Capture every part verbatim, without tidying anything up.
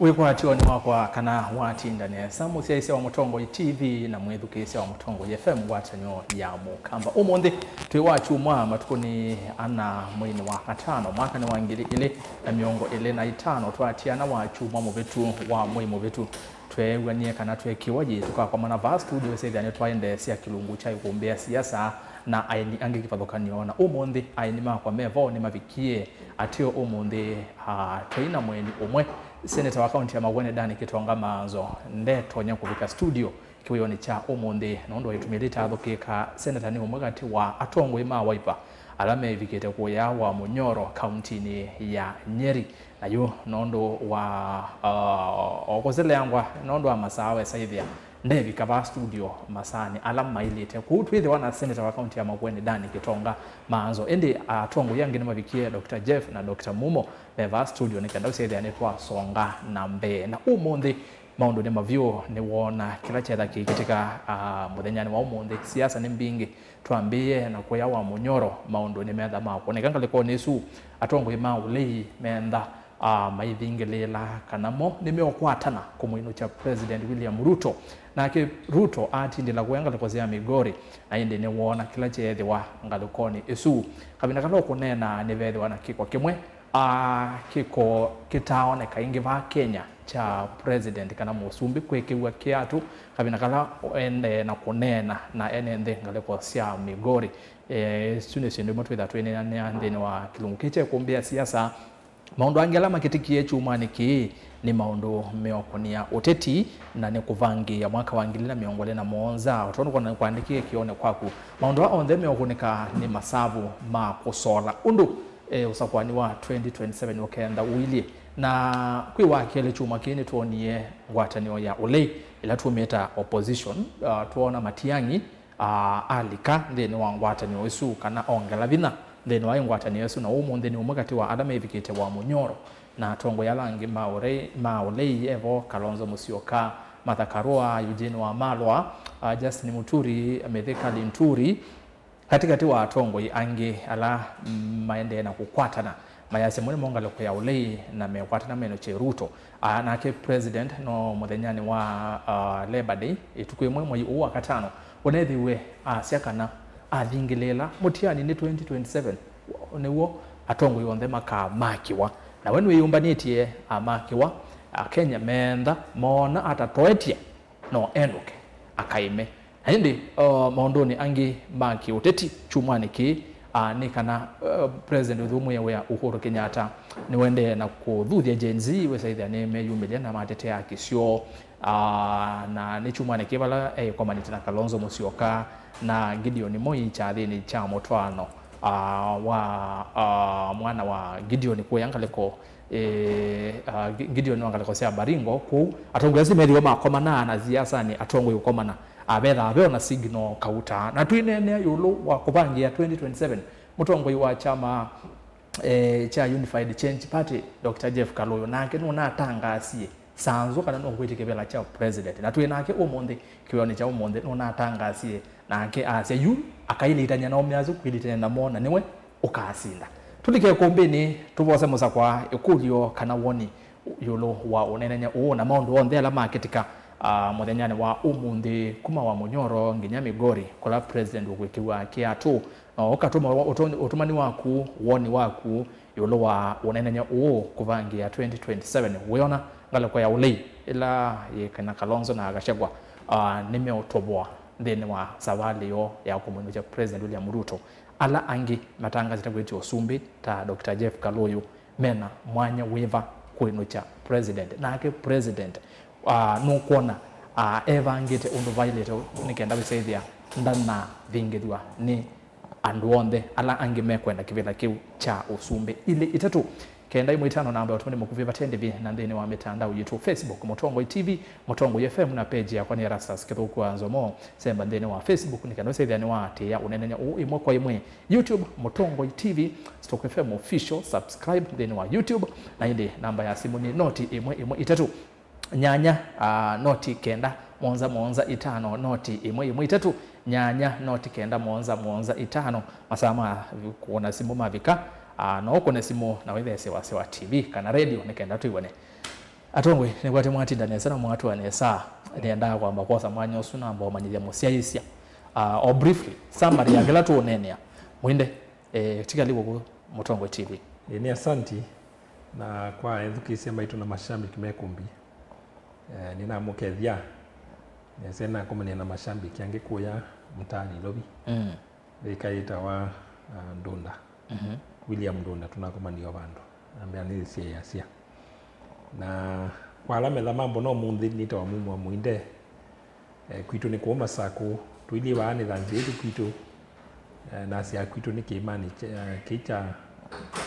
Wĩkwatyonĩ wakwa kana watinda nesa, mũsyaĩĩsya wa Mũtongoi T V na mwĩthukĩĩsya wa Mũtongoi F M ngwatanĩo ya Mũkamba. Ũmũnthĩ twĩ wa kyumwa, matukũnĩ ana mweinĩ wa katano, mwakanĩ wa ngili ilĩ na mĩongo ĩlĩ na itano, twatiana wa kyumwa mũvĩtu wa mwei mũvĩtu. Tweew'anie kana twekĩwa yĩ tũkakomana vaa studio, wĩsĩthya nĩtwaendeesya kĩlungu kya ikumbĩ ya siasa na aeni angĩ kĩvathũkany'o. Na ũmũnthĩ aeni makwa me vo nĩmavikie. Ateo ũmũnthĩ, ah, twĩ na mũeni ũmwe, seneta wa kaunti ya Makueni Dan Kitonga Maanzo ndetonya kũvika studio kĩwĩonĩ kya ũmũnthĩ nũndũ wa ĩtumi yĩla yĩtaathũkĩĩka. Seneta nĩ ũmwe katĩ wa atongoi ma Wiper ala mevikĩte kũya wa Munyoro kauntinĩ ya Nyeri. Na yu nũndũ wa, uh, o kũseleangwa nũndũ wa masaa, wesa ĩthĩa ndevika vaa studio masaanĩ ala maĩlĩte. Kwoou twĩthĩwa na seneta wa kaunti ya Makueni Dan Kitonga Maanzo, ĩndĩ atongoi angĩ nĩmavikie, Doctor Jeff na Doctor Mumo me vaa studio nĩ kenda ũsyaĩthĩa nĩtwasonga na mbee. Na ũmũnthĩ maũndũ nĩ mavyũ, nĩwoona kĩla kyetha kĩkĩtĩka, ah, mũthenyanĩ wa ũmũnthĩ. Siasa nĩ mbingĩ, twambĩĩe na kũya wa Munyoro, maũndũ nĩmetha ma kũoneka ngalĩkonĩ ĩsu. Atongoi ma ũlei meentha, ah, maithingĩlĩĩla kana mo nĩmeũkwatana kũmũinũkya President William Ruto. Nake Ruto atindĩla kũya ngalĩko sya Migori, na ĩndĩ nĩwoona kĩla kyeethĩwa ngalĩkonĩ ĩsu. Kavinda kala ũkũneena nĩveethĩwa na kĩko kĩmwe, ah, kĩko kĩtaaoneka ĩngĩ vaa Kenya kya president kana mũsumbĩ kwĩkĩw'a kĩatũ kavinda kala ũendee na kũneena na ene nthĩ ngalĩko sya Migori. Eh, isu nĩ syĩndũ imwe twĩtha twĩneenea nthĩnĩ wa kĩlungu kĩĩ kya ĩkũmbĩ ya siasa. Maũndũ angĩ ala makĩtĩkie kyumwanĩ kĩĩ nĩ maũndũ meũkũnĩa ũteti na nĩ kũvangĩĩa mwaka wa ngili na mĩongo ĩlĩ na mũonza, o tondũ kwandĩkĩe kĩonĩ kwaku. Maũndũ aa onthe meũkũnĩka nĩ masavu ma kũsola ũndũ, eh, ũsakũani wa twenty twenty-seven ũkenda ũilyĩ. Na kwĩ wa kelĩ kyumwa kĩĩ nĩtwonie ngwatanĩo ya ũlei, ĩla tũmĩta opposition, ah, twoona Matiang'i, ah, alika nthĩnĩ wa ngwatanĩo ĩsu, kana ongela vinya nthĩnĩ wa ngwatanĩo ĩsu, na ũmũnthĩ nĩ ũmwe katĩ wa ala mevikĩte wa Munyoro. Na atongoi ala angĩ ma ũrei-, ma ũlei evo, Kalonzo Musyoka, Martha Karua, Eugene Wamalwa, ah, Justin Muturi, Mithika Linturi, katĩkatĩ wa atongoi angĩ ala, mm, maendee na kũkwatana, mayasya mo nĩmo ngalĩko ya ũlei na mekwatana menũkye Ruto. Ah, nake president no mũthenyanĩ wa, ah, Labor Day, ĩtukũ ĩmwe mwei ũũ wa katano, ũneethĩiwe asya kana athingĩlĩĩla mũtiani nĩ twenty twenty-seven nĩw'o atongoi onthe makamakĩwa. Na we nĩwĩyũmbanĩtye amakĩwa, Akenya meentha moona atatoetye no endũke akaĩme. Na ĩndĩ, uh, maũndũnĩ angĩ ma kĩũteti kyumwanĩ kĩĩ, uh, nĩ kana, uh, President ũthũmũĩe wĩa Uhuru Kenyatta nĩwendee na kũthuthya Gen Z, wĩsaĩthĩa nĩmeyumĩlya na matetea kĩsio. Uh, na nĩ kyumwanĩ kĩĩ vala eĩkomanĩte na Kalonzo Musyoka na Gideon Moi kyathĩnĩ kya mũtwaano, uh, wa, uh, mwana wa Gideon kũya ngalĩko, eh, uh, Gi-, Gideon wa ngalĩko sya Baringo. Kwoou atongoi asu methĩwe makomana na siasanĩ, atongoi ũkomana, avethaa ve ona signal kauta. Na twĩneenea ĩũlũ wa kũvangĩĩa twenty twenty-seven, mũtongoi wa kyama, eh, kya Unified Change Party, Doctor Jeff Kaluyu, nake nũnatangaasie saa nzũ kana nũkwĩtya kĩvĩla kya president. Na twĩ nake ũmũnthĩ, kĩwĩonĩ kya ũmũnthĩ, nũnatangaasie nake asya yu akailitany'a na aũme asu kwĩlitany'a namo na nĩwe ũkasinda. Tũlike ĩkũmbĩnĩ, tũvose mũsakwa ĩkũlyo kana woni ĩũlũ wa ũneenany'a ũũ na maũndũ onthe ala makĩtĩka, ah, mũthenyanĩ wa ũmũnthĩ, kuma wa Munyoro nginya Migori, kũla president ũkwĩkĩw'a kĩatũ. Na ũkatũma ũtũ-, ũtũmani waku, woni waku ĩũlũ wa ũneenany'a ũũ kũvangĩĩa twenty twenty-seven. Wĩona ngalĩko ya ũlei ĩla yĩ kana Kalonzo na Gachagua, ah, nĩmeũtovoa nthĩnĩ wa savalĩ yoo ya kũmwinũkya President William Ruto. Ala angĩ matangasĩte kwĩtya ũsumbĩ ta Doctor Jeff Kaluyu mena mwanya wĩva kwĩnũkya president? Nake president, ah, nũkwona, ah, evangĩte ũndũ vaĩlĩte nĩ kenda wĩsaĩthĩa ndanathingĩthw'a nĩ andũ onthe ala angĩ mekwenda kĩvĩla kĩu kya ũsumbĩ? Ilĩ itatũ kenda ĩmwe itano, namba ya ũtũmani mũkuvĩ vate ndĩvi na nthĩnĩ wa mĩtandao yitũ, Facebook Mũtongoi T V, Mũtongoi F M, na page yakwa nĩ Erastus Kĩthũku wa Nzomo. Semba nthĩnĩ wa Facebook nĩ kana ũsethĩa nĩwaatĩĩa ũneenany'a ũũ ĩmwe kwa ĩmwe. YouTube Mũtongoi T V, Stock F M Official, subscribe nthĩnĩ wa YouTube, na ĩndĩ namba ya simũ nĩ noti ĩmwe ĩmwe itatũ nyanya, ah, noti kenda mũonza mũonza itano, noti ĩmwe ĩmwe itatũ nyanya, noti kenda mũonza mũonza itano. Masaa ma kũkũna simũ mavika, ah, no ũkũne simũ na wĩthesye wasya wa T V kana radio nĩ kenda twĩw'ane. Atongoi, nĩkwatĩ mwatinda nesa na mwatũa nesa. Nĩendaa kwamba kwosa mwanya ũsu namba ũmanyĩthya mũsyaĩĩsya, ah, o briefly, summary ya kĩla tũũneenea. Mwinde, eh, tikali kũkũ Mũtongoi T V. Ĩĩ, nĩ asanti, na kwa ethukĩĩsya maitũ na mashabiki me kũmbi, eh, nĩnamũkethya nesa, nakomania na mashabiki angĩ kũya mtaani Nairobi. Mm. Ĩka yĩtawa, ah, Ndunda. Mhm. William Ndunda, tũnakomanie o vandũ. Ambĩa nĩsyaĩasya. Na kwa ala metha mambona ũmũnthĩ nĩtawa Mumo wa Mũinde. Eh, kwitũ nĩ kũũ Masakũ. Tũilyĩ vaa nĩ thanzĩ ĩtu kwitũ. Eh, nasya kwitũ nĩ kĩĩmanĩ kya, eh, kĩĩ kya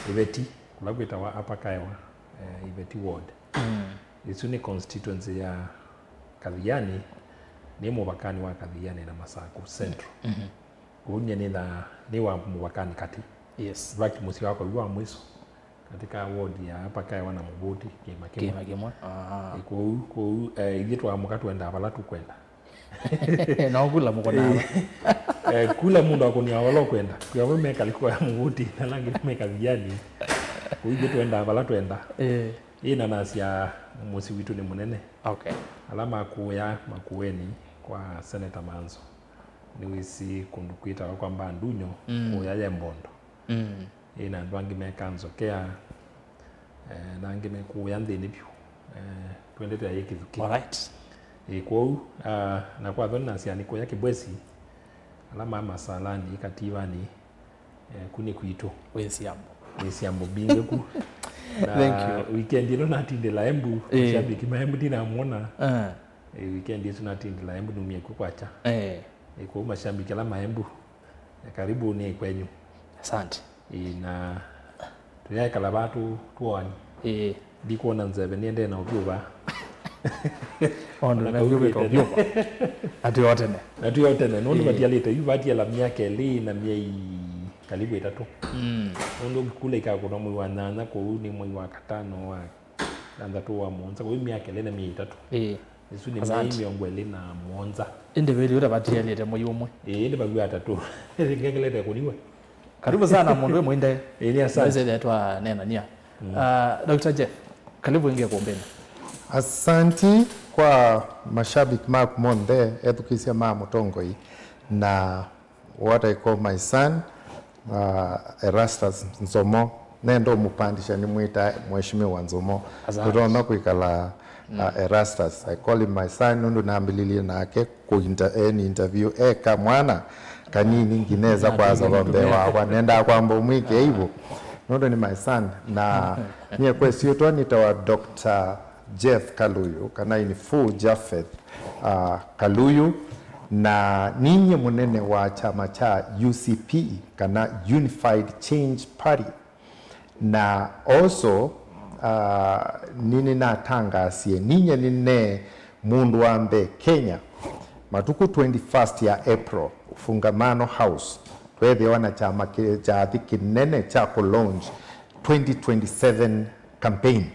Iveti, kũla kwĩtawa Upper Kaewa, eh, Iveti Ward. Mm. Ĩsu nĩ constituency ya Kathiani, nĩ mũvakanĩ wa Kathiani na Masakũ Central. Mhm. Kũu nyie nĩthaa nĩ wa mũvakanĩ katĩ. Yes. In fact, mũsyĩ wakwa wĩ wa mwiso katika ward ya Upper Kaewa na Mũvũti, kĩĩma kĩmwe. Kĩĩma kĩmwe. Aha. Ĩ, kũu, kũu, eh, ithyĩ twaamũka twendaa vala tũkwenda. No kula mũkũnaa. Eh, kula mũndũ akũnĩa vala ũkwenda. Kwĩ amwe me kaliko ya Mũvũti, na ala angĩ me Kathiani. Kũu ithyĩ twendaa vala twenda. Eh. Ĩ, na nasya mũsyĩ witũ nĩ mũnene. Okay. Ala makũya Makueni kwa Senator Manzo, nĩwĩsĩ kũndũ kwĩtawa kwa Mbandunyo, mm, kũya ye Mbondo. Mm. Ĩ, na andũ angĩ mekaa Nzokea, eh, na angĩ mekũũya nthĩnĩ vyũ, eh, twendete ayĩ Kĩthukĩ. Alright. Ĩ, kwoou, ah, na kwa thoni nasya nĩ kũya Kĩbwesi, ala ma Masalani, Kativani, eh, kũ nĩ kwitũ. Wĩ syambo. Wĩ syambo mbingĩ ku. Na thank you. Weekend ĩno natindĩla Embu, eh, mashabiki ma Embu ndinamwona. Ah. Eh, weekend ĩsu natindĩla Embu, numie ku kwakya. Eh. Eh, kwoou mashabiki ala ma Embu, eh, karibu nĩ kwenyu. Asante. Ĩĩ, na tũyaekala vaa tũ-, tũoani. Ĩĩ. Ndikwona nzeve nĩendee na ũvyũva. Maũndũ mevyũvĩka ũvyũva. Na twĩ o tene. Na twĩ o tene, nũndũ, ĩĩ, vatialĩte yu, vatiala myaka ĩlĩ na myei karibu ĩtatũ. Mm. Nũndũ kula ikakũnwa mwei wa nyanya, kũu nĩ mwei wa katano wa thanthatũ wa mũonza, kũu myaka ĩlĩ na myei ĩtatũ. Ĩĩ. Ĩsu nĩ, asante, myei mĩongo ĩlĩ na mũonza. Ĩndĩ vĩlĩ ũta vatialĩte mwei ũmwe. Ĩĩ, ĩndĩ vayu atatũ. Ngengelete kũniwe. Karibu sana mũndũ wĩ Mũinde. Ĩĩ, nĩ asante. Nĩsĩ twaneenania. Mm. Ah, Doctor Jeff, karibu ĩngĩ kũmbĩnĩ. Asanti kwa mashabiki maku monthe, ethukĩĩsya ma Mũtongoi, na what I call my son, uh, Erastus Nzomo. Nenda ũmũpandisha nĩmwĩta Mheshimiwa Nzomo. Asante. Tũtonya kwĩkala, uh, mm, Erastus. I call him my son nũndũ nambĩlĩlye nake kũ inter-, eni interview e kamwana kanini ngineza kwaza va mbee wakwa. Nendaa kwamba ũmwĩkĩa ivũ nũndũ nĩ my son. Na nyie kwa ĩsyĩtwa nĩtawa Doctor Jeff Kaluyu, kana in full Japheth, uh, Kaluyu, na ninyie mũnene wa kyama kya U C P, kana Unified Change Party. Na also, uh, nĩnĩnatangasie, ninyie nĩne mũndũ wa mbee Kenya, matukũ twenty-first ya April, Fungamano House, tweethĩawa na kyama kĩ-, kyathi kĩnene kya kũ launch twenty twenty-seven campaign.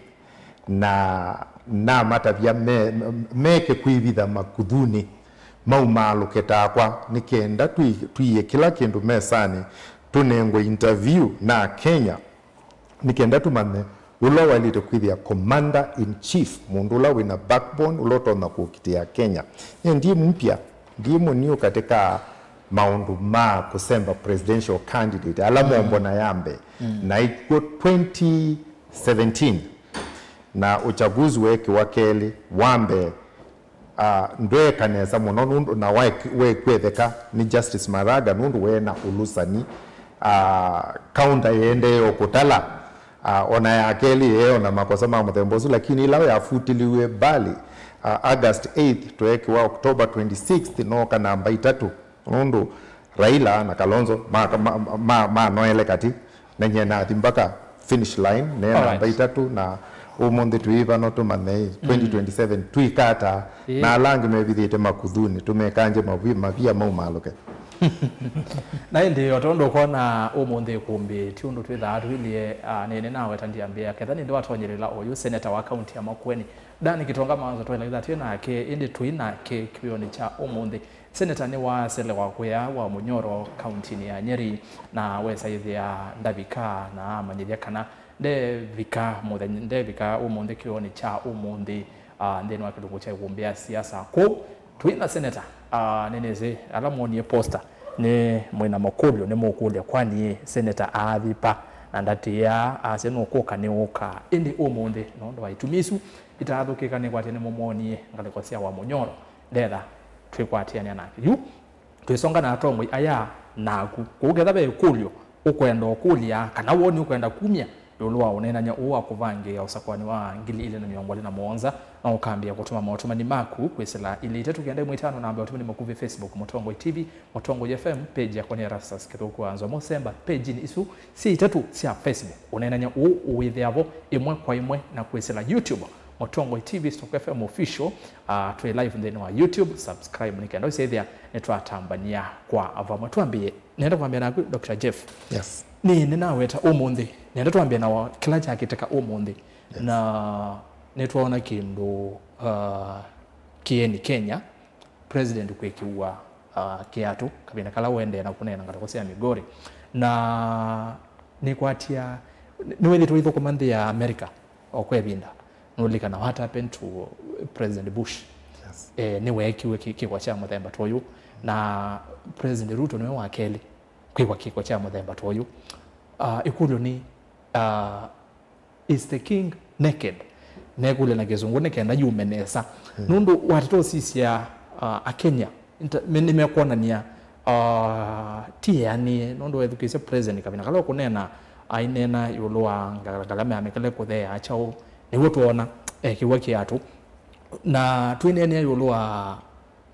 Na namatavya me-, meke kwĩvitha makuthunĩ, maumaalũke takwa, nĩ kenda twi-, twiie kĩla kĩndũ mesanĩ, tũnengwe interview na Kenya, nĩ kenda tũmanye ũla waĩlĩte kwĩthĩa commander in chief, mũndũ ũla wĩna backbone, ũla ũtonya kũkitĩa Kenya. Nyie ndi mpya, ndi mũniu katika maũndũ ma kũsemba presidential candidate, ala, mm, mombona ya mbee. Mm. Na ikw'o twenty seventeen, na uchaguzi weekĩwa kelĩ, wa mbee, ah, ndweeka nesa mũno nũndũ, na waek-, weekwetheka nĩ Justice Maraga nũndũ wee na ũlũsani, ah, counter yĩendee o kũtala, ah, ona ya kelĩ yee ona makosa ma mũthemba ũsu, lakini ĩla yafutiliwe mbali, ah, August eighth, tweekĩwa October twenty-sixth, nooka namba itatũ. Nũndũ Raila na Kalonzo ma-, ma-, ma-, manoele katĩ, na nyie nathi mpaka finish line, ne namba, alright, itatũ, na ũmũnthĩ twĩ vano tũmanye, mm, twenty twenty-seven twĩka ata, ĩĩ, na ala angĩ mevithĩte makuthunĩ, tũmekangye mavi-, mavia maumaalũke. Na ĩndĩ o tondũ ũkwona ũmũnthĩ ĩkũmbĩ, ti ũndũ twĩthaa tũilyĩ, ah, nene naweta ndiambĩa, ketha nĩndĩ watonyelela oyu seneta wa kaunti ya Makueni, Dan Kitonga Maanzo, twaĩla itha twĩ nake, ĩndĩ tũi nake kĩwĩonĩ kya ũmũnthĩ. Seneta nĩwaselewa kũya wa Mũnyoro kauntinĩ ya Nyeri, na wesa ĩthĩa ndavika na amanyĩthya kana ndevika mũthenya, ndevika ũmũnthĩ kĩonĩ kya ũmũnthĩ, ah, nthĩnĩ wa kĩlungu kya ikumbĩ ya siasa kũu. Twĩ na seneta, ah, nĩnĩsĩ ala mwonie posta nĩ mwĩ na makũlyo, nĩmũkũlya, kwani seneta aathipa na ndatĩĩa, asya nũkũka nĩũka? Ĩndĩ ũmũnthĩ, nũndũ wa itumi isu itaathũkĩka, nĩkwatya nĩmũmwonie ngalĩko sya wa Mũnyoro. Ndetha twĩkwatĩanĩa nake. Yu twĩsonga na atongoi aya naku. Kũu ketha ve ĩkũlyo ũkwenda ũkũlya, kana woni ũkwenda kumya ĩũlũ wa ũneenany'a ũũ wa kũvangĩĩa ũsakũani wa ngili ilĩ na mĩongo ĩlĩ na mũonza, no ũkambĩĩa kũtũma motũmani maku kwĩsĩla ilĩ itatũ kenda ĩmwe itano namba ya ũtũmani makuvĩ Facebook, Mũtongoi T V, Mũtongoi F M, page yakwa nĩ Erastus Kĩthũku wa Nzomo Semba, page-inĩ isu syĩ itatũ sya Facebook. Ũneenany'a ũũ ũwĩthĩavo ĩmwe kwa ĩmwe na kwĩsĩla YouTube, Mũtongoi T V stroke F M official. Ah, twĩ live nthĩnĩ wa YouTube, subscribe nĩ kenda ũsyaĩthĩa nĩtwatambany'a kwa vamwe. Twambĩĩe, nenda kwambĩa naku, Doctor Jeff. Yes. Nĩ, nĩnaweta ũmũnthĩ, nenda twambĩe na wa-, kĩla kyakĩtĩka ũmũnthĩ. Yes. Na nĩtwaona kĩndũ, ah, kĩeni Kenya, president kwĩkĩwa, ah, kĩatũ kavinda kala ũendee na kũneena ngalĩko sya Migori. Na nĩkwatya, nĩwĩthĩtwe ũithũkũma nthĩ ya America o kwa ĩvinda. Nũlikana what happened to President Bush? Yes. Eh, nĩweekiwe kĩ-, kĩko kya mũthemba ta ũyũ, na President Ruto nĩwe wa kelĩ kwĩkwa kĩko kya mũthemba ta ũyũ. Ah, ĩkũlyo nĩ, ah, is the king naked? Nekũlya na kĩsũngũ nĩ kenda yume nesa. Mm. Nũndũ watata ũsisya, ah, Akenya nta-, me-, nĩmekwonania, ah, ti eanĩe, nũndũ wethukĩĩsya president kavinda kala ũkũneena, aineena ĩũlũ wa nga-, ngalama ya mĩkele kũtheea kyaũ, nĩw'o twoona ekĩwa kĩatũ. Na twĩneenea ĩũlũ wa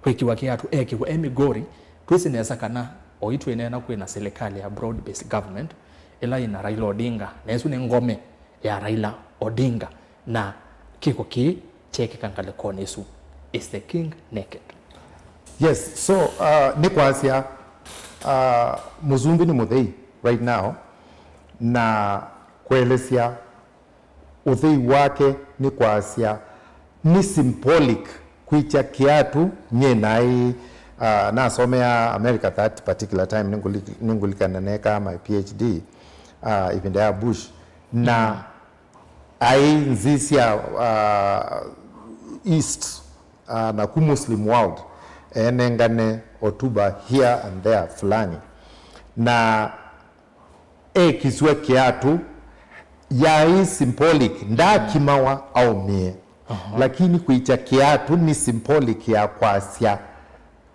kwĩkĩwa kĩatũ ekĩwa e Migori, twĩsĩ nesa kana oyu twĩneena kwĩ na silikalĩ ya broad based government ĩla yĩ na Raila Odinga, na ĩsu nĩ ngome ya Raila Odinga, na kĩko kĩĩ kyekĩka ngalĩkonĩ ĩsu. Is the king naked? Yes, so, uh, nĩ kwasya, uh, mũsumbĩ nĩ mũthei right now, na kũelesya ũthei wake nĩ kwasya nĩ symbolic kwĩkya kĩatũ. Nyie naĩ, uh, nasomea America that particular time, nĩngũli-, nĩngũlikana nekaa my P H D, uh, ĩvinda ya Bush, na aĩ nzĩ sya, uh, East, uh, na ku Muslim world, enengane hotuba here and there fulani, na ekĩsw'a kĩatũ, yaĩ symbolic, ndaakimawa aũmĩe. Aha. Lakini kwĩkya kĩatũ nĩ symbolic ya kwasya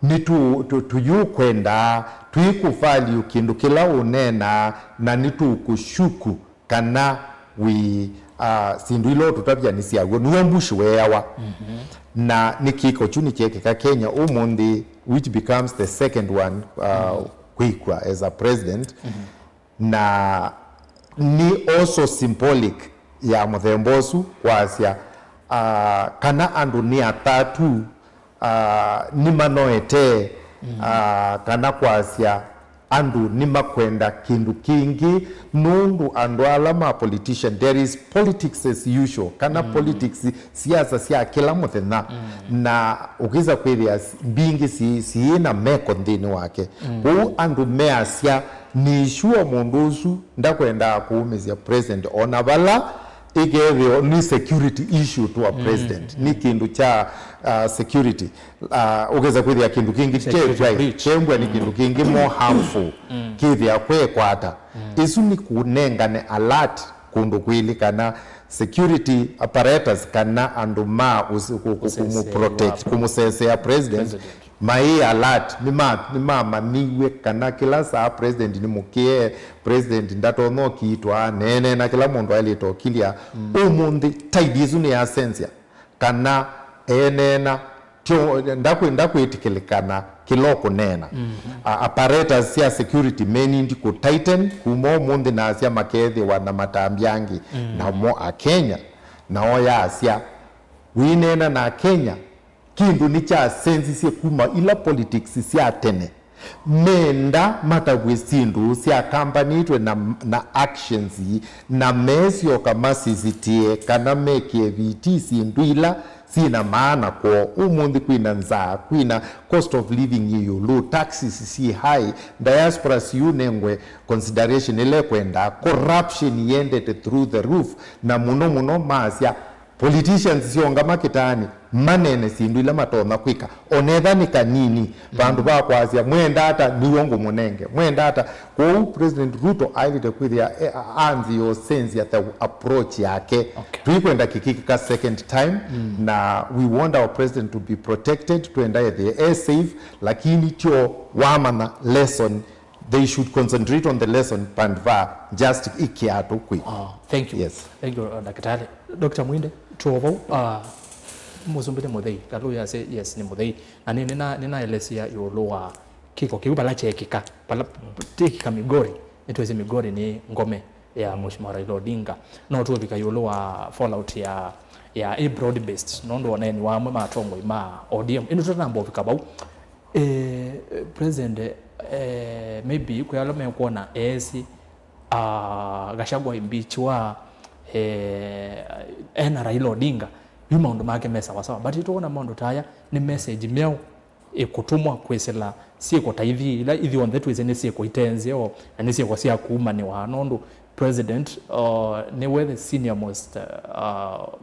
nĩtũ-, tũ-, tũyũkwenda, twĩkũvalue kĩndũ kĩla ũneenaa, na nĩtũkũshuku kana wĩ, ah, syĩndũ ila ũtũtavya nĩ sya w'o. Nĩw'o Bush weeawa. Mhm. Na nĩ kĩko kyu nĩkyekĩka Kenya ũmũnthĩ, which becomes the second one, ah, kwĩkw'a as a president. Mhm. Na nĩ also symbolic ya mũthemba ũsu kwasya, ah, kana andũ nĩ athatu, ah, nĩmanoete, mm, ah, kana kwasya andũ nĩmakwenda kĩndũ kĩngĩ, nũndũ andũ ala ma politician, there is politics as usual, kana, mm, politics, siasa sya kĩla mũthenya, mm, na ũkĩsa kwĩthĩa s-, mbingĩ si-, siĩ na meko nthĩnĩ wake. Mm. Kwoou andũ measya, nĩ sure mũndũ ũsu ndakwendaa kũũmĩsya president, o na vala ĩkethĩwa nĩ security issue to a, mm, president, mm, nĩ kĩndũ kya, uh, security. Uh, ũkesa kwĩthĩa kĩndũ kĩngĩ security kyekwai breach, kyembwa nĩ, mm, kĩndũ kĩngĩ more harmful, mm, kĩthĩa kwekwata. Mm. Ĩsu nĩ kũnengane alert kũndũ kwĩlĩ, kana security apparatus, kana andũ ma ũs-, kũ-, kũ-, kũmũprotect, kũmũsesea president, president, maĩ alert, nĩma-, nĩmamanyĩw'e kana kĩla saa president nĩ mũkĩe, president ndatonya ũkiitwa, neeneena kĩla mũndũ aĩlĩte ũkilya. Mm. Ũmũnthĩ, tide ĩsu nĩyasenzya, kana eeneena, tyo, ndakwĩ-, ndakwĩtĩkĩlĩkana kĩla ũkũneena. Mm-hmm. A-, apparatus sya security menindi kũ tighten kuma ũmũnthĩ nasya makethĩwa na matambya angĩ. Mm. Namo Akenya, nao yasya, wĩneena na Akenya, kĩndũ nĩkyasenzisye kuma ila politics sya tene, Menda matavw'e syĩndũ syatambanĩtwe na, na actions, na mesyoka masisitĩe kana mekĩe vitii syĩndũ ila syĩ na maana kwoo. Ũmũnthĩ kwĩ na nzaa, kwĩ na cost of living yĩ ĩũlũ, taxes syĩ high, diaspora siũnengwe consideration ĩla ĩkwenda, corruption yendete through the roof, na mũno mũno maasya politicians syongama kĩtaanĩ maneene syĩndũ ila matonya kwĩka, onetha nĩ kanini, vandũ va kwasya, "Mwenda ata nĩw'o ngũmũnenge, mwenda ata." Kwoou President Ruto aĩlĩte kwĩthĩa e, a- anzĩa ũsenzya the approach yake. Okay. Tũikwenda kĩkĩka second time, na we want our president to be protected, twenda ethĩe e safe, lakini tyo wamanya lesson, they should concentrate on the lesson, vandũ va just ikiatũ kwĩ. Oh, thank you. Yes. Thank you, uh, Daktari. Doctor Mwinde, tuovau, uh, Mũsumbĩ nĩ mũthei, Kalu yase, yes, nĩ mũthei. Na nĩ, nĩna, nĩnaelesea ĩũlũ wa kĩko kĩu vala kyekĩka, vala kyekĩka Migori, nĩtwĩsĩ Migori nĩ ngome ya Mheshimiwa Raila Odinga. No tũvika ĩũlũ wa fallout ya, ya a broad based, nũndũ wa ũneeni wa amwe ma atongoi ma O D M. Ĩndĩ tũtanamba ũvika vau, eh, President, eh, maybe kwĩ ala mekwona eesi, ah, Gachagua impeachwa, eh, ena Raila Odinga, yu maũndũ make me sawasawa. But tũkwona maũndũ ta aya nĩ message myaũ ĩkũtũmwa kwĩsĩla syĩko ta ithi, ila ithyonthe twĩsĩ nĩ syĩko ite nzeo, na nĩ syĩko sya kuumanĩwa, nũndũ president, uh, nĩwe the senior most, uh,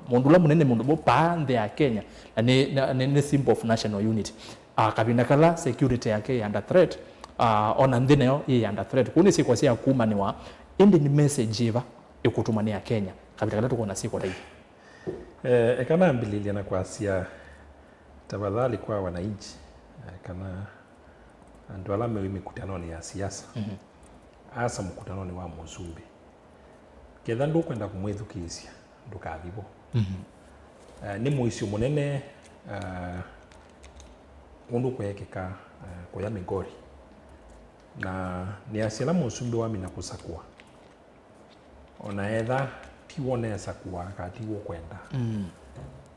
mũndũ ũla mũnene mũno vaa nthĩ ya Kenya, na nĩ, na, nĩ, nĩ symbol of national unity. Uh, kavinda kala security yake ĩ under threat, uh, ona nthĩ nayo ĩ under threat. Kũu nĩ syĩko sya kuumanĩwa, ĩndĩ nĩ message yĩva ĩkũtũmwa nĩ Akenya kavinda kala tũkwona syĩko ta ithi? Eh, eka nambĩlĩlye na kwasya tafadhali kwa wananchi, eh, kana andũ ala meĩ mĩkutanonĩ ya siasa, mhm, asa mũkutanonĩ wa Mũsumbĩ. Ketha ndũkwenda kũmwĩthukĩĩsya, ndũkathi vo. Mhm. Eh, nĩ mũisyo mũnene, eh, ũndũ kweekĩka, eh, kũya Migori. Na nĩasya ĩla Mũsumbĩ wamina kũsakũa, ona etha ti w'o ũneesakũa, aka ti w'o ũkwenda. Mm.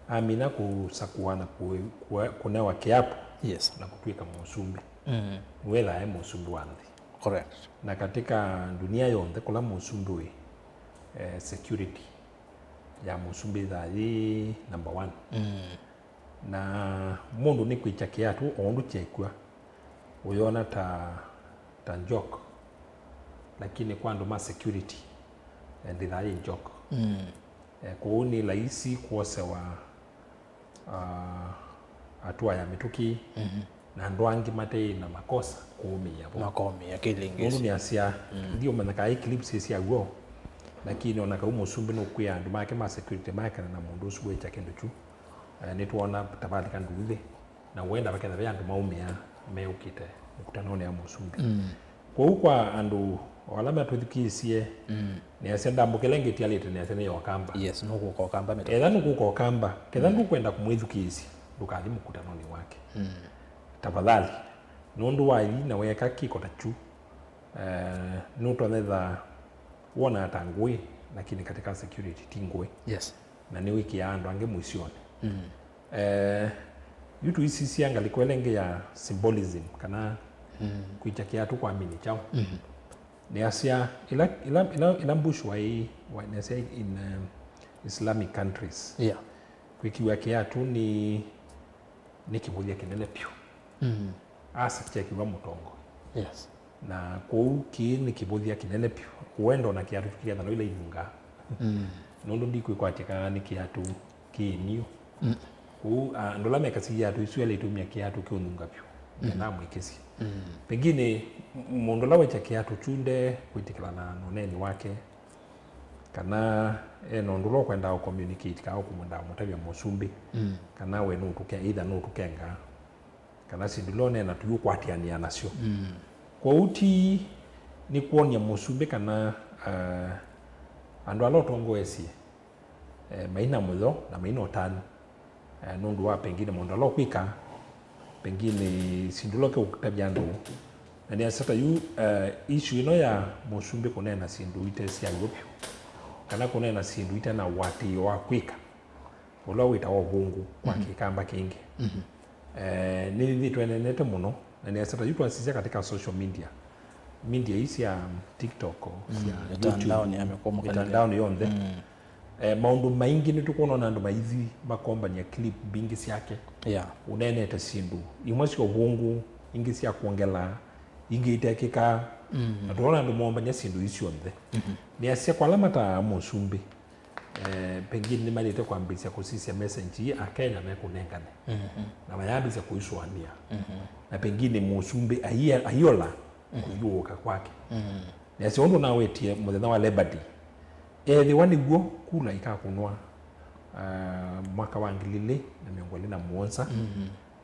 Amina kũsakũa na kũ-, kũ-, kũnewa kĩapo, yes, na kũtw'ĩka mũsumbĩ. Mm. Nĩwĩthaa e mũsumbĩ wa nthĩ. Correct. Na katika dunia yonthe kũla mũsumbĩ wĩ, eh, security ya mũsumbĩ yĩthaa yĩ number one. Mm. Na mũndũ nĩkwĩkya kĩatũ o ũndũ kyekw'a, ũyona ta, ta joke, lakini kwa andũ ma security, eh, ndĩthaa yĩ joke. Mm. Eh, kwoou nĩ laisi kwosewa, ah, hatua ya mĩtũkĩ, mhm, na andũ angĩ mate na makosa kũũmĩĩa vo. Makomĩa kĩlĩngĩ. Nũndũ nĩasya, mm, ndiũmanya kana ĩ clips ĩ sya w'o, lakini ona kau mũsumbĩ nũkwĩa andũ make ma security maekana na mũndũ ũsu wĩkya kĩndũ kyu, eh, nĩtwoona tavalika nduuthĩ, na wenda vaketha ve andũ maũmĩa meũkĩte mĩkutanonĩ ya mũsumbĩ. Mm. Kwoou kwa andũ o ala matũthukĩĩsye, mm, nĩasya ndambũkĩle ngĩtialĩte nĩasya nĩ Okamba. Yes, nũkũka Okamba mĩtũkĩ. Etha nũkũka Okamba, ketha, mm, ndũkwenda kũmwĩthukĩĩsya, ndũkathi mũkutanonĩ wake. Mm. Tafadhali, nũndũ waithi na weka kĩko ta kyu, eh, nũtonyetha wonaa ta ngũĩ, lakini katika security ti ngũĩ. Yes. Na nĩwĩkĩaa andũ angĩ mũisyonĩ. Mm. Eh, yu tũisisya ngalĩko ĩla ĩngĩ ya symbolism, kana, mm, kwĩkya kĩatũ kwa mini kyaũ. Mm. Nĩasya, ila, ila, ila, ila Bush waĩ, wa, nĩasya in, um, Islamic countries, yeah, kwĩkĩwa kĩatũ nĩ, nĩ kĩvũthya kĩnene vyũ. Mm. Asa kyekĩwa mũtongoi. Yes. Na kwoou kĩĩ nĩ kĩvũthya kĩnene vyũ. Ũenda ona kĩatũ kĩkethana ila inungaa. Mm. Nũndũ ndikwĩkwatya kana nĩ kĩatũ kĩĩ niũ. Mm. Kwoou, ah, andũ ala mekasya iatũ isu elaĩtũmya kĩatũ kĩũnunga vyũ. Mm. Ndenamwĩkĩsya. Mm. Pengine, m-, mũndũ ũla wekya kĩatũ kyu nde kwĩtĩkĩlana na ũneeni wake, kana e na ũndũ ũla ũkwendaa ũ communicate, kana ũkwendaa ũmũtavya mũsumbĩ, mm, kana we nũtũke-, either nũtũkenga, kana syĩndũ ila ũneena tũiũkwatĩanĩa nasyo. Mm. Kwoou ti nĩ kwony'a mũsumbĩ kana, eh, andũ ala ũtongoesye, eh, maina mũyo na maina ũtanu, eh, nũndũ wa pengine maũndũ ala ũkwĩka, pengine syĩndũ ila ũkeũtavya andũ. Na nĩasya ta yu, eh, issue ĩno ya mũsumbĩ kũneena syĩndũ ite sya w'o vyũ, kana kũneena syĩndũ ite na ũatĩĩo wa kwĩka, ũla wĩtawa ũvũngũ kwa, mhm, Kĩkamba kĩngĩ. Mhm. Eh, nĩnĩthĩtwe nenete mũno, Na nĩasya ta yu twasisya katika social media, media ii sya TikTok, sya YouTube, mitandaoni ya mĩkũmũkanĩle, mitandaoni yonthe. Eh, maũndũ maingĩ nĩtũkwona ona andũ maithi makombany'a clip mbingĩ syake. Yeah. Ũneenete syĩndũ imwe sya ũvũngũ, ingĩ sya kwongela, ingĩ itekĩkaa. Na tũona andũ moombany'a syĩndũ ii syonthe. Nĩasya kwa ala mataa mũsumbĩ, eh, pengine nĩmaĩlĩte kwambĩĩsya kũsisya message ii Akenya mekũnengane. Na mayambĩĩsya kũisũanĩa. Na pengine mũsumbĩ aia-, aiola kũthyũũka kwake. Nĩasya ũndũ nawetie mũthenya wa Labor Day, ethĩwa nĩw'o kula ikakũnwa, ah, mwaka wa ngili ilĩ na mĩongo ĩlĩ na mũonza,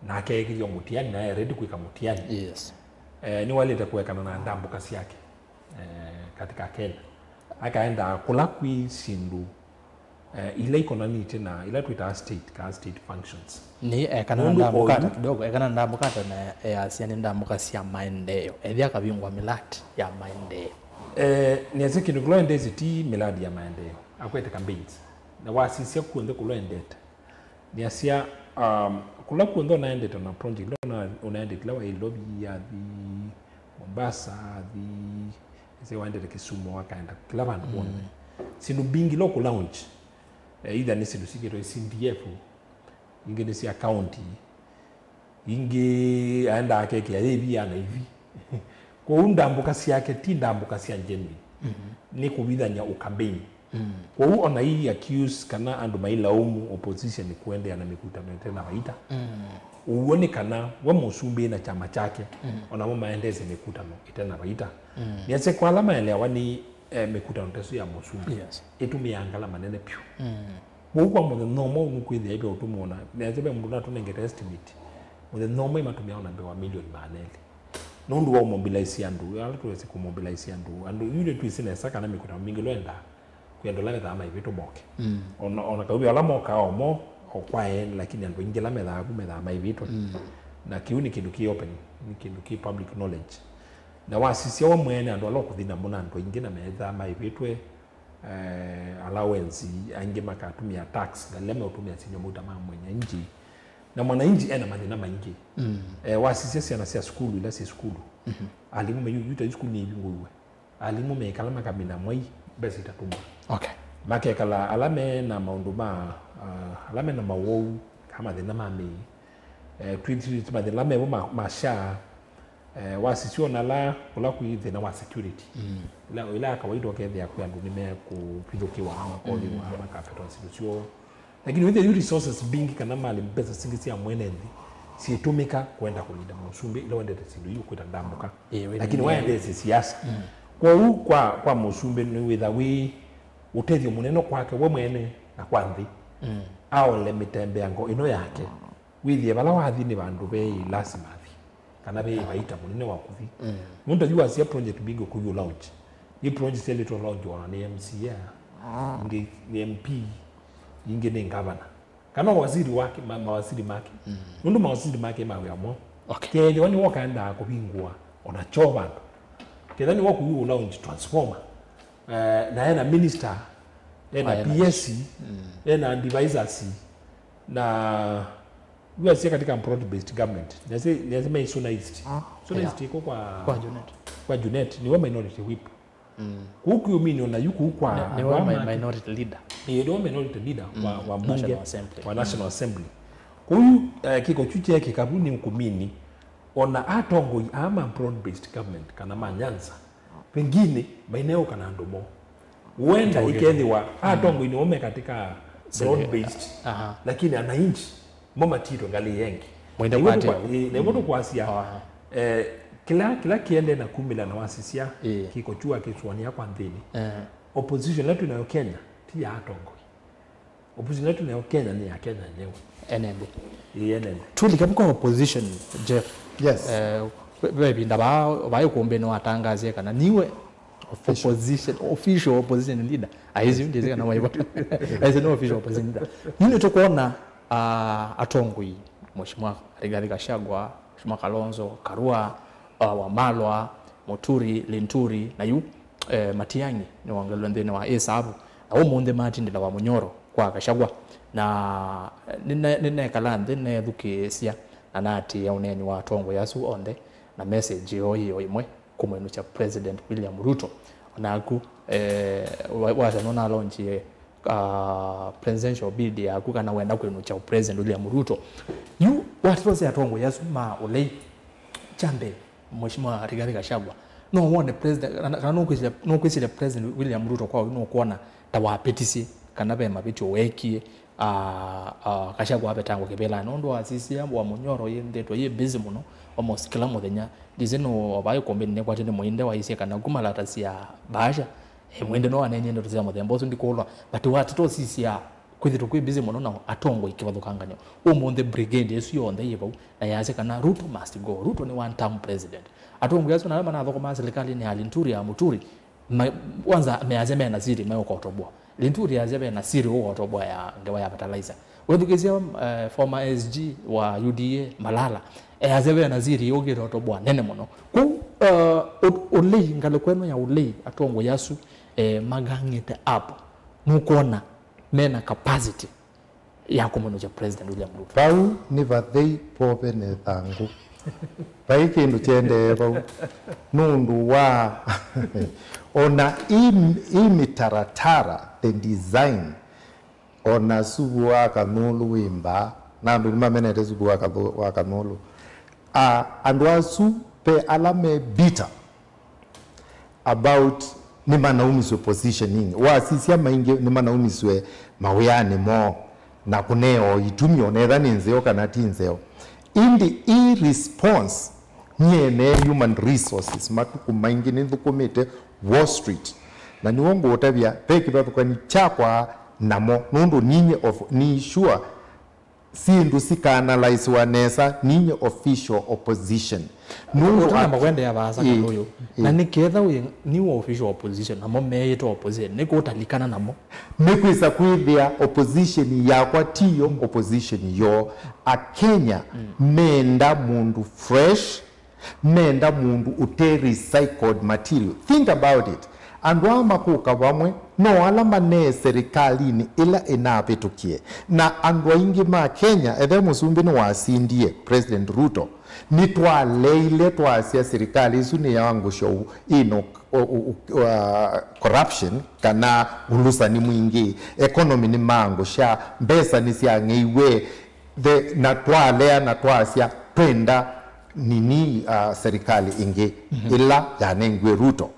na akeekĩthw'a mũtiani, na e ready kwĩka mũtiani. Yes. Eh, nĩwaĩlĩte kũekana na ndambũka syake, eh, katika Kenya. Akaendaa kũla kwĩ syĩndũ, eh, ila ikonanĩtye na ila twĩtaa state, kana state functions. Nĩ ekana na ndambũka ata kidogo, ekana na ndambũka ata na easya nĩ ndambũka sya maendeeo. Ethĩa akavingũa miladi ya maendeeo. Eh, nĩasya kĩndũ kĩla endete ti miladi ya maendeeo. Akwete campaigns. Na wasisya kuonthe kũla endete. Nĩasya, um, kũla kuonthe ũnaendete na project, ila ũna-, ũnaendete ila wa Nairobi, athi Mombasa, athi, ese waendete Kisumu, wakaenda kĩla vandũ kwonthe. Syĩndũ mbingĩ ila ũkũlaunch, eh, either nĩ syĩndũ syĩkĩtwe C D F, ingĩ nĩ sya county, ingĩ aendaa akekĩa yĩvi ya naivi. Kwoou ndambũka syake ti ndambũka sya genuine. Nĩ kũvithany'a ũcampaign. Kwoou ona ii accuse kana andũ mailaumu opposition kũendeea na mĩkutano ĩte na vaita, ũw'o nĩ kana we mũsumbĩ na kyama kyake, onamo maendeesye mĩkutano ĩte na vaita. Nĩasya kwa ala maeleawa nĩ, eh, mĩkutano ta ĩsu ya mũsumbĩ, yes, ĩtũmĩaa ngalama nene vyũ. Kwoou kwa mũthenya ũmwe nũkwĩthĩa ve ũtũmwona, nĩasya ve mũndũ natũnengete estimate, mũthenya ũmwe imatũmĩaa ona mbee wa milioni maana elĩ. Nũndũ wa ũmobilize andũ, ala tũwese kũmobilize andũ, andũ yu nĩtwĩsĩ nesa kana mĩkutano mingĩ lwendaa kwĩ andũ ala methaa maivĩtwe moke. Ona, ona kau ve ala mokaa omo o kwa ene, lakini andũ aingĩ ala methaa vu methaa maivĩtwe. Na kĩu nĩ kĩndũ kĩ open, nĩ kĩndũ kĩ public knowledge. Na wasisya we mwene andũ ala ũkũthi namo na andũ aingĩ na methaa maivĩtwe, eh, allowance, aingĩ makatumia tax, ngalĩla meũtũmĩa syĩndũ mauta ma mwenye nji. Na mwananchi ena mathĩna maingĩ. Eh, wasisya syana sya sukulu, ila syĩ sukulu, alimũ mayuta yu sukulu nĩivingũiwe. Alimũ mekala makamina mwai, mbesa itatũmwa. Okay. Makekala ala me na maũndũ ma, ah, ala me na mawau, kana mathĩna ma mĩĩ. Eh, twĩ, twĩ, mathĩna ala mevo ma, ma SHA, eh, wasisya ona ala, kũla kwĩ thĩna wa security. Ila, ila ya kawaida ũkethĩa kwĩ andũ nĩmekũvithũkĩwa, makothiwa, makapetwa syĩndũ syoo. Lakini wĩthĩa yu resources mbingĩ kana malĩ, mbesa singĩ sya mwene nthĩ syĩtũmĩka kwenda kũlinda mũsumbĩ ila wendete syĩndũ yu kwĩta ndambũka. Ĩĩ, wĩ lakini nthĩ waendeesye siasa. Kwoou kwa, kwa mũsumbĩ nĩwĩtha wĩ ũtethyo mũnene kwake we mwene na kwa nthĩ. Aole mĩtembeango ĩno yake. Wĩthĩe vala wathi nĩ vandũ ve lasima athi, kana ve vaita mũnene wa kũthi. Nũndũ yu wasya project mbingĩ ũkũyu launch. Nĩ project syaĩlĩtwe launch ona nĩ M C A, ingĩ nĩ M P, ingĩ nĩ ngavana. Kana waziri wake, ma-, mawaziri make. Nũndũ mawaziri make mawĩa mo. Okay. Kethĩwa nĩwe ũkaendaa kũvingũa ona kyoo vandũ. Kethĩwa nĩwe ũkũyu launch transformer. Eh, na ena minister, ena P S, ena advisors, na yu asie katika broad based government. Nĩasĩ, nĩasĩ me Suna East. Suna East iko kwa, kwa Junet. Kwa Junet, niwe minority whip. Kũu kĩumini ona yu kũu kwa nĩ, nĩwe minority leader. Ĩĩ, nĩwe minority leader wa, wa mbunge, National Assembly. Wa National Assembly. Kũu, eh, kĩko kyu kyekĩka vu nĩ ũkumini, ona atongoi aa ma broad based government kana ma Nyanza, pengine maineũka na andũ moo. Huenda ikethĩwa atongoi nĩmo me katika broad based, lakini ananchi mo matiitwe ngalĩ yengi. Mwende kwatĩĩa. Na ĩvo tũkwasya, eh, kĩla, kĩla kĩendee na kumĩla na wasisya kĩko kyu akĩsũanĩa kwa nthĩnĩ. Opposition ĩla twĩ nayo Kenya ti ya atongoi. Opposition yetu nayo Kenya nĩ ya Kenya yenyewe. Ene nthĩ. Ĩĩ, ene nthĩ. Tũlike kwa opposition, Jeff. Yes. Eh, ve, ve ĩvinda vaa, vaa ĩkũmbĩ nĩwatangazie kana niwe opposition, official opposition leader. Aisi ndĩsĩ kana waiva. Aisi nĩ official opposition leader. Nĩ nĩtũkwona, ah, atongoi, Mheshimiwa Rigathi Gachagua, Mheshimiwa Kalonzo, Karua, ah, Wamalwa, Muturi, Linturi, na yu, eh, Matiang'i nĩwongelwe nthĩnĩ wa ĩsavu. Na ũmũnthĩ matindĩla wa mũnyoro kwa Gachagua. Na nĩne-, nĩnekala nthĩ neethukĩĩsya, Na naatĩĩa ũneeni wa atongoi asu onthe na message yoo yĩ o ĩmwe, kũmwĩnũkya President William Ruto. Onaku, eh, wa- wasya nũnalaunchie uh, presidential bid yaku kana wenda kwĩnũkya President William Ruto. Yu watĩtwa sya atongoi asu ma ũlei, kya mbee, Mheshimiwa Rigathi Gachagua, no wone president, kana, kana nũkwĩsĩle, nũkwĩsĩle President William Ruto kwa ũu nũkwona ta wapĩtisye kana ve mavĩtyo weekie, uh, uh, Gachagua avetangwa kĩvĩlanĩ nũndũ wasisya wa Munyoro yĩnthĩtwe yĩ busy mũno almost kĩla mũthenya. Ndĩsĩ nũ ovaa ĩkũmbĩnĩ nĩkwatyo nĩ mũinde waisye kana kuma lata sya Baasha. Eh, mwende no anenie ndeto sya mũthemba ũsu ndikũlwa, but watĩtwa sisya kwĩthĩtwa kwĩ busy mũno na atongoi kĩvathũkanganyo. Ũmũnthĩ brigade ĩsu yonthe yĩ vau na yasya kana Ruto must go, Ruto nĩ one term president. Atongoi asu na ala manathũkũmaa silikalĩnĩ ya Linturi ya Muturi, ma- kwanza measya mena siri meũkotoboa. Linturi yasya vena siri ũkotoboa ya ngewa ya fertilizer. Wĩthukĩsya uh, former S G wa U D A Malala, easya vena siri yũkĩte ũtoboa nene mũno. Kũu uh, ũ- ũlei, ngalĩko ĩno ya ũlei, atongoi asu eh, magang'ĩte up, nũkwona mena capacity ya kũmũnũkya President William Ruto? Vau nĩ vathei pove ne thangũ. Vai kĩndũ kyendee vau. Nũndũ wa ona ĩ ĩ mĩtaratara, the design, ona suvu wa Kathũlũ wĩ mbaa, na andũ nĩmamenete suvu wa Kathũ- wa Kathũlũ. A, andũ asu ve ala me bitter about nĩmanaumiswe positioninĩ. Wasisya maingĩ nĩmanaumiswe mawĩanĩ moo na kũnewa itumi, onetha nĩ nzeo kana ti nzeo. Ĩndĩ ĩ response, nyie ne human resources, matukũ maingĩ nĩnthũkũmĩte Wall Street, na nĩw'o ngũũtavya ve kĩvathũkany'o kyakwa namo, nũndũ ninyie of, nĩ sure syĩndũ sikaanalysiwa nesa ninyie official opposition. Nũndũ ũtana at- makwendeea vaasa ĩ, kana ũyũ. Ĩ. Na nĩ ketha wĩ new official opposition, namo meĩtwe opposition, nĩ kũtalikana namo. Nĩ kwĩsa kwĩthĩa opposition yakwa tiyo opposition yoo. Akenya menda mũndũ fresh, menda mũndũ ũte recycled material. Think about it. Andũ aa makũka vamwe no ala manee serikalinĩ ĩla ĩnavĩtũkie. Na andũ aingĩ ma Kenya, ethe mũsumbĩ nĩwasindie President Ruto, nĩtwaleile twasya serikali ĩsu nĩ ya ngũsyo ũ- ĩno ũ- ũ- ũ- uh, corruption kana ũlũsani mwingĩ, economy nĩ mangũsya, mbesa nĩsyang'eiwe, the, na twalea na twasya twenda nini, uh, serikali ĩngĩ ĩla yanengiwe Ruto.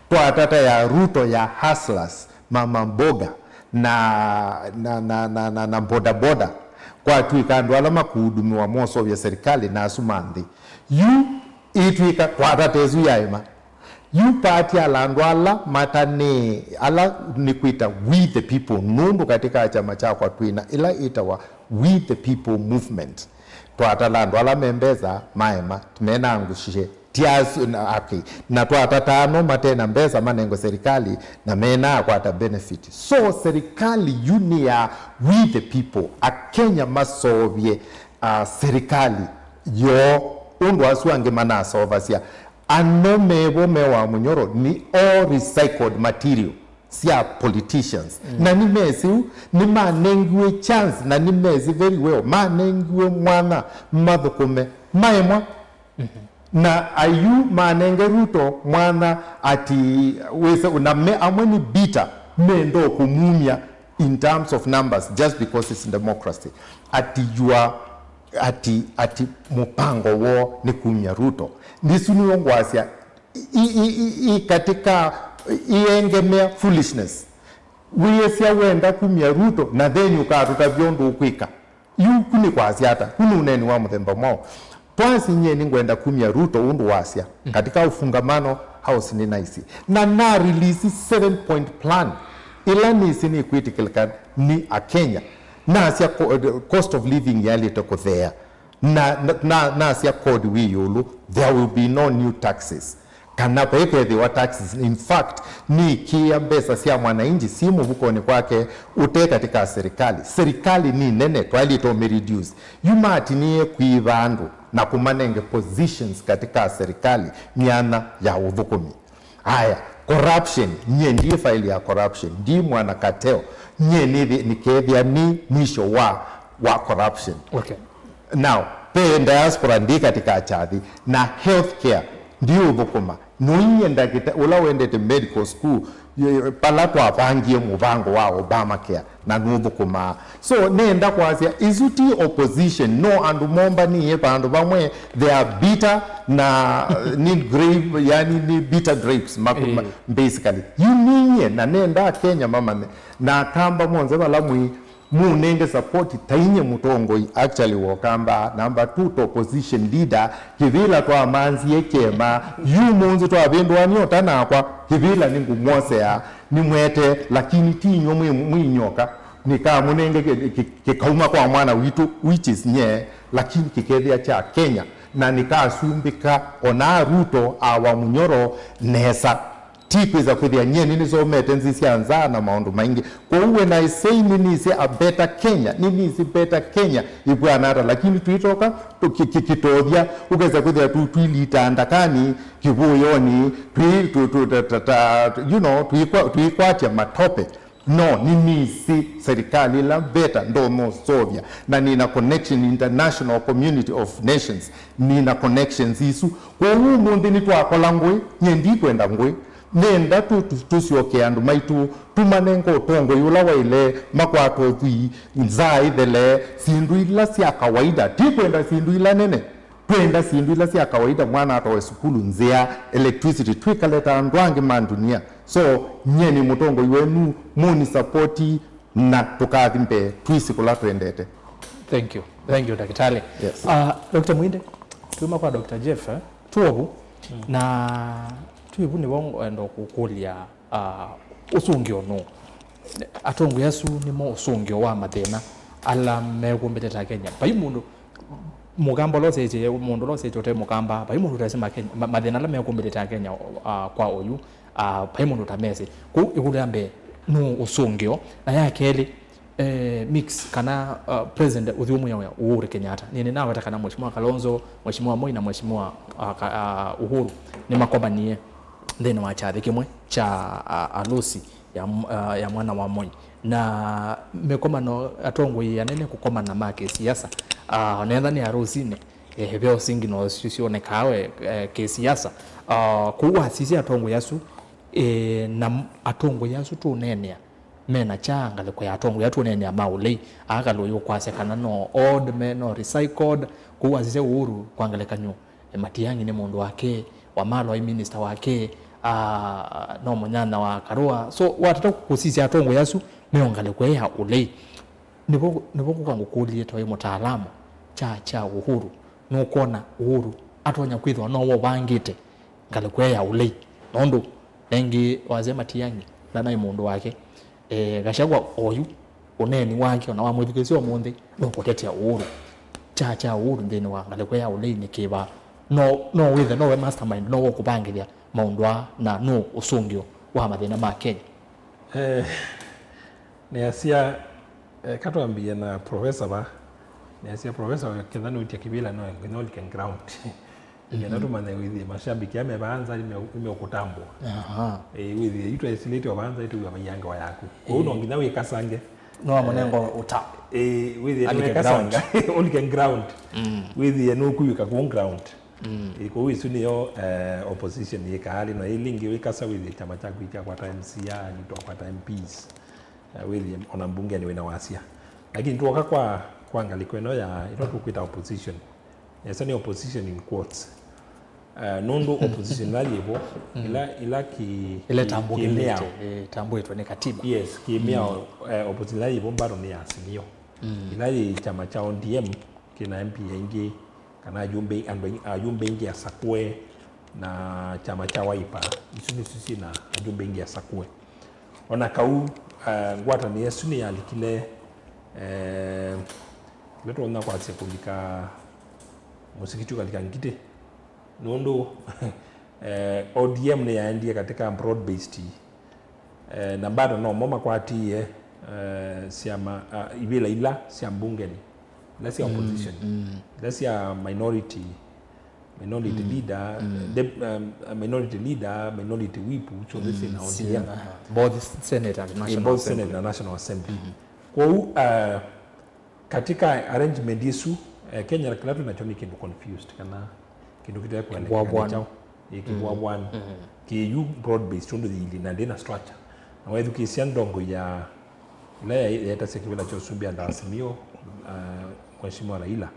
Twatata ya Ruto ya hustlers, mama mboga na, na, na, na, na, na boda boda, kwatw'ĩka andũ ala makuhudumiwa mosovya serikali na asu ma nthĩ. Yu ĩtw'ĩka twatata ĩsu yaĩma. Yu party ala andũ ala matanĩ, ala nĩ kwĩta we the people, nũndũ katika kyama kyakwa twĩna ĩla ĩtawa We the People Movement. Twatala andũ ala me mbesa maema, mena ngũsye, ti asu, na, okay. Na twatata ano matena mbesa manengwe serikali na mena akwata benefit. So serikali yu nĩ ya we the people. Akenya masovye, uh, serikali yoo ũndũ asu angĩ manasovasya. Ano mevo me wa Munyoro nĩ all recycled material sya politicians. Na nĩmesĩ ũu, nĩmanengiwe chance, na nĩmesĩ very well, manengiwe mwanya mathũkũme maemwa. Na ayu manenge Ruto mwanya ati wĩse, na me amwe nĩ bitter, mendo kũmumya in terms of numbers just because it's democracy. Ati you are ati, ati mũpango woo nĩ kumya Ruto. Ndisu nĩyo ngwasya i, i, i, i katika iengemea foolishness. Wĩĩsya wenda kumya Ruto na then ũkatũtavya ũndũ ũkwĩka. Yu ku nĩ kwasya ata? Ku nĩ ũneeni wa mũthemba mwaũ? Twasi nyie nĩngwenda kumya Ruto ũndũ wasya katika ufungamano house nĩ nice. Na na release seven point plan ĩla nĩsĩ nĩkwĩtĩkĩlĩka nĩ Akenya. Nasya co- cost of living yaĩlĩte kũtheea. Na, na, na, nasya kodi wĩ ĩũlũ, there will be no new taxes. Kana vaikethĩwa taxes. In fact, nĩkĩa mbesa sya mwananchi si mũvukonĩ kwake ũte katika serikali. Serikali nĩ nene, twaĩlĩte ũmĩ reduce. Yu matinie kwĩva andũ na kũmanenge positions katika serikali, myanya ya ũthũkũmi. Aya, corruption, nyie ndi file ya corruption, ndi mwana cartel, nyie nĩthi- nĩkethĩa nĩ mwisho wa, wa corruption. Okay. Now, Ve diaspora ndi katika kyathi, na healthcare ndiũthũkũma. Nũinyie ndakĩta ũla wendete medical school, y- pala twavangie mũvango wa Obamacare, na nũthũkũmaa. So nenda kwasya, isu ti opposition, no andũ mombanĩe vandũ vamwe, they are bitter na ni grave, yani ni bitter grapes maku- ma- basically. Yu ninyie, na nenda Kenya mamanye, na Akamba monthe vala mwĩ, mũnenge support ta inyie mũtongoi actually wa Ũkamba, number two ta opposition leader. Kĩvĩla twamanzie kĩema, yu mũnthĩ twavĩndũanĩa ũtanakwa, kĩvĩla nĩngũmwosea, nĩmwete, lakini ti inyuĩ mwĩ- mwĩ nyoka. Nĩkamũnenge kĩ- kĩ- kĩkauma kwa mwana witũ, which is nye, lakini kĩkethĩa kya Kenya, na nĩkasumbĩka ona Ruto awa mũnyoro nesa. Ti kwĩsa kwĩthĩa nyie nĩnĩsomete nzĩ sya nza na maũndũ maingĩ. Kwoou when I say nĩnĩsĩ a better Kenya, nĩnĩsĩ better Kenya ĩvw'ana ata, lakini twĩtoka tũ- kĩ- kĩ- kĩtothya, ũkesa kwĩthĩa tũ- twĩlita ndakanĩ, kĩvũĩonĩ, twĩ- tũ- tũ- ta- ta- ta- you know, twĩkwa- twĩkwatya matope. No, nĩnĩsĩ serikali ĩla better ndonosovya, na nĩna connection international community of nations, nĩna connections isu. Kwoou ũmũnthĩ nĩtwakola ngũĩ, nyie ndikwenda ngũĩ. Nenda tũ- tũ- tũsyokee andũ maitũ, tũmanenge ũtongoi ũla waĩle, makwata ũthwii, nzaa ĩthele, syĩndũ ila sya kawaida. Ti kwenda syĩndũ ila nene, twenda syĩndũ ila sya kawaida, mwana atwawe sukulu, nzĩa, electricity, twĩkale ta andũ angĩ ma ndunia. So nyie nĩ mũtongoi wenyu, mũnisapoti, na tũkathi mbee, twĩsĩ kũla twendete. Thank you. Thank you, Ndakĩtalĩ. Yes. Uh, Doctor Mwinde, tuma kwa Doctor Jeff, eh? Tuovu. Na tuivu nĩvo ngwenda kũkũlya, uh, ũsũngĩo nũũ? Atongoi asu nĩmo ũsũngĩo wa mathĩna ala mekũmbĩte ta Kenya. Vai mũndũ mũkamba ũla ũsĩtye, mũndũ ũla ũsĩtye ũte mũkamba, vai mũndũ ũtesĩ ma Kenya, ma- mathĩna ala mekũmbĩte ta Kenya, uh, kwa ũyu, uh, vai mũndũ ũtamesĩ. Kũu ĩkũlyo ya mbee, nũũ ũsũngĩo? Na ya kelĩ, eh, mix kana, uh, president ũthyũmũĩa Uhuru Kenyatta. Nĩ nĩnaweta kana Mheshimiwa Kalonzo, Mheshimiwa Moi na Mheshimiwa, uh, Ka- uh, Uhuru nĩmakomanie nthĩnĩ wa kyathĩ kĩmwe kya, uh, alusi ya, m- uh, ya mwana wa Moi. Na mĩkomano, atongoi anene kũkomana ma kĩsiasa, uh, onetha nĩ arusinĩ, eh, ve ũsingi no syonekaa we, eh, kĩsiasa. Uh, kũu wasisya atongoi asu, eh, na m- atongoi asu tũneenea mena kya ngalĩko ya atongoi atu ũneenea ma ũlei, aa Kalũyũ kwasya kana no old me no recycled, kũu wasisya Uhuru kwa ngelekany'o, e, Matiang'i nĩ mũndũ wake, Wamalwa e minister wake, a, no mũnyanya wa Karũa. So watata kũsisya atongoi asu me o ngalĩko ya ũlei, nĩvo nĩvo kũka ngũkũlye ta wĩ mũtaalamu kya kya Uhuru, nũkwona Uhuru atonya kwĩthĩwa no wovangĩte ngalĩko ya ũlei? Nũndũ nengĩ wasya Matiang'i ndanaĩ mũndũ wake. E, Gachagua oyu, ũneeni wake ona wamwĩthukĩĩsya ũmũnthĩ nũkũtetea Uhuru. Kya kya Uhuru nthĩnĩ wa ngalĩko ya ũlei nĩ kĩva? No, no wĩthe nowe mastermind, nowe ũkũvangĩthya maũndũ aa, na nũ ũsũngĩo wa mathĩna ma Kenya? Eh, nĩasya, eh, katwambie na professor va. Nĩasya professor ketha nũtya kĩvĩla no nginya ũlike ground. Nginya tũmanye wĩthie mashabiki ame vaanza nĩmeũkũtambũa. Aha. Eh, wĩthie yu twesilĩte o vaanza ĩtũw'a maiangewa yaku. Kwoou no nginya wĩkasange. No amũnengo ũta. Eh, wĩthie alike nĩwekasanga, ground. Ũlike ground. Mm. Wĩthie nũkuĩka kũu ground. Mm. Eh, kwoou isu nĩyo, eh, opposition yĩkaa lino. Ĩlĩ ĩngĩ wĩkasa wĩthie kyama kyaku ikyakwata M C A, nitwakwata M Ps. Eh, wĩthie ona mbungeni wĩna wasya. Lakini tuoka kwa, kwa ngalĩko ĩno ya ĩla tũkwĩta opposition. Esa nĩ opposition in quotes. Eh, nũndũ opposition ĩla yĩvo, ĩla, ĩla ki- ĩla ki- ĩtambũkĩlĩte, kĩmĩao. Ĩtambũĩtwe nĩ katiba. Yes, kĩmĩao, eh, opposition ĩla yĩvo bado nĩ ya Azimio. Mm. Ĩla yĩ kyama kya O D M kĩna M P aingĩ, kana ajumbe, andũ aingĩ, ajumbe aingĩ asakũe, na kyama kya Wiper, isu nĩsu syĩna ajumbe aingĩ asakũe. Ona kau, eh, ngwatanĩo ĩsu nĩyalikile, eh, ĩla twonya kwasya kũlika, mũsikiti ũkalika ngitĩ, nũndũ, eh, O D M nĩyaendie katika broad based, eh, na bado nomo makwatie, eh, syama, ah, ivĩla ila sya mbungeni, ila sya opposition, ila sya minority, minority leader, the, um, minority leader, minority whip, syonthe syĩna O D M. Both Senate and National Assembly. Both Senate na National Assembly. Kwoou, uh, katika arrangement isu, Eh, Kenya kĩla twĩ nakyo nĩ kĩndũ confused, kana kĩndũ kĩte kũelekana nĩ kyaũ. Ĩ kĩvwavwanu. Kĩ yu broad based ũndũ yĩilyĩ na ndĩna structure. Na wethukĩĩsya ndongo ya ĩla ya- yeetasya kĩvĩla kya ũsumbĩ under Azimio, uh, Mheshimiwa Raila,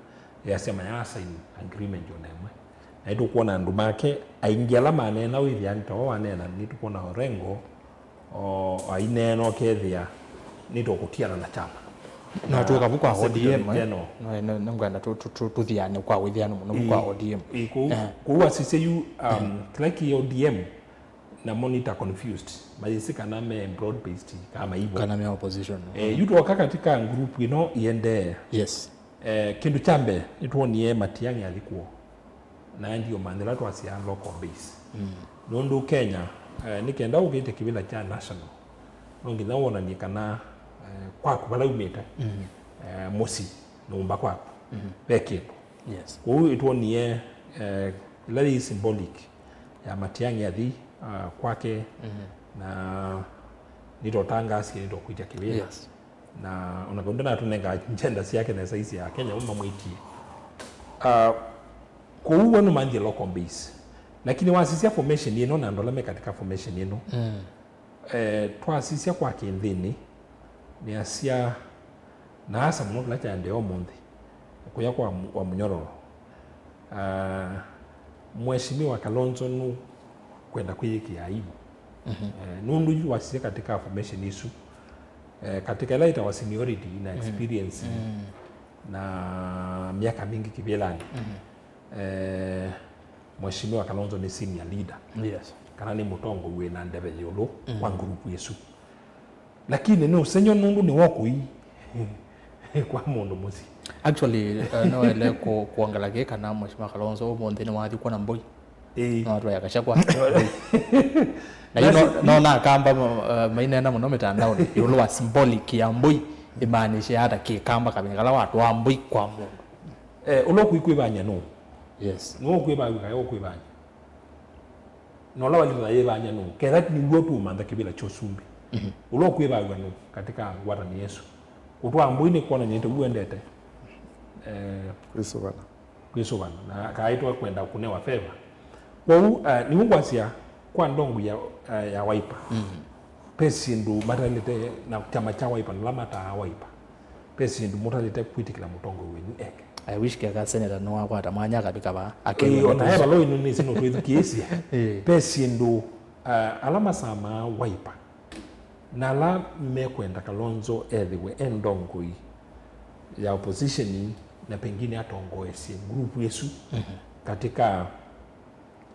yasya maya sign agreement ona ĩmwe. Na nĩtũkwona andũ make aingĩ ala maneena wĩthĩa nĩ ta o waneena, nĩtũkwona Orengo o aineena ũkethĩa nĩtũkũtiana na kyama. No tũka vu kwa O D M, eh? No, no, nĩngwenda tũ- tũ- tũ- tũthiane kwa wĩthĩano mũno vu kwa O D M. Ĩ, kũu- kũu asisye yu, um, kĩla kĩ O D M, namo nĩ ta confused. Mayĩsĩ kana me broad based kana maivo. Kana me opposition. Eh, yu twoka katika group ĩno iendee. Yes. Eh, kĩndũ kya mbee nĩtwonie Matiang'i athi kwoo. Na ndio maana ĩla twasya local base. Nũndũ Kenya, eh, nĩ kenda ũkĩte kĩvĩla kya national, no nginya wonanie kana, eh, kwaku vala umĩte, eh, mũsyĩ, nyũmba kwaku, ve kĩndũ. Yes. Kwoou ĩtwonie, eh, ĩla yĩ symbolic ya Matiang'i athi, ah, kwake, na nĩtũtangasie nĩtũkwĩtya kĩvĩla. Yes. Na ona kaunda natũnenga agenda syake nesa isi ya Kenya mamwĩtie. Ah, kwoou we nũmanthie local base. Lakini wasisya formation ĩno na andũ ala me katika formation ĩno, eh, twasisya kwa kĩnthĩnĩ, nĩasya, na asa mũno kĩla kyaendee ũmũnthĩ, kũya kwa mu- wa mũnyororo. Ah, Mheshimiwa Kalonzo nũkwenda kwĩyĩkĩa aibu. Eh, nũndũ yu wasisya katika formation isu, eh, katika ĩla ĩtawa seniority na experience na myaka mingĩ kĩvĩlanĩ, eh, Mheshimiwa Kalonzo nĩ senior leader. Yes. Kana nĩ mũtongoi wĩ na ndeve ĩũlũ wa ngurupu ĩsu. Lakini nĩ ũsengy'o nũndũ nĩ wokũi kwa mũndũ mũsyĩ. Actually, uh, no ele ku- kuongela kĩ kana Mheshimiwa Kalonzo ũmũnthĩ nĩ wathi kuona mbũi. Ĩĩ. No atwaya Gachagua. Na yu no- nona akamba ma- uh, mainena mũno mĩtandaonĩ ĩũlũ wa symbolic ya mbũi, ĩmaanishe ata kĩkamba kavinda kala watwaa mbũi kwa mũndũ. Eh, ũla ũkwĩvany'a nũ? Yes. Nũũ ũkwĩvaw'a kaĩ ũkwĩvany'a? Na ũla walĩte na yĩvany'a nũũ? Ketha nĩw'o tũũmantha kĩvĩla kya ũsumbĩ. Ũla ũkwĩvaw'a nũũ katika ngwatanĩo ĩsu? Ũtwaa mbũi nĩ kwonany'a nĩ ta ũu wendete, eh, kwĩsũvana. Kwĩsũvana. Na kaĩ twakwenda kũnewa favor. Kwoou, eh, nĩw'o ngwasya kwa ndongo ya, eh, ya Wiper. Ve syĩndũ matalĩte na kyama kya Wiper na ala mataa Wiper. Ve syĩndũ mũtalĩte kwĩtĩkĩla mũtongoi wenyu eke. I wish keka senator nĩwakwata mwanya akavika vaa. Ĩĩ, ona e vala ĩno nĩsĩ no twĩthukĩĩsye. Ĩĩ. Ve syĩndũ, ah, ala masamaa Wiper na ala mekwenda Kalonzo ethĩwe e ndongoi ya opposition na pengine atongoesye group ĩsu katika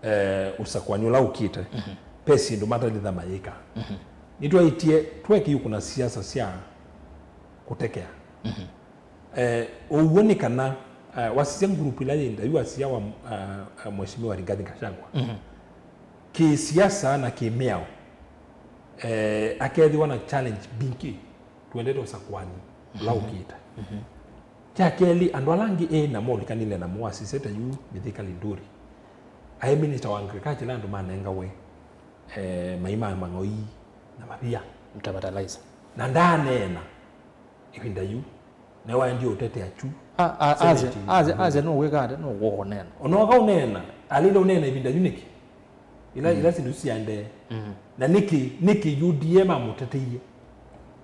eh, ũsakũani ũla ũkĩte, ve syĩndũ matalitha mayĩka. Nĩtwaĩtye twekĩyũkũna siasa sya kũtekea. Eh, ũw'o nĩ kana, eh, wasisya ngurupu ĩla yĩ ndayu wasisya wa, eh, Mheshimiwa Rigathi Gachagua. Kĩsiasa na kĩmĩao, eh, akethĩwa na challenge mbingĩ. Tũendete ũsakũani ũla ũkĩte. Kya kelĩ, andũ ala angĩ ĩ namo ũlikanile namo wasisye ta yu Mithika Linturi. Aĩ minista wa agriculture ĩla andũ manengawe, eh, mai ma mang'oi na mavia. Mta fertilizer. Na ndaaneena ĩvinda yu. Na waendie ũtetea kyu. A- a- aze- Senate. Aze- aze nũwĩka ate nũkũneena. Ona waka ũneena, alĩle ũneena ĩvinda yu nĩkĩ? Ila, ila syĩndũ isu syaendee. Na nĩkĩ, nĩkĩ U D A mamũteteie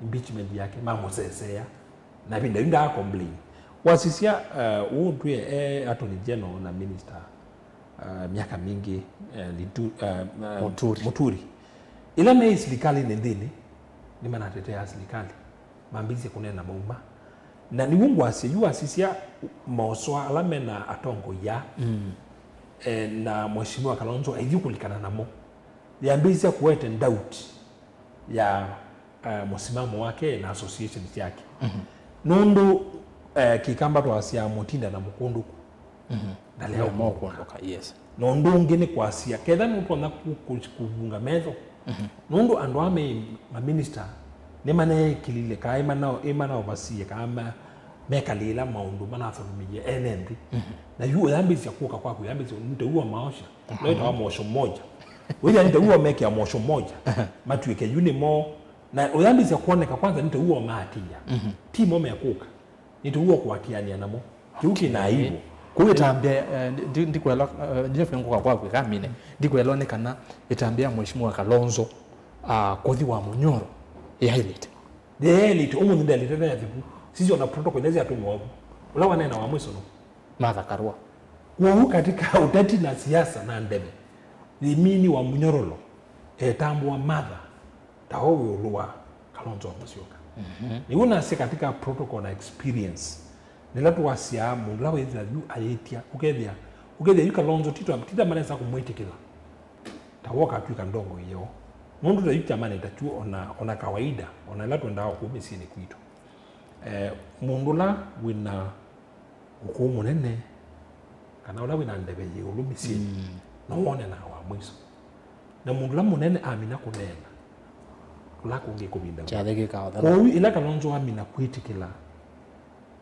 impeachment yake, mamũseseea? Na ĩvinda yu ndaa complain. Wasisya, uh, ũũ twĩe e Attorney General na minister, uh, myaka mingĩ, uh, Litu- uh, uh, Muturi. Muturi. Ila me silikalĩnĩ nthĩnĩ, nĩmanatetea silikalĩ. Mambĩĩsye kũneena mauma. Na nĩw'o ngwasya yu wasisya maũswa ala mena atongoi aa, eh, na Mheshimiwa Kalonzo aithi kũlikana namo, yambĩĩsya kũete doubt ya, eh, mũsimamo wake na associations syake. Nũndũ, eh, kĩkamba twasya mũtinda na mũkũndũku. Ndalea ũkũndũka. Yes. Na ũndũ ũngĩ nĩ kwasya, ketha nũtonya kũ- kũ- kũvunga metho. Nũndũ andũ aa me maminista nĩmaneekĩlile, kaa ĩmana- ĩmanaovasie, kaa ma- mekalĩĩla maũndũ manathũkũmĩie ene nthĩ. Na yu ũyambĩĩsya kũka kwaku, yambĩĩsya nĩ ta ua maosha. Ũla wĩtawa mosho moja. Wĩthĩa nĩ ta ua mekĩa mosho moja. Matuĩke yu nĩmo. Na ũyambĩĩsya kwoneka kwanza nĩ ta ua maatĩĩa. Ti mo mekũka. Nĩtũw'o kũatĩanĩa namo. Kĩu kĩna aibu. Kũu ĩtambya, eh, ndi- ndi- ndikwelwa, eh, Jeff, nĩngũka kwaku ĩkamine. Ndikwelwa nĩ kana ĩtambya ya Mheshimiwa Kalonzo, ah, kũthi wa Munyoro yaĩlĩte. Yaĩlĩte, ũmũnthĩ ndĩalĩte na yathivu. Sisi ona protocol ila syatũmĩwa vu. Ũla waneena wa mwiso nũ? Martha Karua. Kwoou katika ũteti na siasa na ndeve, thimini wa Munyororo etambũa Martha ta o wĩ ĩũlũ wa Kalonzo wa Musyoka. Mhm. Nĩw'o nasya katika protocol na experience, nĩla twasyaa mũndũ ũla wĩthĩa yu ayĩtya, ũkethĩa, ũkethĩa yu Kalonzo tito, tita manesa kũmwĩtĩkĩla ta w'o katw'ĩka ndongo ĩyo. Nũndũ ta yu kyamanĩ ta kyu ona, ona kawaida, ona ĩla twendaa o kũu mĩsyĩnĩ kwitũ. Eh, mũndũ ũla wĩna ũkũũ mũnene, kana ũla wĩna ndeve yĩ ĩũlũ mĩsyĩnĩ, mm, no wonenaa wa mwiso. Na mũndũ ũla mũnene amina kũneena, kũla kũngĩ kũvindaw'a. Kyathĩ kĩkaothana. Kwoou ĩla Kalonzo amina kwĩtĩkĩla,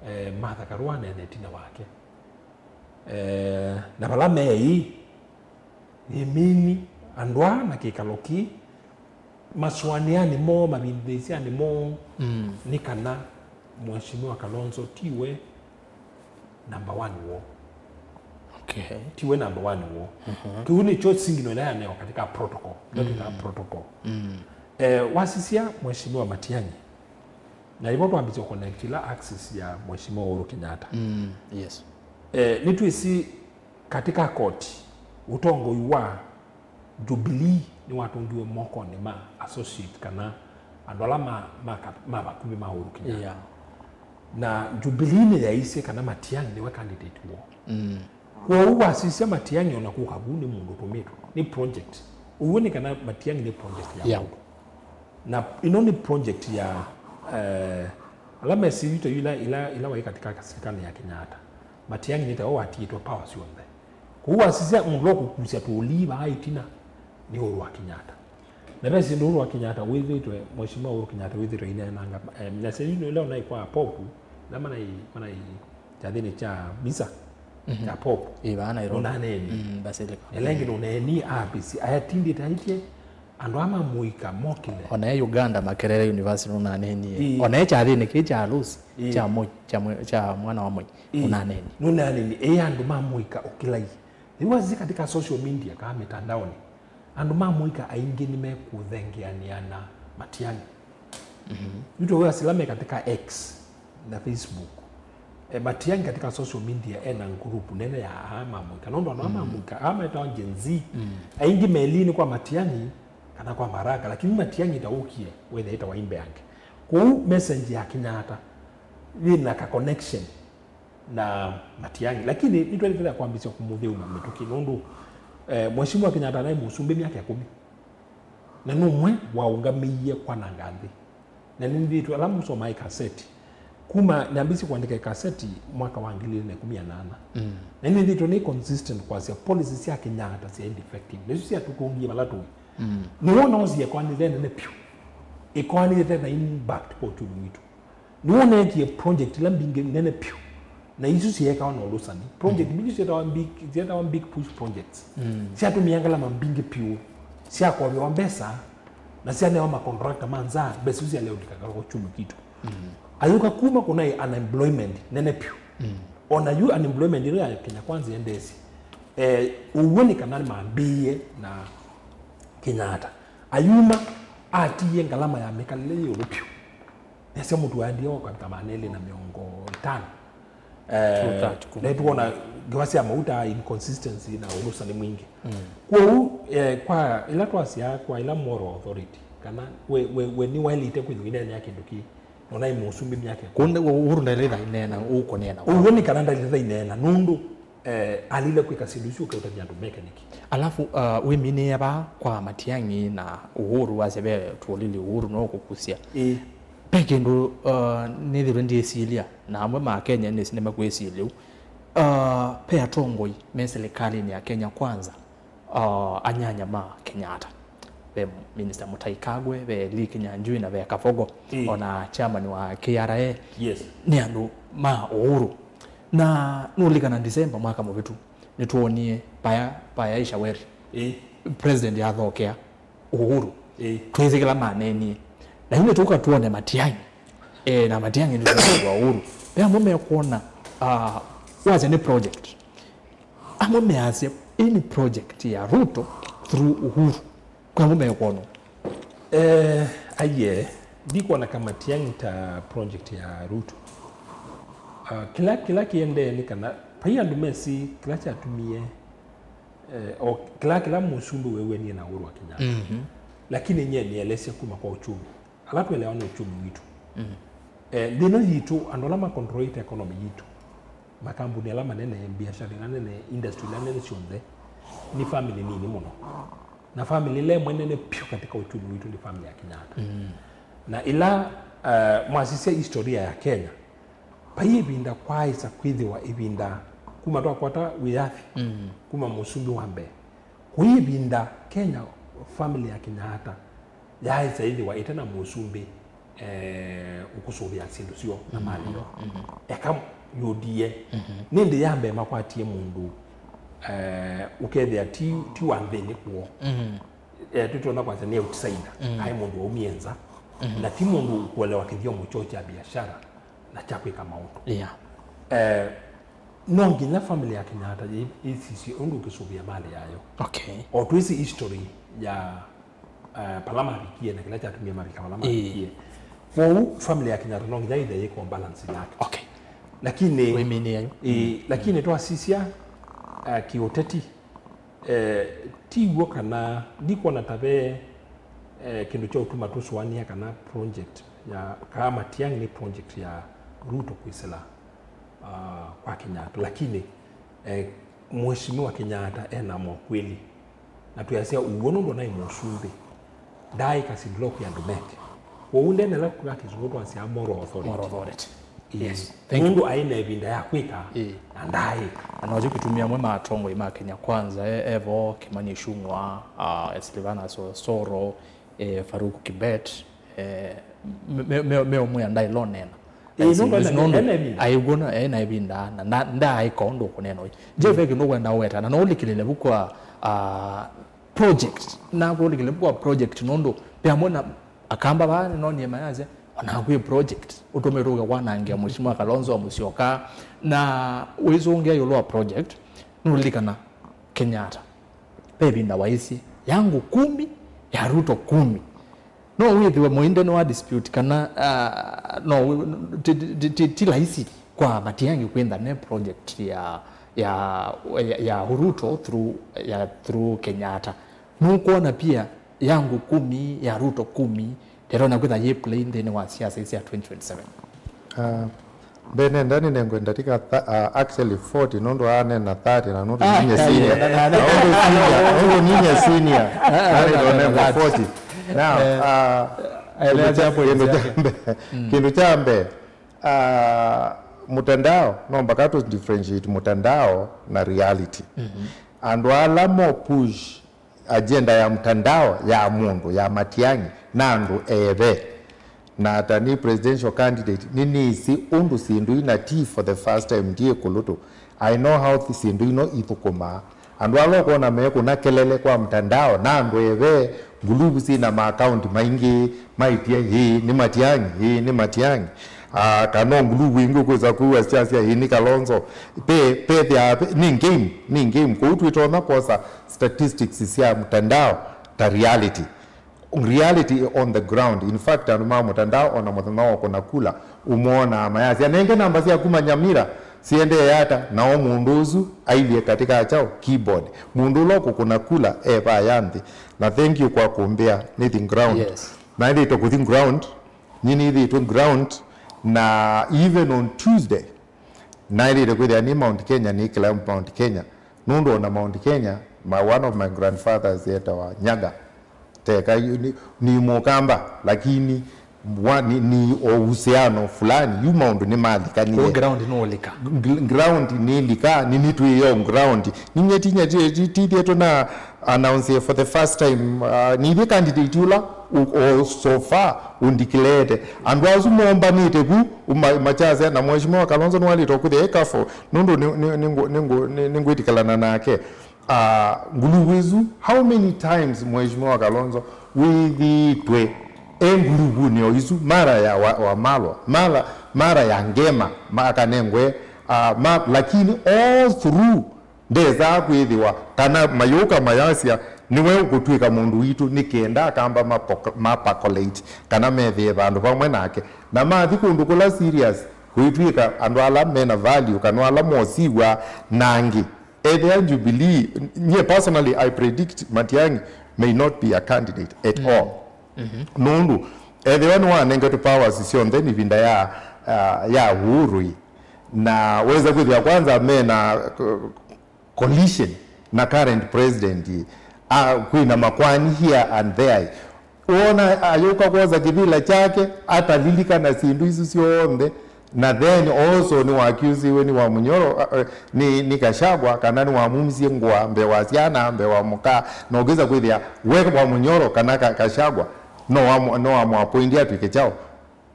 eh, Martha Karua aneene ĩtina wake, eh, na vala meĩ, ĩmini andũ aa na kĩkalo kĩĩ, masũanĩanĩ moo, mavindĩĩsyanĩ moo, mm, nĩ kana Mheshimiwa Kalonzo tiwe number one woo. Okay. Tiwe number one woo. Mhm. Kĩu nĩkyo signal ĩla yanewa katika protocol. Ndio twĩtaa, mm, protocol. Mm. Eh, wasisya Mheshimiwa Matiang'i, na ivo twambĩsya connect ila axis ya Mheshimiwa Uhuru Kenyatta. Mm, yes. Eh, nĩtwĩsĩ katika koti, ũtongoi wa Jubilee nĩwatũngiwe mokonĩ ma associate kana andũ ala ma, ma, ka- ma vakuvĩ ma Uhuru Kenyatta. Yeah. Na Jubilee nĩyaisye kana Matiang'i nĩwe candidate woo. Mm. Kwoou wasisya Matiang'i ona kũka vu nĩ mũndũ ũtũmĩtwe, nĩ project. Ũw'o nĩ kana Matiang'i nĩ project ya, yeah, mũndũ. Na ĩno nĩ project ya, eh, ala mesĩvĩtwe yu ila, ila, ila waĩ katika sirikali ya Kenyatta. Matiang'i nĩ tawe watiĩtwe power syonthe. Kwoou wasisya mũndũ wa kũkusya tũũlii vaa ĩtina nĩ Uhuru wa Kenyatta. Na ve syĩndũ Uhuru wa Kenyatta wĩthĩtwe, Mheshimiwa Uhuru Kenyatta wĩthĩtwe aineenanga, eh, na syĩndũ ila ũnaĩ kwa Pope, na manai, manai kyathĩnĩ kya misa, mhm, kya Pope. Ĩ, vaa Nairobi. Ũnaneeni. Mm, Basilica. Ĩla ĩngĩ nũneeni aapisi, ayatindĩte aitye, andũ aa ma mũika mokĩle. Ona e Uganda Makerere University nũnaneenie. Ĩĩ. Ona e kyathĩnĩ kĩĩ kya Alusi, ĩĩ, kya Moi, kya Moi, kya mwana wa Moi, ĩĩ, ũnaneenie. Nũnaneenie, ĩĩ, andũ ma mũika ũkĩlai. Rĩu wasisya katika social media, kaa mitandaoni, andũ ma mũika aingĩ nĩmekũthengeanĩa na Matiang'i. Mhm. Yu tũwĩa sila me katika X na Facebook. E, Matiang'i katika social media ena group nene ya aa ma mũika. Nũndũ andũ aa ma, mm, mũika, aa metawa Gen Z, mm, aingĩ melinĩ kwa Matiang'i kana kwa Maraga, lakini Matiang'i ta ũkie, wethe ĩtawa imbeange. Kwoou message ya Kenyatta yĩna ka connection na Matiang'i, lakini nĩtwaĩlĩte kwambĩsya kũmũthĩũna mĩtũkĩ, nũndũ, eh, Mheshimiwa Kenyatta naĩ mũsumbĩ myaka ĩkũmi, na nũmwe waũngamĩie kwananga nthĩ. Na nĩnĩthĩtwe ala mũsomaa ĩkaseti, kuma nambĩsye kũandĩka ĩkaseti mwaka wa ngili ilĩ na ĩkũmi na nana. Mm. Na nĩnĩthĩtwe nĩ consistent kwasya policy sya Kenyatta syaĩ defective, nĩsyo syatũtũngie vala tũĩ. Mm. Nĩwona osie ĩkoani ĩte nene pyũ, ĩkoani ĩte na impact kwa ũtumi witũ. Nĩwoneekie project ila mbingĩ nene pyũ, na isu syeekawa na ũlũsani. Project, mm, mbingĩ syetawa big, syetawa big push projects. Mm. Syatũmĩa ngalama mbingĩ pyũ, syakovewa mbesa, na syanewa makontrakta ma nza, mbesa isu syaleũlika kwa kyumwa kitũ. Mm. Ayũka kuma kũnaĩ unemployment nene pyũ. Mm. Ona yu unemployment ĩno ya Kenya Kwanza yendeesye. Eh, ũw'o nĩ kana mambĩĩe na Kenyatta. Ayuma, atiie ngalama ya mĩkalĩle yĩ ĩũlũ pyũ. Nĩasya mũtu waendie ũkavika maana elĩ na mĩongo ĩtano. Eh, two thirty kuma. Na nĩtwona ngewa sya mauta, inconsistency na ũlũsani mwingĩ. Mm. Kwoou, eh, kwa ĩla twasyaa kwa ĩla moral authority, kana we, we, we nĩwaĩlĩte kwĩthĩwa ũineenea kĩndũ kĩĩ, nona ĩ mũsumbĩ myaka ĩkũmi. Kũu nĩ Uhuru ndaĩlĩte aineena, ũkũneena. Ũw'o nĩ kana ndaĩlĩte aineena, nũndũ eh, alile kwĩka syĩndũ isu ũkeũtavya andũ meke nĩkĩ? Alafu, uh, wĩminĩe vaa kwa Matiang'i na Uhuru, wasya ve tũlili Uhuru no kũkusya. Ĩĩ. Ve kĩndũ, uh, nĩthĩwe ndyĩsilya, na amwe ma Kenya nĩsĩ nĩmekwĩsilya ũu. Uh, ve atongoi me silikalĩnĩ ya Kenya Kwanza, uh, anyanya ma Kenyatta. Ve Minister Mutahi Kagwe, ve Lee Kinyanjui na ve Kabogo, ĩĩ, ona chairman wa K R A. Yes. Nĩ andũ ma Uhuru. Na nũlikana December mwaka mũvĩtu, nĩtwonie paya, paya Aisha Weri, ĩĩ, president athokea Uhuru. Ĩĩ. Twĩsĩ kĩla maneenie. Na yu nĩtũka tuone Matiang'i. Eh, na Matiang'i nĩtũka Uhuru. Ve amwe mekwona, ah, Wasya nĩ project. Amwe measya ĩĩ nĩ project ya Ruto through Uhuru. Kwa amwe mekwona. Eh, aiye, ndikwona Kamatiang'i ta project ya Ruto. Ah, kĩla, kĩla kĩendee nĩ kana, vai andũ mesĩ kĩla kyatumie, eh, o kĩla, kĩla mũsumbĩ weew'anie na Uhuru wa Kenyatta. Mhm. Lakini nyie nĩelesya kuma kwa uchumi. Ala twelewa nĩ uchumi witũ. Mhm. Eh, nthĩ ĩno yitũ, andũ ala makontrolĩte economy yitũ, makambuni ala manene, biashara ila nene, industry ila nene syonthe, nĩ family nini mũno. Na family ĩla ĩmwe nene vyũ katika uchumi witũ nĩ family ya Kenyatta. Mm. Na ĩla, eh, mwasisya historia ya Kenya, vai ĩvinda kwaaĩsa kwĩthĩwa ĩvinda kuma twakwata wĩyathi, mm, kuma mũsumbĩ wa mbee, kwĩ ĩvinda Kenya, family ya Kenyatta yaaĩsa ĩthĩwa ĩte na mũsumbĩ, eh, ũkũsũvĩa syĩndũ syoo na mali yoo. Mhm. Eka U D A. Mhm. Nĩ ĩndĩ ya mbee makwatie mũndũ, eh, ũkethĩa ti, ti wa nthĩnĩ kwoo. Mhm. Eh, tũtonya kwasya nĩ outsider. Mhm. Aĩ mũndũ waumie nza. Mhm. Na ti mũndũ ũkũelewa kĩthyomo kyoo kya biashara na kya kwĩka maũndũ. Yeah. Eh, no nginya family ya Kenyatta yĩ-, yĩsisye ũndũ ũkĩsũvĩa mali yayo. Okay. O twĩsĩ history ya, eh, vala mavikie na kĩla kyatumie mavika vala, ĩĩ, mavikie. Kwoou family ya Kenyatta no nginya ĩthe yĩkwa balance yake. Okay. Lakini, wĩmĩnĩa yu. Ĩĩ, mm, lakini twasisya, eh, kĩũteti, eh, ti w'o kana ndikwona ta ve, eh, kĩndũ kya ũtuma tũsũanĩa kana project ya, kana Matiang'i nĩ project ya Ruto kwĩsĩla, ah, kwa Kenyatta. Lakini, eh, Mheshimiwa Kenyatta ena mokweli. Na twĩasya ũw'o nũndũ naĩ mũsumbĩ. Ndaaĩ kasi block ya andũ meke. Kwoou ndenela kũla kĩsũngũ twasyaa moral authority. Moral authority. Ĩĩ. Yes. Thank you. Nũndũ aĩ na ĩvinda ya kwĩka, ĩĩ, na ndaaĩka. Na nokyo kĩtumi amwe ma atongoi ma Kenya Kwanza, e, evo Kimani Ichung'wa, ah, Silvanus Osoro, eh, Farouk Kibet, eh, me, me, me, meũmwĩa ndaĩlonena. Ĩĩ, nũndũ ena, nũndũ ena ĩvinda. Aĩw'ona ena ĩvinda, na nda-, ndaaĩka ũndũ ũkũneena ũyu. Je, ve kĩndũ ũkwenda ũweta, na no ũlikĩlĩle vu kwa, ah, project, na kũlikĩlĩle vu kwa project, nũndũ ve amwe na Akamba vaa nĩnonie mayasya, "Ona kwĩ project, ũtũmĩtwe ũke kwanangĩa Mheshimiwa Kalonzo Musyoka." Na ũisũngĩa ĩũlũ wa project, nũlilikana Kenyatta ve ĩvinda waisye, "Yangu kumi, ya Ruto kumi." No wĩthĩwe mũinde nĩ wa dispute kana, ah, no wĩ-, ti, ti, ti, ti laisi kwa Matiang'i kwĩntha ne project ya, ya, ya, ya Ruto through, ya through Kenyatta. Nũkwona pia yangu kumi, ya Ruto kumi, ndĩtonya kwĩtha yĩ play nthĩnĩ wa siasa ii sya twenty twenty-seven? Ah, mbee nenda nĩnengwe ndatĩka tha-, ah, actually forty, nũndũ anena thirty, na nũndũ, ah, ninye senior. Na nũndũ senior, nũndũ ninye senior, ah, nĩnengwa forty. Now, eh, ah, eleza hapo kĩndũ kya mbee, mm, kĩndũ kya mbee, ah, mtandao, no mpaka tu differentiate mtandao na reality. Mhm. Andũ ala mo push agenda ya mtandao ya mũndũ, ya Matiang'i, na andũ eve. Na ata nĩ presidential candidate, nĩnĩsĩ ũndũ syĩndũ ina ti for the first time, ndiĩ kũlũtũ. I know how thi-, syĩndũ ino ithũkũmaa. Andũ ala ũkwona mekũna kelele kwa mtandao, na andũ eve, nguluvu syĩna ma account maingĩ, maitia, "Ĩĩ, nĩ Matiang'i, ĩĩ, nĩ Matiang'i." Ah, kana nguluvu ingĩ ũkwĩsa kwĩw'a syasya, "Ĩĩ, nĩ Kalonzo." Pe, pethĩa, pe, nĩ game, nĩ game. Kwoou twĩtonya kwosa statistics sya mtandao ta reality. Reality on the ground. In fact, andũ ma mtandao ona mũthenya wa kũna kula, ũmonaa mayasya, "Nenge namba syaku ma Nyamira siendee ata?" Nao mũndũ ũsu ailyĩ katika chao keyboard. Mũndũ ũla ũkũkũna kula e vaya nthĩ. Na thank you kwa kũmbĩa nĩthi ground. Yes. Naĩlĩte kũthi ground, nĩ nĩthĩtwe ground, na even on Tuesday, naĩlĩte kwĩthĩa nĩ Mount Kenya, nĩ climb Mount Kenya. Nũndũ ona Mount Kenya, my, one of my grandfathers etawa Nyaga. Teka yu-, ni, ni Mũkamba, lakini wa, ni, ni o uhusiano fulani, yu maũndũ nĩmalikanile. Kũu ground nũũlika. Gr-, ground nĩlika, nĩnĩtwĩe o ground. Ninyetinyeti tithietwe na announce for the first time, uh, nithiĩ candidate ũla, u-, o so far, ũndikilete. Andũ asu mombanĩte vu, uma-, machase, na Mheshimiwa Kalonzo nĩwalĩte kũthĩa ĩkafo, nũndũ nĩ, nĩ, nĩ ngũ-, nĩ ngũ-, nĩ, nĩngwĩtikalana nake. Ah, nguluvu isu, how many times Mheshimiwa Kalonzo wĩthĩĩtwe e nguluvunĩ o isu, mara ya wa, Wamalwa, mara, mara ya Ngema, ma-, akanengwe, uh, ma, lakini all through ndesaa kwĩthĩwa kana mayũka mayasya nĩwe ũkũtw'ĩka mũndũ witũ, nĩ kenda Akamba ma perco-, ma percolate kana methĩe vandũ vamwe nake, na mathi kũndũ kũla serious kũitw'ĩka andũ ala mena value kana ala mosiw'a na angĩ. Ethĩa Jubilee, nyie personally, I predict Matiang'i may not be a candidate at all. Nũndũ ethĩwa nĩwanengetwe powers syonthe nĩ ĩvinda ya, uh, ya Uhuru, na weza kwĩthĩa kwanza mena, uh, collision na current president, uh, kwĩna makwani here and there. Wona ayũka kwosa kĩvĩla kyake, atalilikana syĩndũ isu syonthe, na then also nĩwakiusiwe nĩ Wamunyoro, uh, uh, nĩ, nĩ Gachagua, kana nĩwamumisye ngũa mbee wa syana, mbee wa mũka, na ũkĩsa kwĩthĩa we Wamunyoro kana Ka-, Gachagua no wamu-, no wamũappointi atw'ĩke kyaũ?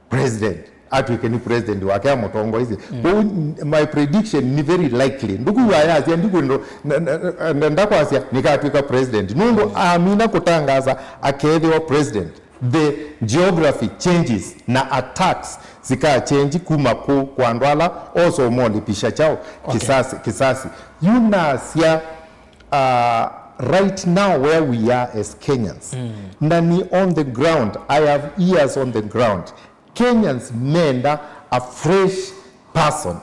President, atw'ĩke nĩ president wake amũtongoesye. Kwoou n-, my prediction nĩ very likely. Ndũkwĩw'a yasya ndikwĩndũ, n-, n-, n-, ndakwasya nĩkatw'ĩka president. Nũndũ amina kũtangaasa akethĩwa president, the geography changes na attacks sika change kuma kũ kwa andũ ala also molipisha kyaũ? Okay. Kisasi, kisasi. Yu nasya, uh, right now where we are as Kenyans, na ni on the ground, I have ears on the ground. Kenyans menda a fresh person.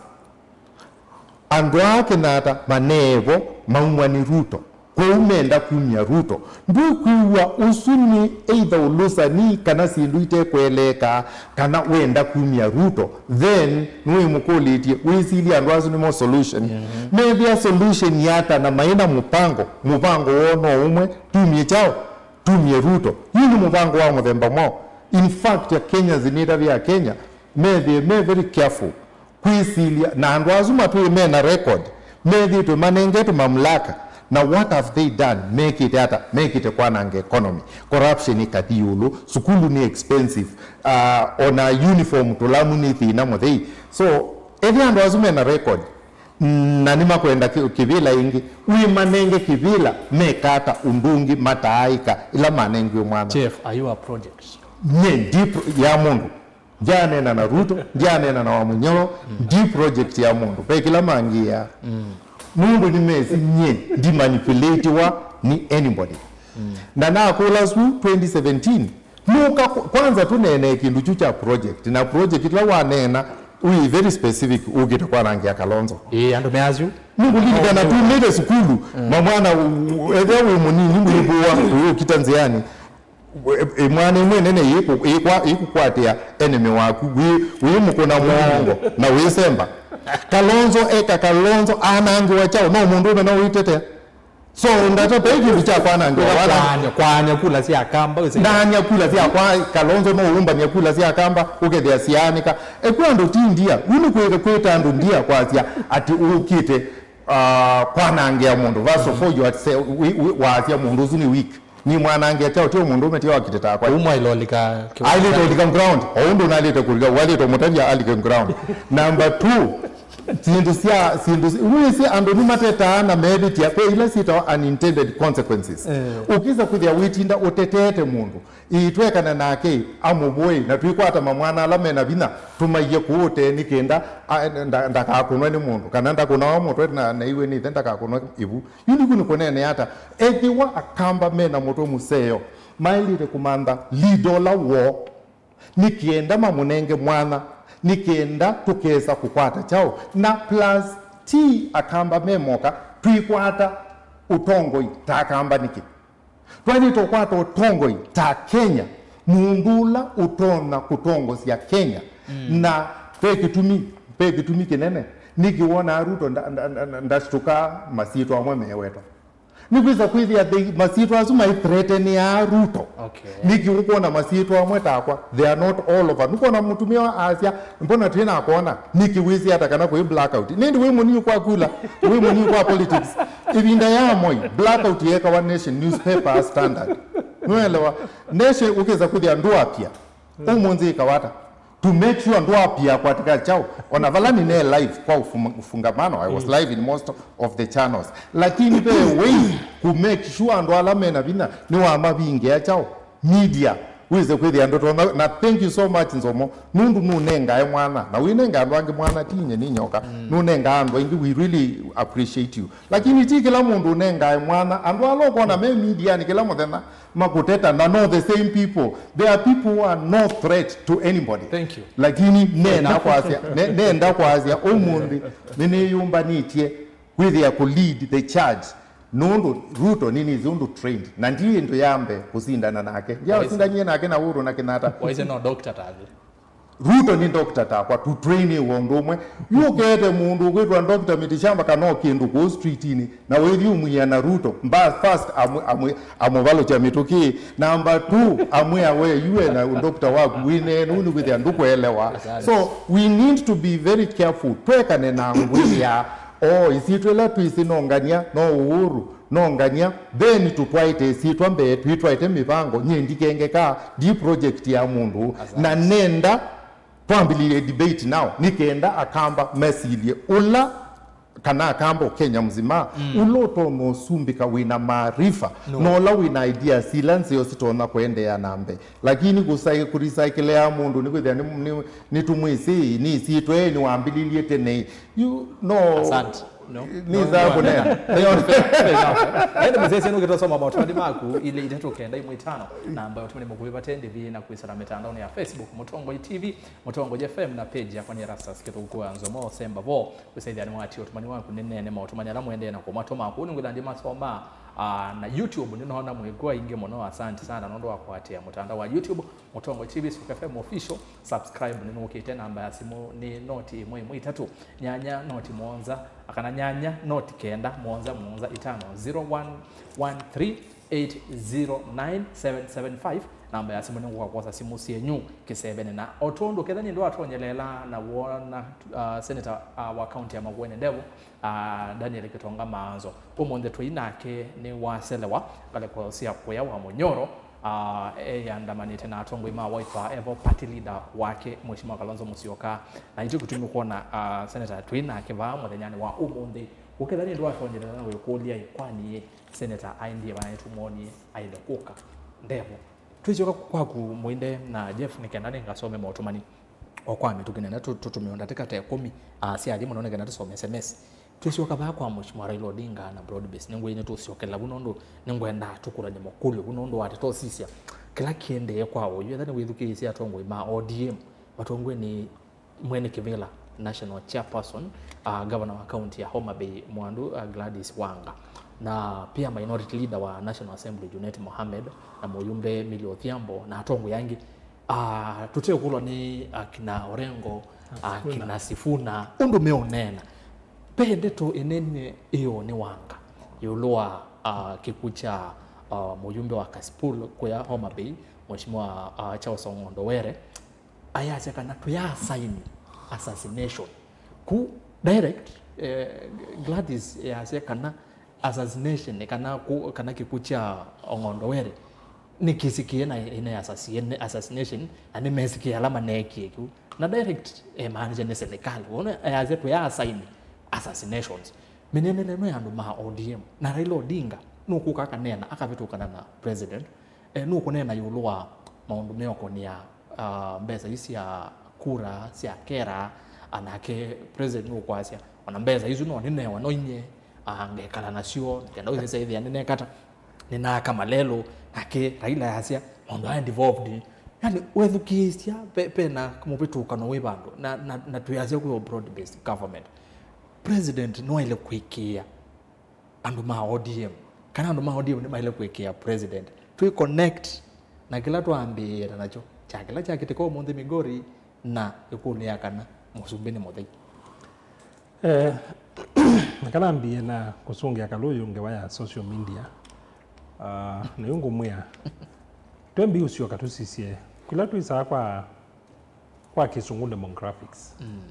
Andũ aa Kenyatta maneevo maumwa nĩ Ruto, kwoou menda kumya Ruto. Ndwĩkwĩw'a ũsu nĩ either ũlũsani kana syĩndũ itekũeleeka, kana wenda kumya Ruto, then nĩwĩmũkũlĩtye wĩsilye andũ asu nĩmo solution. Methĩa solution yata na maĩ na mũpango, mũpango woo no ũmwe, tumye kyaũ? Tumye Ruto. Yu nĩ mũvango wa mũthemba mwaũ? In fact, Kenyans nĩtavya Kenya methĩe me very careful kwĩsilya na andũ asu matwĩe mena record methĩĩtwe manengetwe mamlaka, na what have they done? Mekĩte ata? Mekĩte kwananga economy, corruption ĩkathi ĩũlũ, sukulu nĩ expensive, uh, ona uniform tũlamu nĩ thĩna mũthei. So ethĩa andũ asu mena record na nĩmakwenda kĩ-, kĩvĩla ĩngĩ, wĩmanenge kĩvĩla, meka ata ũndũ ũngĩ mataaĩka ĩla manengiwe mwanya? Jeff, are you a project? Nye ndi pro-, ya mũndũ. Ndyaneena na Ruto, ndyaneena na Wamunyoro, ndi project ya mũndũ. Ve kĩla mangĩĩa. Nũndũ nĩmesĩ nye ndimanipulatiwa nĩ anybody. Na nakũla su twenty seventeen, nũka kũ-, kwanza tũneenee kĩndũ kyu kya project. Na project ĩla waneena, wĩ very specific, ũkĩte kwanangĩa Kalonzo. Ĩĩ, andũ measyu. Nĩngũlilikana tumĩte sukulu, mamwana, u-, u-, ethĩa wĩ mũnini, wĩvũa, ũyũkita nzĩanĩ. Ĩ-, ĩ-, mwana ĩmwe nene yĩkũ-, yĩkwa-, yĩkũkwatĩa enemy waku, wĩ, wĩ mũkũna mwongo na wĩsemba. Kalonzo eka Kalonzo anangĩwa kyaũ? No mũndũ ũme no wĩtetea. So, ndata pe kĩndũ kya kwanangĩwa. Wana kwanya, kwanya kula sya Akamba, wĩsĩ. Ndanya kula sya kwa Kalonzo no ũmbania kula sya Akamba, ũkethĩa siaanĩka. Eku andũ ti ndia, wĩ nĩ kwĩta, kwĩta andũ ndia kwasya ati ũkĩte, uh, kwanangĩa mũndũ. First of all, you are say, wĩ, wĩ, wasya mũndũ ũsu nĩ weak. Nĩ mwanange kyaũ, tio mũndũ ũme, tio akitĩtaa kwa. Uma ilolika kiwa-, ailĩte ũlika ground, o ũndũ nalĩte kũlika, walĩte mũtavya alike ground. Number two, syĩndũ sya, syĩndũ si-, wĩsĩ andũ nĩmatetaa na mevĩtya, ve ila syĩtawa unintended consequences. Eh. Ũkĩsa kwĩthĩa wĩtinda ũteteete mũndũ, ĩtwekana nake, amũvũe, na twĩkwata mamwana ala mena vinya, tũmaiye kũũ ũtee nĩ kenda, a, nda-, ndakakũnwe nĩ mũndũ, kana ndakũnawa mũtwe na, na iwe nĩ ithe ndakakũnwe ĩvu. Yu nĩku nĩkũneenea ata? Ethĩwa Akamba mena mũtwe mũseo, maĩlĩte kũmantha leader ũla woo, nĩ kenda mamũnenge mwanya, nĩ kenda tũkesa kũkwata kyaũ. Na plus ti Akamba memoka, twĩkwata ũtongoi ta Akamba nĩkĩ? Twaĩlĩte ũkwata ũtongoi ta Kenya, mũndũ ũla ũtonya kũtongosya Kenya. Na ve kĩtumi, ve kĩtumi kĩnene, nĩkĩ wonaa Ruto nda-, nda-, nda-, nda-, ndasitukaa masyĩtwa amwe mewetwa. Nĩkwĩsa kwĩthĩa the, masyĩtwa asu maithreatenĩaa Ruto. Okay. Nĩkĩ ũkwona masyĩtwa amwe takwa? They are not all over. Nũkwona mũtumĩa asya, mbona twĩ nakona? Nĩkĩ wĩsĩ ata kana kwĩ blackout? Nĩndĩ wĩ mũnini kwa kula, wĩ mũnini kwa politics. Ĩvinda ya Moi, blackout yekawa Nation newspaper Standard. Nũelewa? Nation ũkĩsa kwĩthĩa ndũapia. Ũmũnthĩ ĩkawata. To make sure ndwapia kwatika chao. Ona vala nine live kwa ufuma-, ufungamano, I was live in most of the channels. Lakini ve way ku make sure andũ ala mena vinya nĩwamavingĩa chao. Media, Wĩse kwĩthĩa ndũtonya, na thank you so much Nzomo, nũndũ nũnengae mwana, na wĩnenga andũ angĩ mwana, ti nye nĩ nyoka, nũnengaa andũ aingĩ, we really appreciate you. Lakini ti kĩla mũndũ ũnengae mwana, andũ ala ũkwona me medianĩ kĩla mũthenya makũteta, na no the same people. There are people who are no threat to anybody. Thank you. Lakini nenda kwasya, ne-, nenda kwasya ũmũnthĩ nĩnĩyũmbanĩtye kwĩthĩa kũ lead the charge. Nũndũ Ruto nĩnĩsĩ ũndũ trained, na ndi ĩndũ ya mbee kũsindana nake. Ndiasindanie nake na Uhuru na Kenyatta. Waisye no doctor ta athĩ. Ruto nĩ doctor takwa, tũtrainiwe ũndũ ũmwe. Yu ũkete mũndũ ũkwĩtwa Doctor Mitishamba kana o kĩndũ kũu streetinĩ, na wĩthi ũmwĩa na Ruto, mba first amũ-, amũ-, amũvalũkya mĩtũkĩ. Number two, amwĩa we, yu e na doctor waku wĩnee, nũu nĩ kwĩthĩa ndũkũelewa. Asante. So, we need to be very careful, twekane na ngũĩ ya, oh, ĩsyĩtwa ĩla twĩsĩ no Ngania, no Uhuru, no Ngania, then tũtwaĩte ĩsyĩtwa mbee, twĩtwaĩte mĩvango, nyie ndikengeka, ndi project ya mũndũ, na nenda twambĩlĩlye debate now, nĩ kenda Akamba mesilye ũla, kana Akamba o Kenya mzima, ũla ũtonya ũsumbĩka wĩna maarifa, na ũla wĩna ideas ila nzeo sitonya kũendeea na mbee. Lakini kũsai-, kũrecyclea mũndũ nĩ kwĩthĩa nĩ, nĩ, nĩtũmwĩsĩ, nĩ ĩsyĩtwa, nĩwambĩlĩlye tene. You know, asante. No. Nĩ saa kũnena. Ende mũsese nũkĩtosoma maũtũmani maku ilĩ itatũ kenda imwe itano. Namba ya ũtũmani mũkuvĩ vate ndĩvi na kwĩsĩla mĩtandaonĩ ya Facebook, Mũtongoi T V, Mũtongoi F M na page yakwa nĩ Erastus Kĩthũku wa Nzomo Semba vo. Kwĩsaithya nĩ wati ũtũmani waku nĩ nene maũtũmani ala mũendee na kũmatũma. Kũu nĩngwĩtha ndĩmasoma, ah, na YouTube nĩnoona mwĩkwa ingĩ mũno. Asante sana nũndũ wa kũatĩĩa mũtandao wa YouTube. Mũtongoi T V Suk F M Official, subscribe nĩnũkĩte, namba ya simũ nĩ noti ĩmwe ĩmwe itatũ, nyanya noti mũonza, kana nyanya noti kenda mũonza mũonza itano, zero one one three eight zero nine seven seven five, namba ya simũ nĩngũka kwosa simũ syenyu kĩseveni. Na o tondũ ketha nĩ ndwatonyeleela na wona, uh, senator, uh, wa kaunti ya Makueni Ndevu, uh, Daniel Kitonga Maanzo, ũmũnthĩ twĩ nake nĩ waselewa ngalĩko sya kũya wa Mũnyoro, ah, eyandamanĩte na atongoi ma Wiper, evo party leader wake, Mheshimiwa Kalonzo Musyoka. Na nĩkyo kĩtumi kwona, ah, Senator twĩ nake vaa mũthenyanĩ wa ũmũnthĩ. Ũketha nĩ ndwatonyelea na wĩkũlya, ĩ, kwani Senator aendie vaa na nĩtũmwonie aĩle kũka? Ndevo. Twĩsyoka kwaku Mũinde na Jeff nĩ kenda nĩngasome maũtũmani o kwa mĩtũkĩ nene tũ-, tũtũmĩo ndatĩka ta ĩkũmi, ah, sya thĩ mũno nĩ kenda tũsome S M S. Twĩsyoka vaa kwa Mheshimiwa Raila Odinga na broad base. Nĩngwĩie nĩtũsyokela vu nũndũ nĩngwenda tũkũlany'e makũlyo vu nũndũ wa tũtosisya kĩla kĩendee kwa oyu. Etha nĩwĩthukĩĩsye atongoi ma O D M, matongoew'e nĩ mwene kĩvĩla national chairperson, uh, governor wa county ya Homa Bay Mwandu, uh, Gladys Wanga, na pia minority leader wa National Assembly Junet Mohamed, na mũyumbe Milly Odhiambo na atongoi angĩ. Ah, tũteũkũlwa nĩ akina Orengo, akina Sifuna, ũndũ meũneena. Ve ndeto ĩnene ĩyo nĩ Wanga ĩũlũ wa, ah, kĩkw'ũ kya, ah, mũyumbe wa Kasipul kũya Homa Bay, Mheshimiwa, ah, Charles Ong'ondo Were, ayasya kana tũyaasaini assassination. Ku direct, eh, Gladys yasya kana assassination, kana ku-, kana kĩkw'ũ kya Ong'ondo Were nĩ kĩsĩ kĩĩ na ĩna assassi-, assassination, na nĩmesĩ kĩ ala maneekie kĩu. Na direct, eh, emaanisha nĩ serikali. Wona, eh, ayasya tũyaasaini assassinations. Mĩneenele ĩno ya andũ ma O D M. Na Raila Odinga nũkũka akaneena, akavĩtũkana na president. Eh, nũkũneena ĩũlũ wa maũndũ meũkũnĩa, ah, mbesa ii sya kura sya kera, anake president nũkwasya, ona mbesa isu no nĩnewa no inye, ah, ngekala nasyo, kenda ũsisya ĩthĩa nĩnekata, nĩnaaka malelũ, nake Raila yasya, maũndũ aya devolved. Yani, wethukĩĩsya, pe-, pena mũvĩtũkano wĩ vandũ, na, na, na twĩasya kwĩ o broad based government. President nĩwaĩle kũĩkĩĩa andũ ma O D M, kana andũ ma O D M nĩmaĩle kũĩkĩĩa president. Twĩ connect na kĩla twambĩĩte nakyo, kya kĩla kyakĩtĩka ũmũnthĩ Migori na ĩkũlyo ya kana mũsumbĩ nĩ mũthei. Eh, kana mbie na kũsũngĩa kalũyũ ngewa ya social media. Ah, nĩyo ngũmwĩa. Twembi ũsyoka tũsisye kĩla twĩsaa kwa kwa Kĩsũngũ demographics. Mm.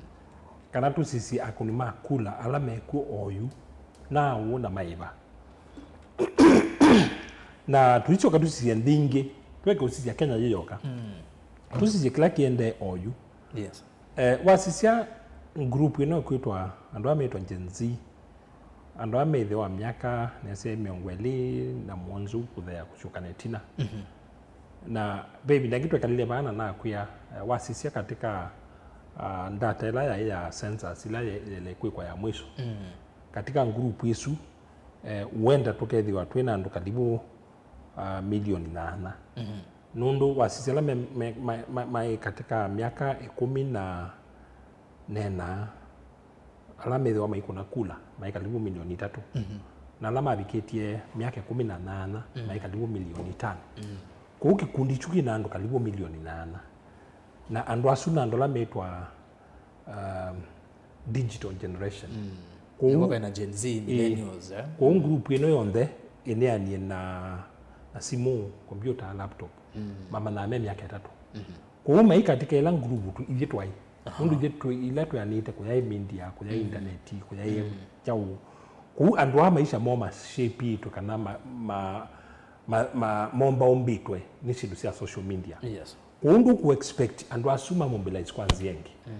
Kana tũsisye akũni ma kula ala mekw'o oyu, na ũũ na maĩva. Na tũisyoka tũsisye nthĩ ingĩ, tweke ũsisya Kenya yĩ yoka. Mm. Tũsisye kĩla kĩendee oyu. Yes. Eh, wasisya group ĩno ĩkwĩtwa andũ aa meĩtwa Gen Z, andũ aa me ĩtheo wa myaka nesa mĩongo ĩlĩ na mũonza kũthea kũsyoka na ĩtina. Mhm. Na ve ĩvinda ĩngĩ twekalile vaa na nakwĩa, eh, wasisya katika, ah, data ĩla yaĩ ya census ĩla ye- yaĩle kwĩkwa ya mwisho. Mm. Katika group ĩsu, eh, wenda tũkethĩwa twĩ na andũ kalivu, ah, milioni nyanya. Mm. Nũndũ wasisya ala me- me- ma- ma- maĩ katika myaka ĩkũmi na nena, ala methĩwa maikũna kula maĩ kalivu milioni itatũ. Mhm. Na ala mavikĩtie myaka ĩkũmi na nyanya, mhm, maĩ kalivu milioni itano. Mhm. Kwoou kĩkundi kyu kĩna andũ kalivu milioni nyanya. Na andũ asu na andũ ala metwa, um, digital generation. Mm. Kwoou nĩvo vena Gen Z, ĩ, millennials, eh? Kwoou group ĩno yonthe ĩneanie na, na simũ, computer, laptop. Mm. Mamanyaa me myaka ĩtatũ. Mhm. Kwoou mai katika ĩla group tu ithyĩ twaĩ. Aha. Nũndũ ithyĩ twĩ, ila tweanĩte kũyaĩ media, kũyaĩ, mm, intaneti, kũyaĩ, mm, kyaũ. Kwoou andũ aa maisha moo ma shapeĩtwe kana ma, ma, ma, ma, momba ũmbĩtwe nĩ syĩndũ sya social media. Yes. Kwoou ndũkũ expect andũ asu ma mobilize kwa nzĩa ĩngĩ. Mm.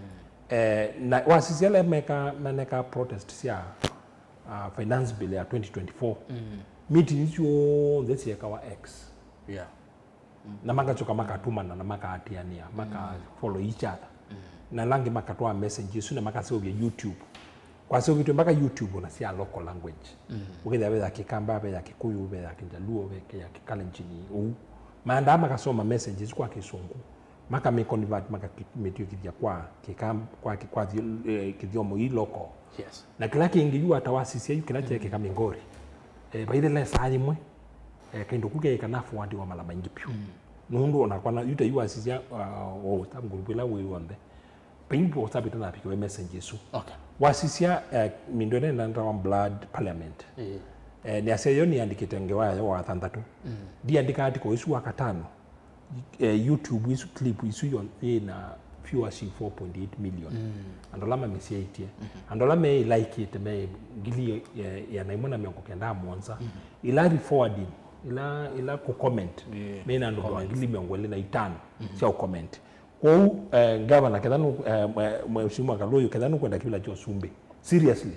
Eh, na wasisya ala meka, maneka protest sya, uh, finance bill ya twenty twenty-four, mm, meeting syonthe syekawa X. Yeah. Mm. Na makasyoka makatũmana na makaatĩanĩa, maka, mm, follow each other. Mm. Na ala angĩ makatwaa message ĩsu na makaseũvya YouTube. Kwaseũvĩtw'e mpaka YouTube ona sya local language. Mm. Ũkethĩa ve ya Kĩkamba, ve ya Kĩkũyũ, ve ya Kĩjaluo, ve ya Kĩkalenjini, ũu. Maendaa makasoma message ĩsu kwa Kĩsũngũ, makamĩconvert, makamĩtw'ĩkĩthya kwa Kĩkam-, kwa kĩ-, kwa thio-, eh, kĩthyomo ii local. Yes. Na kĩla kĩngĩ yu ata wasisya yu kĩla, mm, kyeekĩka Mĩngorĩ. Eh, vaithela ĩsaa yĩmwe, eh, kaindo kũ keekana forward wa mala maingĩ vyũ. Mm. Nũndũ onakwa na yu ta yu wasisya, uh, o ta group ĩla wĩ w'onthe. Paimbo ũsavĩte navikiwe message ĩsu. Okay. Wasisya, eh, mindo ĩla ĩnandawa Blood Parliament. Ĩĩ. Eh, nĩasya yo nĩandĩkĩte ngewa yayo wa thanthatũ. Mm. Ndiandĩka article ĩsu wa katano. Eh, YouTube ĩsu, clip ĩsu yo yĩna viewership four point eight million. Mm. Andũ ala mamĩsyaĩtye. Mhm. Andũ ala meĩlaikĩte me ngili, eh, ĩana ĩmwe na mĩongo kenda na mũonza. Mhm. Ila reforwarding, ila, ila kũcomment, ĩĩ, mena andũ ngili mĩongo ĩlĩ na itano, mhm, sya ũcomment. Kwoou, eh, ngavana, ketha nũ-, eh, mwe-, Mheshimiwa Kalũyũ, ketha nũkwenda kĩvĩla kya ũsumbĩ, seriously,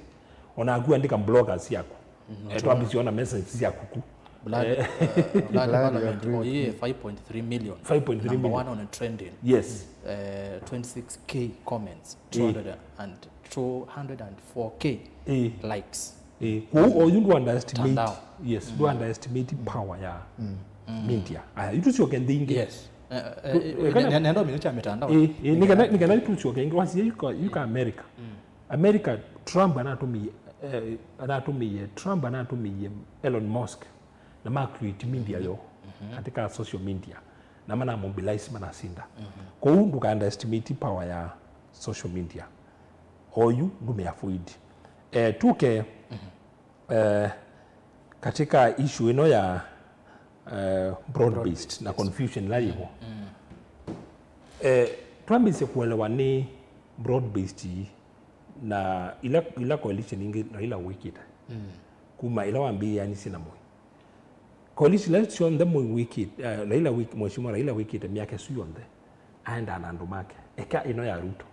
onaku andĩka bloggers syaku. Mm, eh, twambĩsye ona message syaku ku. Blood, eh, eh, Blood Parliament, oh, yeah, five point three million. Five point three million. Number one on a trending. Yes. Eh, twenty-six K comments, eh, two hundred and, two hundred and four K, eh, likes. Eh, kwoou oyu ndũ underestimate. Mtandao. Yes, mm, ndũ underestimate power ya, mm, media. Aya, yu tũsyoke nthĩ ingĩ. Yes. Eh, eh, tu-, eh, eh, kana ne-, nendo mĩnĩ kya mĩtandao. Eh, eh, nĩ kana, nĩ kana tũsyoke ĩngĩ. Wasisya yuka, yuka America. Mm. America, Trump anatũmĩie, eh, anatũmĩie, Trump anatũmĩie Elon Musk na ma create media yo, mhm, katika social media. Na mana mobilize, manasinda. Mhm. Kwoou ndũka underestimate power ya social media. Oyu ndũmĩ avoid. Eh, tuke, mhm, eh, katika issue ĩno ya, eh, broad based na broad based, yes, confusion ĩla yĩvo. Mm. Eh, twambĩsye kuelewa nĩ broad based na ila, ila coalition ingĩ Raila wĩkĩte. Mm. Kuma ila wambĩĩanĩsye na Moi. Coalition ila syonthe Moi wĩkĩte, eh, Raila wĩk-, Mheshimiwa Raila wĩkĩte myaka ĩsu yonthe, aendaa na andũ make. Eka ĩno ya Ruto.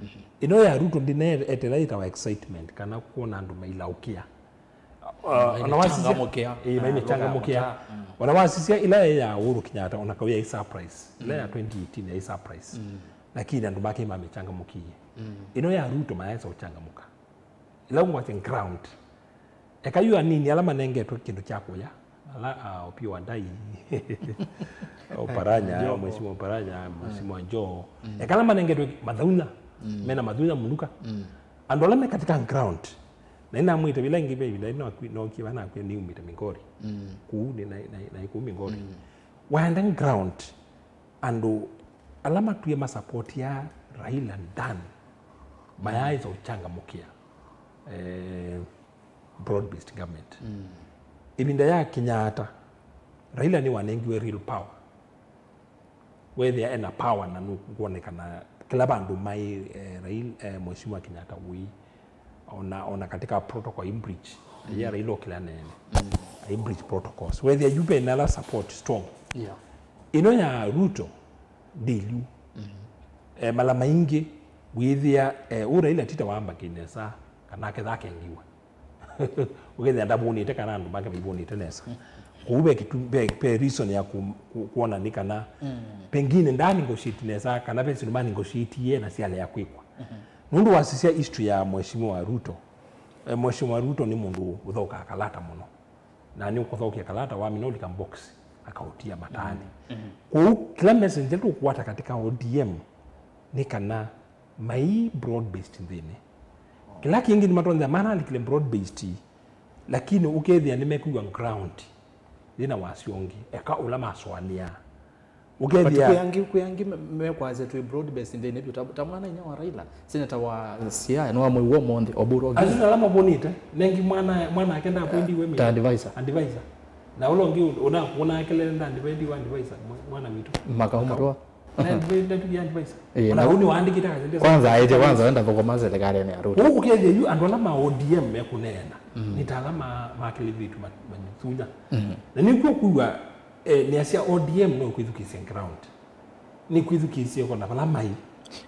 Mhm. Ĩno ya Ruto ndĩneetela yĩtawa excitement, kana kwona andũ mailaũkĩa. Uh, ona wasisya, maimĩchangamũkĩa. Ĩĩ, ah, maimĩchangamũkĩa. Lugha ya mtaa. Mm. Ona wasisya ĩla ya Uhuru Kenyatta, ona kau yaĩ surprise. Ĩla ya, mm, twenty eighteen yaĩ surprise. Mm. Lakini andũ make mamĩchangamũkĩie. Mm. Ĩno ya Ruto mayaĩsa ũchangamũka. Ĩla ngwasya ground. Eka yu anini ala manengetwe kĩndũ kya kũya. Ala, ah, Opiyo Wandayi. Oparanya, Joho. Mheshimiwa Oparanya, mm, Mheshimiwa Joho. Mm. Eka ala manengetwe mathaunya. Mm. Mena mathaunya mũnuka. Mm. Andũ ala me katika ground. Na inamwĩte vila ingĩ ve ĩvinda ĩno nokie vanakwĩa nĩumĩte Mĩngorĩ. Mm. Kũu nĩ na, na, na kũu Mĩngorĩ. Mm. Waenda ground, andũ ala matwie masapotĩa Raila Dan, mm, mayaaĩsa ũchangamũkĩa, eh, broad based government. Mm. Ĩvinda ya Kenyatta, Raila nĩwanengiwe real power. Wethĩa ena power na nũkwonekana kĩla vandũ maĩ, eh, Raila, eh, Mheshimiwa Kenyatta wĩ. Ona, ona katika protocol, aimbridge. Aya Raila okĩla neene. Mm. Aimbridge protocols. Wethĩa yu vena ala support strong. Yeah. Ĩno ya Ruto, ndĩlyu. Mm-hmm. Eh, mala maingĩ, wĩthĩa, eh, ũ Raila tita wamba kĩnesa, kana aketha akengiwa. Ũkethĩa ndavũnĩte kana andũ make maivũnĩte nesa. Kũu ve kĩtu-, ve, ve reason ya ku-, ku-, kuona nĩ kana pengine nda negotiate nesa, kana ve syĩndũ ma negotiate na syalea kwĩkwa. Nũndũ wasisya history ya Mheshimiwa Ruto, eh, Mheshimiwa Ruto nĩ mũndũ ũthaũkaa kalata mũno. Na nĩ ũkũthaũkia kalata wamina ũlika box, akaũtia mataanĩ. Kwoou kĩla message ĩla tũkũkwata katika O D M nĩ kana mai broad based nthĩnĩ. Kĩla kĩngĩ nĩmatonyethya manalikile broad based, lakini ũkethĩa nĩmekwĩw'a ground yĩna wasyo ũngĩ eka ũla masũanĩaa. But ũkethĩa kwĩ angĩ, kwĩ angĩ me- mekwasya twĩ broad based nthĩnĩ vyũ, ta, ta mwana inya wa Raila, senator wa Siaya, nĩwamwĩw'a ũmũnthĩ, Oburu Oginga. Asu ala mavũnĩte, nengi mwana, mwana ake ndapwendiwe ta advisor. Advisor. Na ũla ũngĩ ũnakuona akelele nda advisor, advisor, mwa- mwana witũ. Makau Mũtũa. Na advi- na tuya advisor. Ĩĩ, ona na- ũu nĩwaandĩkĩte kasendesi. Kwanza aĩtye, kwanza wenda thũkũma serikali ya Ruto. Ũu ũkethĩa yu andũ ala ma O D M mekũneena, nĩ ta ala ma- makĩlĩvĩtwe ma- manyithunya. Na nĩkw'o kuwa, eh, nĩ asya O D M no kwĩthukĩĩsya ground. Nĩ kwĩthukĩĩsya kona vala mai.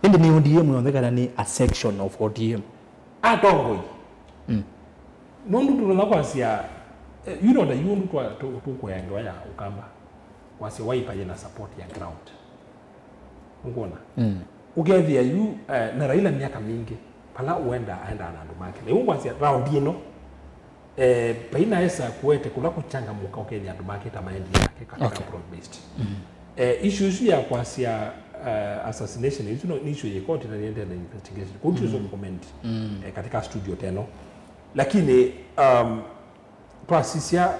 Ĩndĩ nĩ O D M yonthe kana nĩ a section of O D M? Atongoi. Nũndũ tũtonya kwasya, eh, yu nonda yu ũndũ twa- tũ- tũkũea ngewa ya Ũkamba, kwasya Wiper yĩna support ya ground. Nũkwona? Ũkethĩa yu, eh, na Raila myaka mingĩ, vala ũenda aendaa na andũ make. Na yu ngwasya round ĩno, eh, vainaesa kũete kũla kũchangamũka ũkethĩa andũ make ta maendie nake katika broad based. Eh, issue isu ya kwasya, eh, assassination, isu no, ni issue ya court na niende na investigation. Court is comment, eh, katika studio teno. Lakini, um, twasisya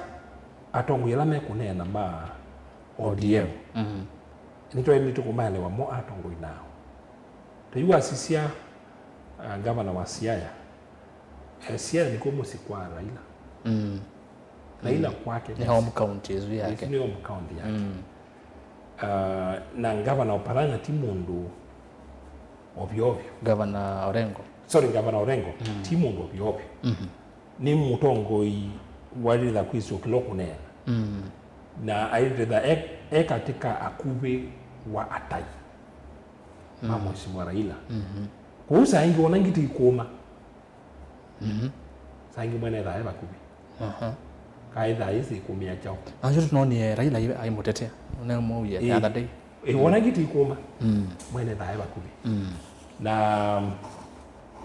atongoi ala mekũneena ma O D M, nĩtwaĩlĩte kũmaelewa mo atongoi nao. Ta yu wasisya, uh, ngavana wa Siaya, eh, Siaya nĩkw'o mũsyĩ kwa Raila. Raila kwake nĩ home county ĩsu yake. Nĩ home county yake. Uh, na ngavana Oparanya ti mũndũ ovyo ovyo. Gavana Orengo. Sorry, Gavana Orengo, ti mũndũ ovyo ovyo. Nĩ mũtongoi waĩlĩte kwĩsĩ kĩla ũkũneena. Na aĩlĩte e, e katika akuvĩ wa atai ma Mheshimiwa Raila. Kwoou saa ingĩ wona ngitĩ ikũma, saa ingĩ mwene thaa e vakuvĩ. Kaĩ thaa ĩsĩ ikũmĩa kyaũ? Acio tũnonie Raila aimũtetea. Ũnemũie the other day. Ĩ, wona ngitĩ ikũma, mwene thaa e vakuvĩ. Na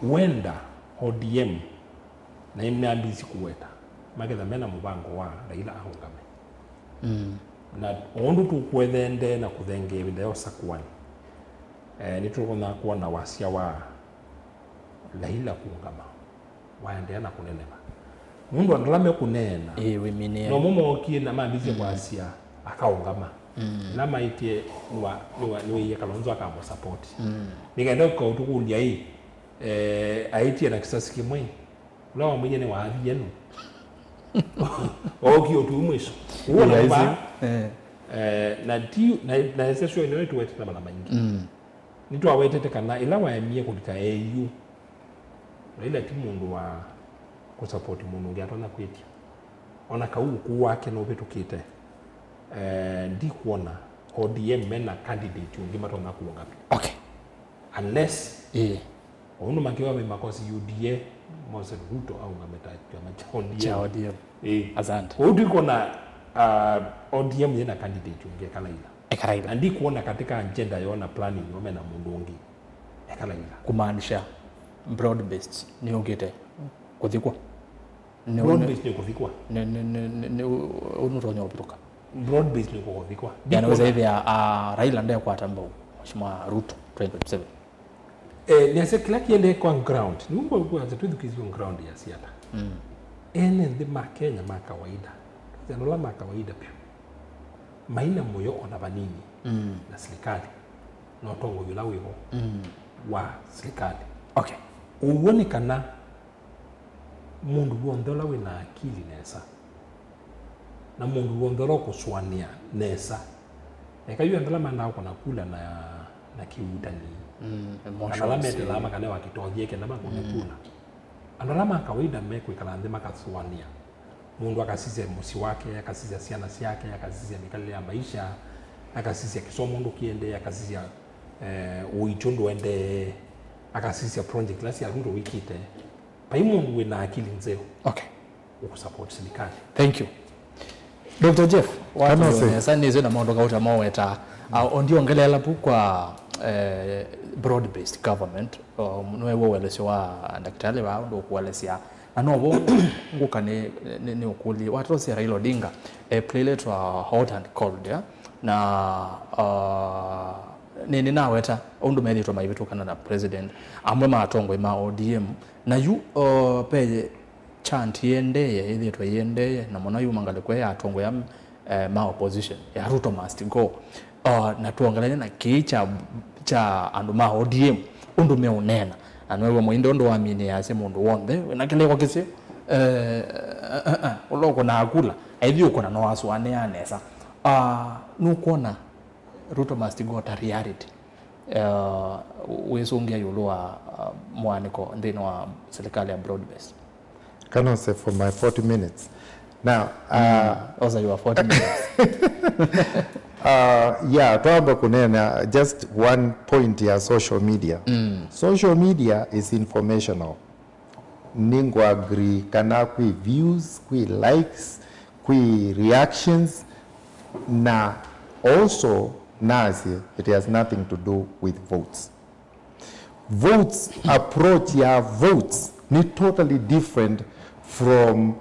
wenda O D M na nĩambĩĩsye kũweta maketha mena mũvango wa Raila aũngame. Na o ũndũ tũkũethende na kũthengea ĩvinda ya ũsakũani, eh, nĩtũtonya kwona wasya wa Raila kũũngama waendeea na kũneneva. Nũndũ andũ ala mekũneena, ĩĩ, wĩminĩe, nomo mookie na mambĩĩsye kwasya akaũngama. Ĩla maĩtye nĩwa- nĩwa- nĩwĩie Kalonzo akamũsapoti. Nĩkenda ũka ũtũkũlya ĩ, eh, aĩtye na kĩsasi kĩmwe, ũla wamwĩie nĩwaathie nũ? Ookie ũtũi mwĩso. Ũw'o na mũvaa. Eh, na ti- na- na ĩsesyo ĩno ĩtũwetete mala maingĩ. Nĩtwawetete kana ĩla waemie kũlika E U, Raila ti mũndũ wa kũsapoti mũndũ ũngĩ atonya kwĩtya. Ona kau ũkũũ wake nũvĩtũkĩte, eh, ndikwona O D M mena candidate ũngĩ matonya kũũngamĩa. Okay. Unless, ĩĩ, o ũndũ makĩwa me makosi U D A, Moses Ruto aũngame ta kyama kya O D M. Kya O D M. Ĩĩ. Asante. Kwoou ndikwona, uh, O D M yĩna candidate ũngĩ eka Raila. Eka Raila. Na ndikwona katika agenda yoo na planning yoo mena mũndũ ũngĩ eka Raila. Kumaanisha broad based nĩyũkĩte kũthikwa. Nĩ- broad based nĩ kũthikwa. Nĩ- nĩ- nĩ- nĩ- nĩ- ũũ nũtonya ũvĩtũka. Broad based nĩ kũthikwa. Yani, ndikwona- wĩsa ĩthĩa, ah, Raila ndekwata mbau Mheshimiwa Ruto twenty twenty-seven. Eh, nĩasya kĩla kĩendee kwa ground. Nĩu ngwĩkwasya twĩthukĩĩsye on ground yasya ata. Ene nthĩ ma Kenya ma kawaida, andũ ala ma kawaida vyũ, maina mũyo ona vanini na silikalĩ, na ũtongoi ũla wĩvo wa silikalĩ. Okay. Ũw'o nĩ kana mũndũ w'onthe ũla wĩ na akili nesa, na mũndũ w'onthe ũla ũkũsũanĩa nesa, eka yu andũ ala mendaa kũna kula na, na kĩuutani, kana ala metelaa makane wa kĩtothye kenda makũne kula, andũ ala ma kawaida mekwĩkala nthĩ makasũanĩa, mũndũ akasisya mũsyĩ wake, akasisya syana syake, akasisya mĩkalĩle ya maisha, akasisya kĩsomo ũndũ kĩendee, akasisya, eh, ũiiti ũndũ ũendee, akasisya project ila sya Ruto wĩkĩte. Vai mũndũ wĩ na akili nzeo, okay, ũkũsupport silikalĩ. Thank you. Doctor Jeff, watũlio Kanose. Nesa nĩsĩ na maũndũ kauta moweta. Uh, ondiongeleela pu kwa eh, broad-based government. Um, nĩwew'a ũelesyo wa ndakĩtalĩ vaa ũndũ ũkũelesya. Na novo ngũka nĩ, nĩ, nĩ ũkũlye. Watosya Raila Odinga, eh, play letter hot and cold, yeah? Na uh, nĩ, nĩnaweta ũndũ methĩtwe maivĩtũkana na president, amwe ma atongoi ma O D M. Na yu uh, pe chant yĩendee, yĩthĩtwe yĩendee, na mũno yuma ngalĩko ya atongoi ya eh, ma opposition ya Ruto must go. Uh, na tuongelane na kĩĩ kya, kya andũ ma O D M ũndũ meũneena. Na nĩwew'a mũinde ũndũ wa mini yasya mũndũ w'onthe wĩna kĩlĩko kĩseo, eh, eh, eh, eh, ũla ũkũnaa kula, aithi ũkũna no asũanĩa nesa. Uh, nũkwona Ruto must go ta reality, uh, wĩsũngĩa ĩũlũ wa uh, mũanĩko nthĩnĩ wa serikali ya broad base? Kanose for my forty minutes. Now, uh, Osa your forty minutes. Uh, yeah, twamba kũneena just one point ya social media. Social media is informational. Nĩngũ agree kana kwĩ views, kwĩ likes, kwĩ reactions, na also nasye it has nothing to do with votes. Votes, approach ya votes nĩ totally different from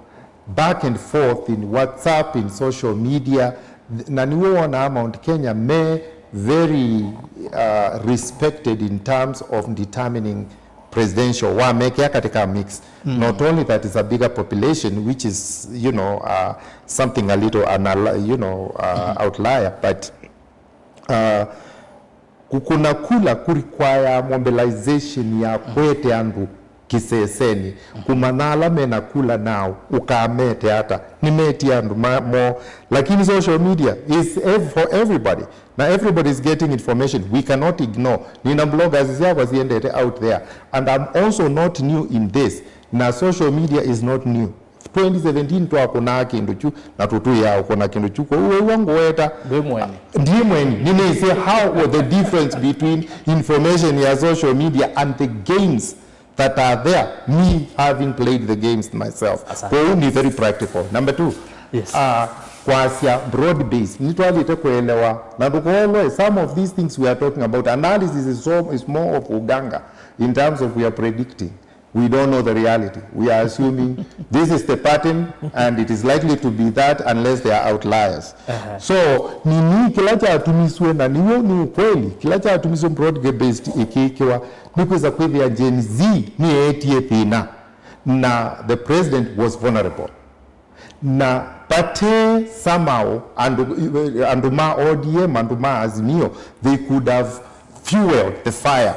back and forth in WhatsApp, in social media. Na nĩw'o wonaa Mount Kenya me very uh, respected in terms of determining presidential, wamekĩa katika mix. Not only that, it's a bigger population, which is, you know, uh, something a little an, you know, uh, outlier, but uh, kũkũna kula kũ require mobilization ya kwete andũ kĩsesenĩ, kũmanya ala mena kula nao ũkamete ata, nĩmetie andũ ma- mo. Lakini social media is ev- for everybody, na everybody is getting information, we cannot ignore. Nina bloggers syakwa siendete out there, and I'm also not new in this, na social media is not new. Twenty seventeen twakũnaa kĩndũ kyu na tũtwĩaa ũkũna kĩndũ kyu. Kwoou wĩw'a ngũweta, Ndwĩ mweni. Ndiĩ mweni. Nĩnĩsĩ how the difference between information ya social media and the games that are there, me having played the games myself. Asante. Kwoou nĩ very practical. Number two, Yes. uh, kwasya broad base, nĩtwaĩlĩte kũelewa na ndũkolwe some of these things we are talking about. Analysis is, so, is more of uganga in terms of we are predicting. We don't know the reality. We are assuming this is the pattern and it is likely to be that unless there are outliers. So, nini kĩla kyatumiswe, na nĩw'o nĩ ukweli, kĩla kyatumiswe broad based ĩkĩkĩwa nĩ kwĩsa kwĩthĩa Gen Z nĩyeetie thĩna, na the president was vulnerable. Na vate somehow andũ, andũ ma O D M, andũ ma Azimio, they could have fueled the fire.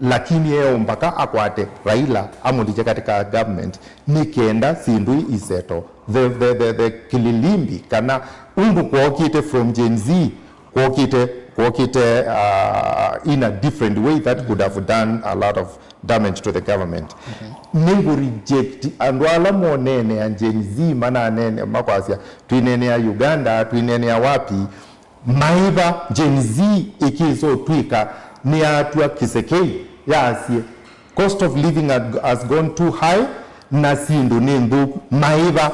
Lakini eo mpaka akwate Raila amũlikye katika government nĩ kenda syĩndũ iseto. The, the, the, the kililimbi kana ũndũ kwokĩte from Gen Z kwokĩte, kwokĩte uh, in a different way that could have done a lot of damage to the government. Nĩngũ reject andũ ala moneenea Gen Z mananene makwasya twineenea Uganda, twineenea wapi, maĩva Gen Z ĩkĩsa ũtw'ĩka nĩyatw'a kĩsekei, yaasye cost of living had- has gone too high na syĩndũ nĩ nthũku. Maĩva,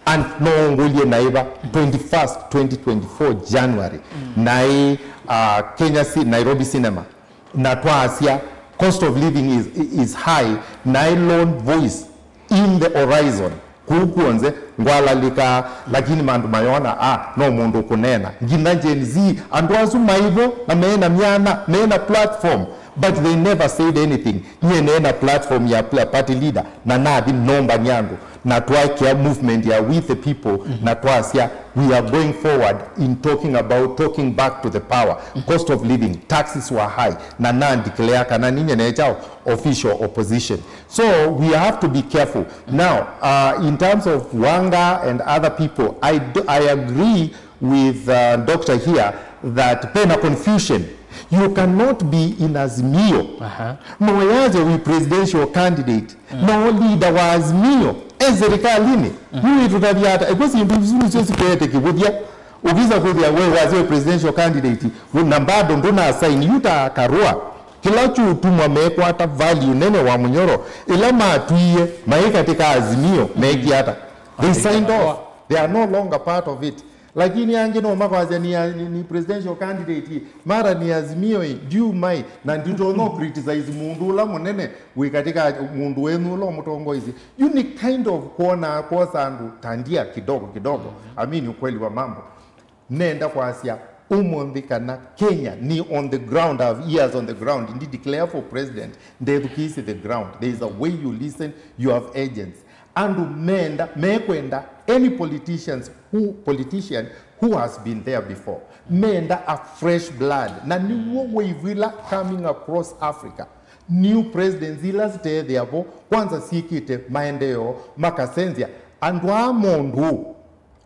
and no ũngũlye naĩva, twenty-first, twenty twenty-four January, naĩ uh, Kenya Ci- Nairobi Cinema, na twaasya cost of living is, is high, naĩ lone voice in the horizon. Kũu kw'onthe ngwalalĩkaa, lakini mandũ mayona, ah, no mũndũ kũneena. Nginya Gen Z, andũ asu maivo na mena myana, mena platform, but they never said anything. Nyie neena platform ya pla- party leader, na nathi nombany'a andũ, na twaekea movement ya We the People, na twasya, we are going forward in talking about talking back to the power. Cost of living, taxes were high, na na declare kana ninye necha official opposition. So we have to be careful. Now, uh, in terms of Wanga and other people, I, do, I agree with uh, Doctor here that pena confusion. You cannot be in Azimio. Aha. No yaze we presidential candidate. No leader wa Azimio. E serikalini. Yu itutavya ata. Ekwe sindu zinu sio sikwete kivudhia. Ukisa kuthia we waze we presidential candidate. Na bado nduna sign. Yuta karua. Kĩla kyũtumwa mekwata value nene wa mũnyoro ĩla matwie maĩ katika Azimio mekie ata? They signed off. They are no longer part of it. Lakini angĩ no makwasya ni, ni, ni presidential candidate, mara ni Azimio ĩ, ndiuma ĩ, na nditonya criticize mũndũ ũla mũnene wĩ katika mũndũ wenyu ũla ũmũtongoesye. Yu ni kind of kuona, kwosa andũ ta ndia kidogo kidogo. I mean, ukweli wa mambo. Nenda kwasya ũmũnthĩ kana Kenya ni on the ground, I have years on the ground, ndi declare for president, ndethukĩĩsye the ground. There is a way you listen, you have agents. Andũ menda, mekwenda any politicians who, politician who has been there before. Menda a fresh blood. Na nĩw'o wave ĩla coming across Africa. New presidents ila sitethĩa vo, kwanza syĩkĩte maendeeo, makasenzya. Andũ aa mondũ,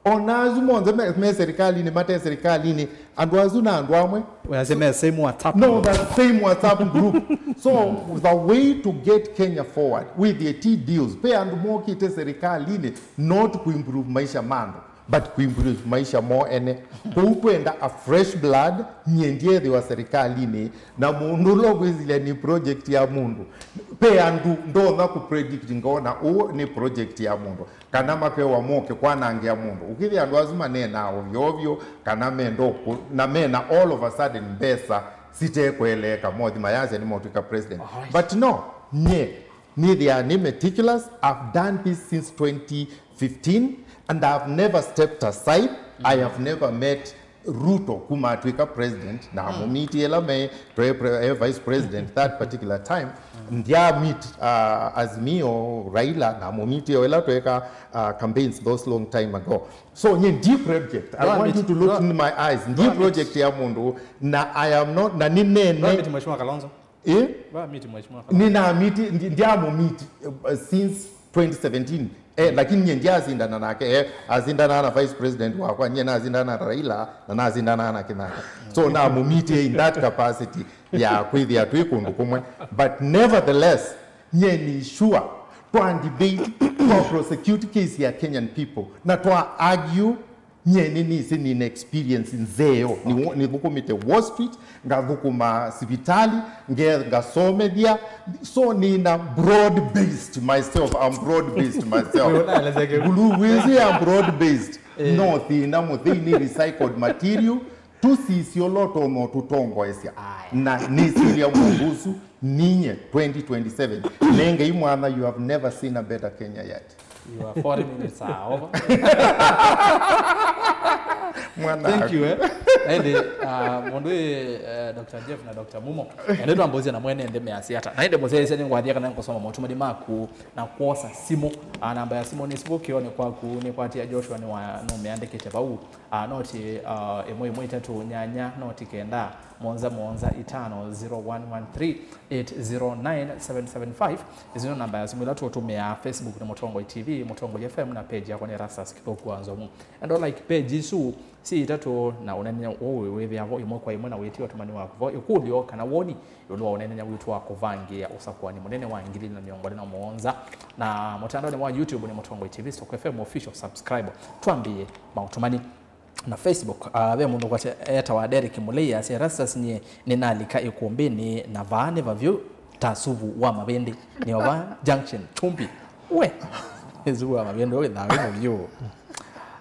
ona asu monthe me, me serikalini, mate serikalini, andũ asu na andũ amwe. Wĩasya me same WhatsApp. No, the same WhatsApp group. So the way to get Kenya forward with the T deals, pe andũ mokĩte serikalini, not kuimprove maisha ma andũ, but kuimprove maisha moo ene. Kwoou twenda a fresh blood, nyie ndiethĩwa serikalini, na mũndũ ũla ũkwĩsilya ni project ya mũndũ. Pe andũ ndonya kupredict ngona ũũ ni project ya mũndũ, kana makewa moke kwanangĩa mũndũ. Ũkĩthĩa andũ asu maneenaa ovyo ovyo, kana menda ũkũ-, na mena all of a sudden mbesa sitekũeleeka, mothi mayasya nĩmotw'ĩka president. Alright. But no, nye, nĩthĩaa nĩ meticulous. I've done this since twenty fifteen and I've never stepped aside. I have never met Ruto kuma atw'ĩka president, na mũmiti ĩla me pre, pre, eh, vice president that particular time. Ndia meet, uh, Azimio, Raila, na mũmiti ĩla tweka, uh, campaigns those long time ago. So nye ndi project. I want you to look in my eyes. Ndi project ya mũndũ, na I am not, na ni nene. Mheshimiwa Kalonzo. Eh? Ba meet Mheshimiwa Kalonzo. Nina meet, ndi-, ndiamũ meet, uh, since twenty seventeen. Eh, lakini nye ndiasindana nake, eh, asindana na vice president wakwa, nye nasindana na Raila, na nasindana na Kenyatta. So namũ meet in that capacity ya kwĩthĩa twĩ kũndũ kũmwe. But nevertheless, nye ni sure twa debate, twa prosecute case ya Kenyan people, na twa argue. Nye nĩnĩsĩ nĩna experience nzeo. Nĩ-, nĩthũkũmĩte Wall Street, ngathũkũma sivitalĩ, nge-, ngasomethya. So nĩna broad based myself, I'm broad based myself. Ngulu wĩsĩ ya broad based. No thĩna mũthei nĩ recycled material. Tũsisye ũla ũtonya ũtũtongoesya. Na nĩsilya mũndũ ũsu, ninye twenty twenty-seven. Nengei mwanya, you have never seen a better Kenya yet. Your forty minutes are over. Mwana. Thank you, eh. Ende, uh, mũndũ ĩ, uh, Doctor Jeff na Doctor Mumo. Ende twambũzia na mwene nthĩ measya ata. Na ende mũsyaĩsya nĩ ngwathia kana nkusoma maũtũmani maku na kwosa simũ. Uh, namba ya simũ nĩ sivũkĩonĩ kwaku, nĩ kwatia Joshua nĩ wa, nũmeandĩkĩte vau. Uh, noti, uh, ĩmwe ĩmwe itatũ nyanya, noti kenda, mũonza mũonza itano, zero one one three, eight zero nine seven seven five. Isu nĩ namba ya simũ ila tũtũmĩaa. Facebook nĩ Mũtongoi T V, Mũtongoi F M, na page yakwa nĩ Erastus Kĩthũku wa Nzomu. Enda like page isu si itatũ na ũnene ũũ wĩthĩa vo ĩmwe kwa ĩmwe na wĩtie ũtũmani waku vo ĩkũlyo kana woni ĩũlũ wa ũneenany'a witũ wa kũvangĩĩa ũsakũani mũnene wa ngili na mĩongo ĩlĩ na mũonza. Na mũtandaonĩ wa YouTube nĩ Mũtongoi T V, Stock F M Official, subscribe. Twambĩĩe maũtũmani. Na Facebook, ah, ve mũndũ kwasya etawa Derek Mulei asya, "Erastus, nyie nĩnalika ĩkũmbĩnĩ na vaa nĩ vavyũ ta suvu wa mavĩndĩ." Nĩ o vaa junction, Tumbi. We! Nĩ suvu wa mavĩndĩ, wĩthaa wĩ mũvyũ.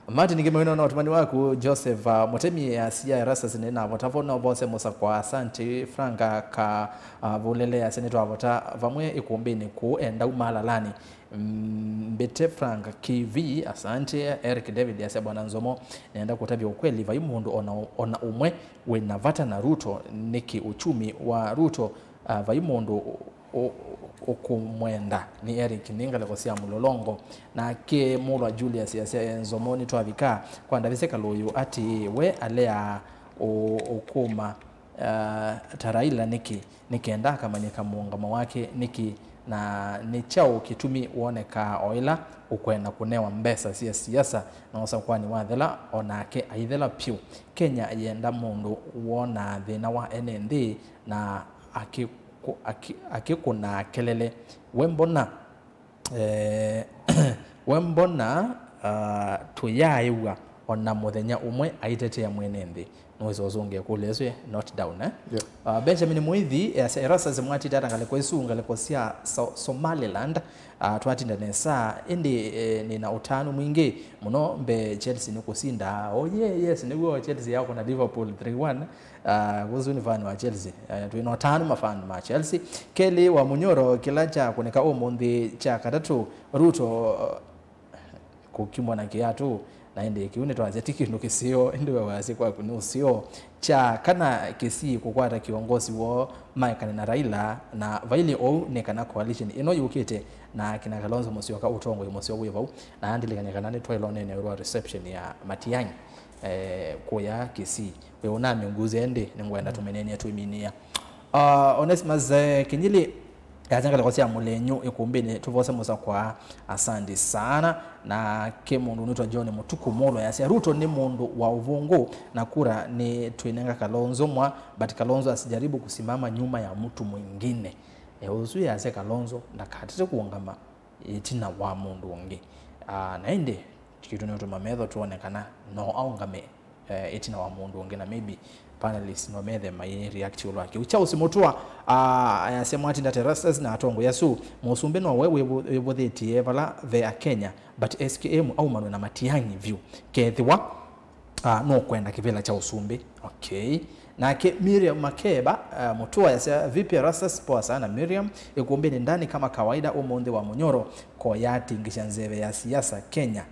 Martin Kimewino na ũtũmani waku. Joseph, ah, Mũtemi asya, "Erastus, nĩnavota vo, no vose mũsakwa." Asante. Frank, ah, ka, ah, Vulele asya, "Nĩtwavota vamwe ĩkũmbĩnĩ kũu Endau Malalani." Mm, Mbete Frank K V, asante. Eric David asya, "Bwana Nzomo, nenda kũtavya ũkweli, vai mũndũ ona, ona ũmwe wĩna vata na Ruto. Nĩkĩ uchumi wa Ruto, ah, vai mũndũ ũ-, ũ-, ũkũmwenda?" Nĩ Eric, nĩ ngalĩko sya Mũlolongo. Nake Mũlwa Julius asya, "Nzomo, nĩtwavika kwa Ndavise Kalũyũ atĩ we alea ũ-, ũkũma, ah, ta Raila nĩkĩ? Nĩ kenda akamanyĩka mũũngamo wake nĩkĩ, na nĩ kyaũ kĩtumi wonekaa o ĩla ũkwenda kũnewa mbesa sya siasa na ũsakũani wathela, o nake aithela pyũ? Kenya yenda mũndũ wonaa thĩna wa ene nthĩ na akĩkũ-, akĩ-, akĩkũnaa kelele. We mbona, eh, we mbona, ah, tũyaaĩw'a o na mũthenya ũmwe aitetea mwene nthĩ. Nũwĩsa ũsũngĩe kũlya ĩsu, eh? Note down, eh? Yeah. Uh, Benjamin Muithi easya, Erastus Mwatita ta ngalĩko isu, ngalĩko sya So-, Somaliland, uh, twatinda nesa, ĩndĩ, eh, nĩ na ũtanu mwingĩ mũno mbee Chelsea nĩ kũsinda. Oh yeah, yes, nĩw'o Chelsea yakũna Liverpool three one. Uh, ũsu nĩ fan wa Chelsea. Uh, twĩ na ũtanu ma fan ma Chelsea. Kelly wa Munyoro, kĩla kyakũnĩka ũmũnthĩ kya katatũ, Ruto, uh, kũkimwa na kĩatũ, na ĩndĩ kĩu nĩtwasya ti kĩndũ kĩseo, ĩndĩ we wasya kwaku nĩ ũseo. Kya kana Kisii kũkwata kĩongosi woo maekane na Raila, na vailye ũu nĩ kana coalition ĩno yũkĩte na kina Kalonzo Musyoka ũtongoi mũseo wĩ vau, na ndilikany'a kana nĩtwaĩle ũneenea ĩũlũ wa reception ya Matiang'i, eh, kũya Kisii. We ũnamĩnguzya ĩndĩ nĩngwenda tũmĩneenea twĩminĩa. Ah, Onesimus, eh, Kinyili, easya ngalĩko sya mũlenyu ĩkũmbĩnĩ tũvose mũsakwa, asante sana. Na ke mũndũ ũnĩtwa John Mũtuku Molo easya, Ruto nĩ mũndũ wa ũvũngũ na kura nĩ twĩnenga Kalonzo mwa, but Kalonzo asijaribu kusimama nyuma ya mtu mwingine. E, ũsu easya Kalonzo ndakatete kũũngama ĩtina wa mũndũ ũngĩ. Ah, na ĩndĩ kĩtũ nĩ ũtũma metho tuone kana no aũngame, eh, ĩtina wa mũndũ ũngĩ, na maybe panelists no methe mai react ũlũ wa kĩu. Charles Mutua, ah, ayasya, Mwatinda Terraces na atongoi asu, mũsumbĩ nowe wĩvũ-, wĩvũthĩtie vala ve Akenya, but S K M aumanwe na Matiang'i vyũ. Kethĩwa, ah, nũkwenda kĩvĩla kya ũsumbĩ. Okay. Nake Miriam Makeba, ah, Mutua ayasya, vipi Erastus? Poa sana Miriam. Ikumbini ndani kama kawaida ũmũnthĩ wa Munyoro, ko yatingĩsya nzeve ya siasa Kenya.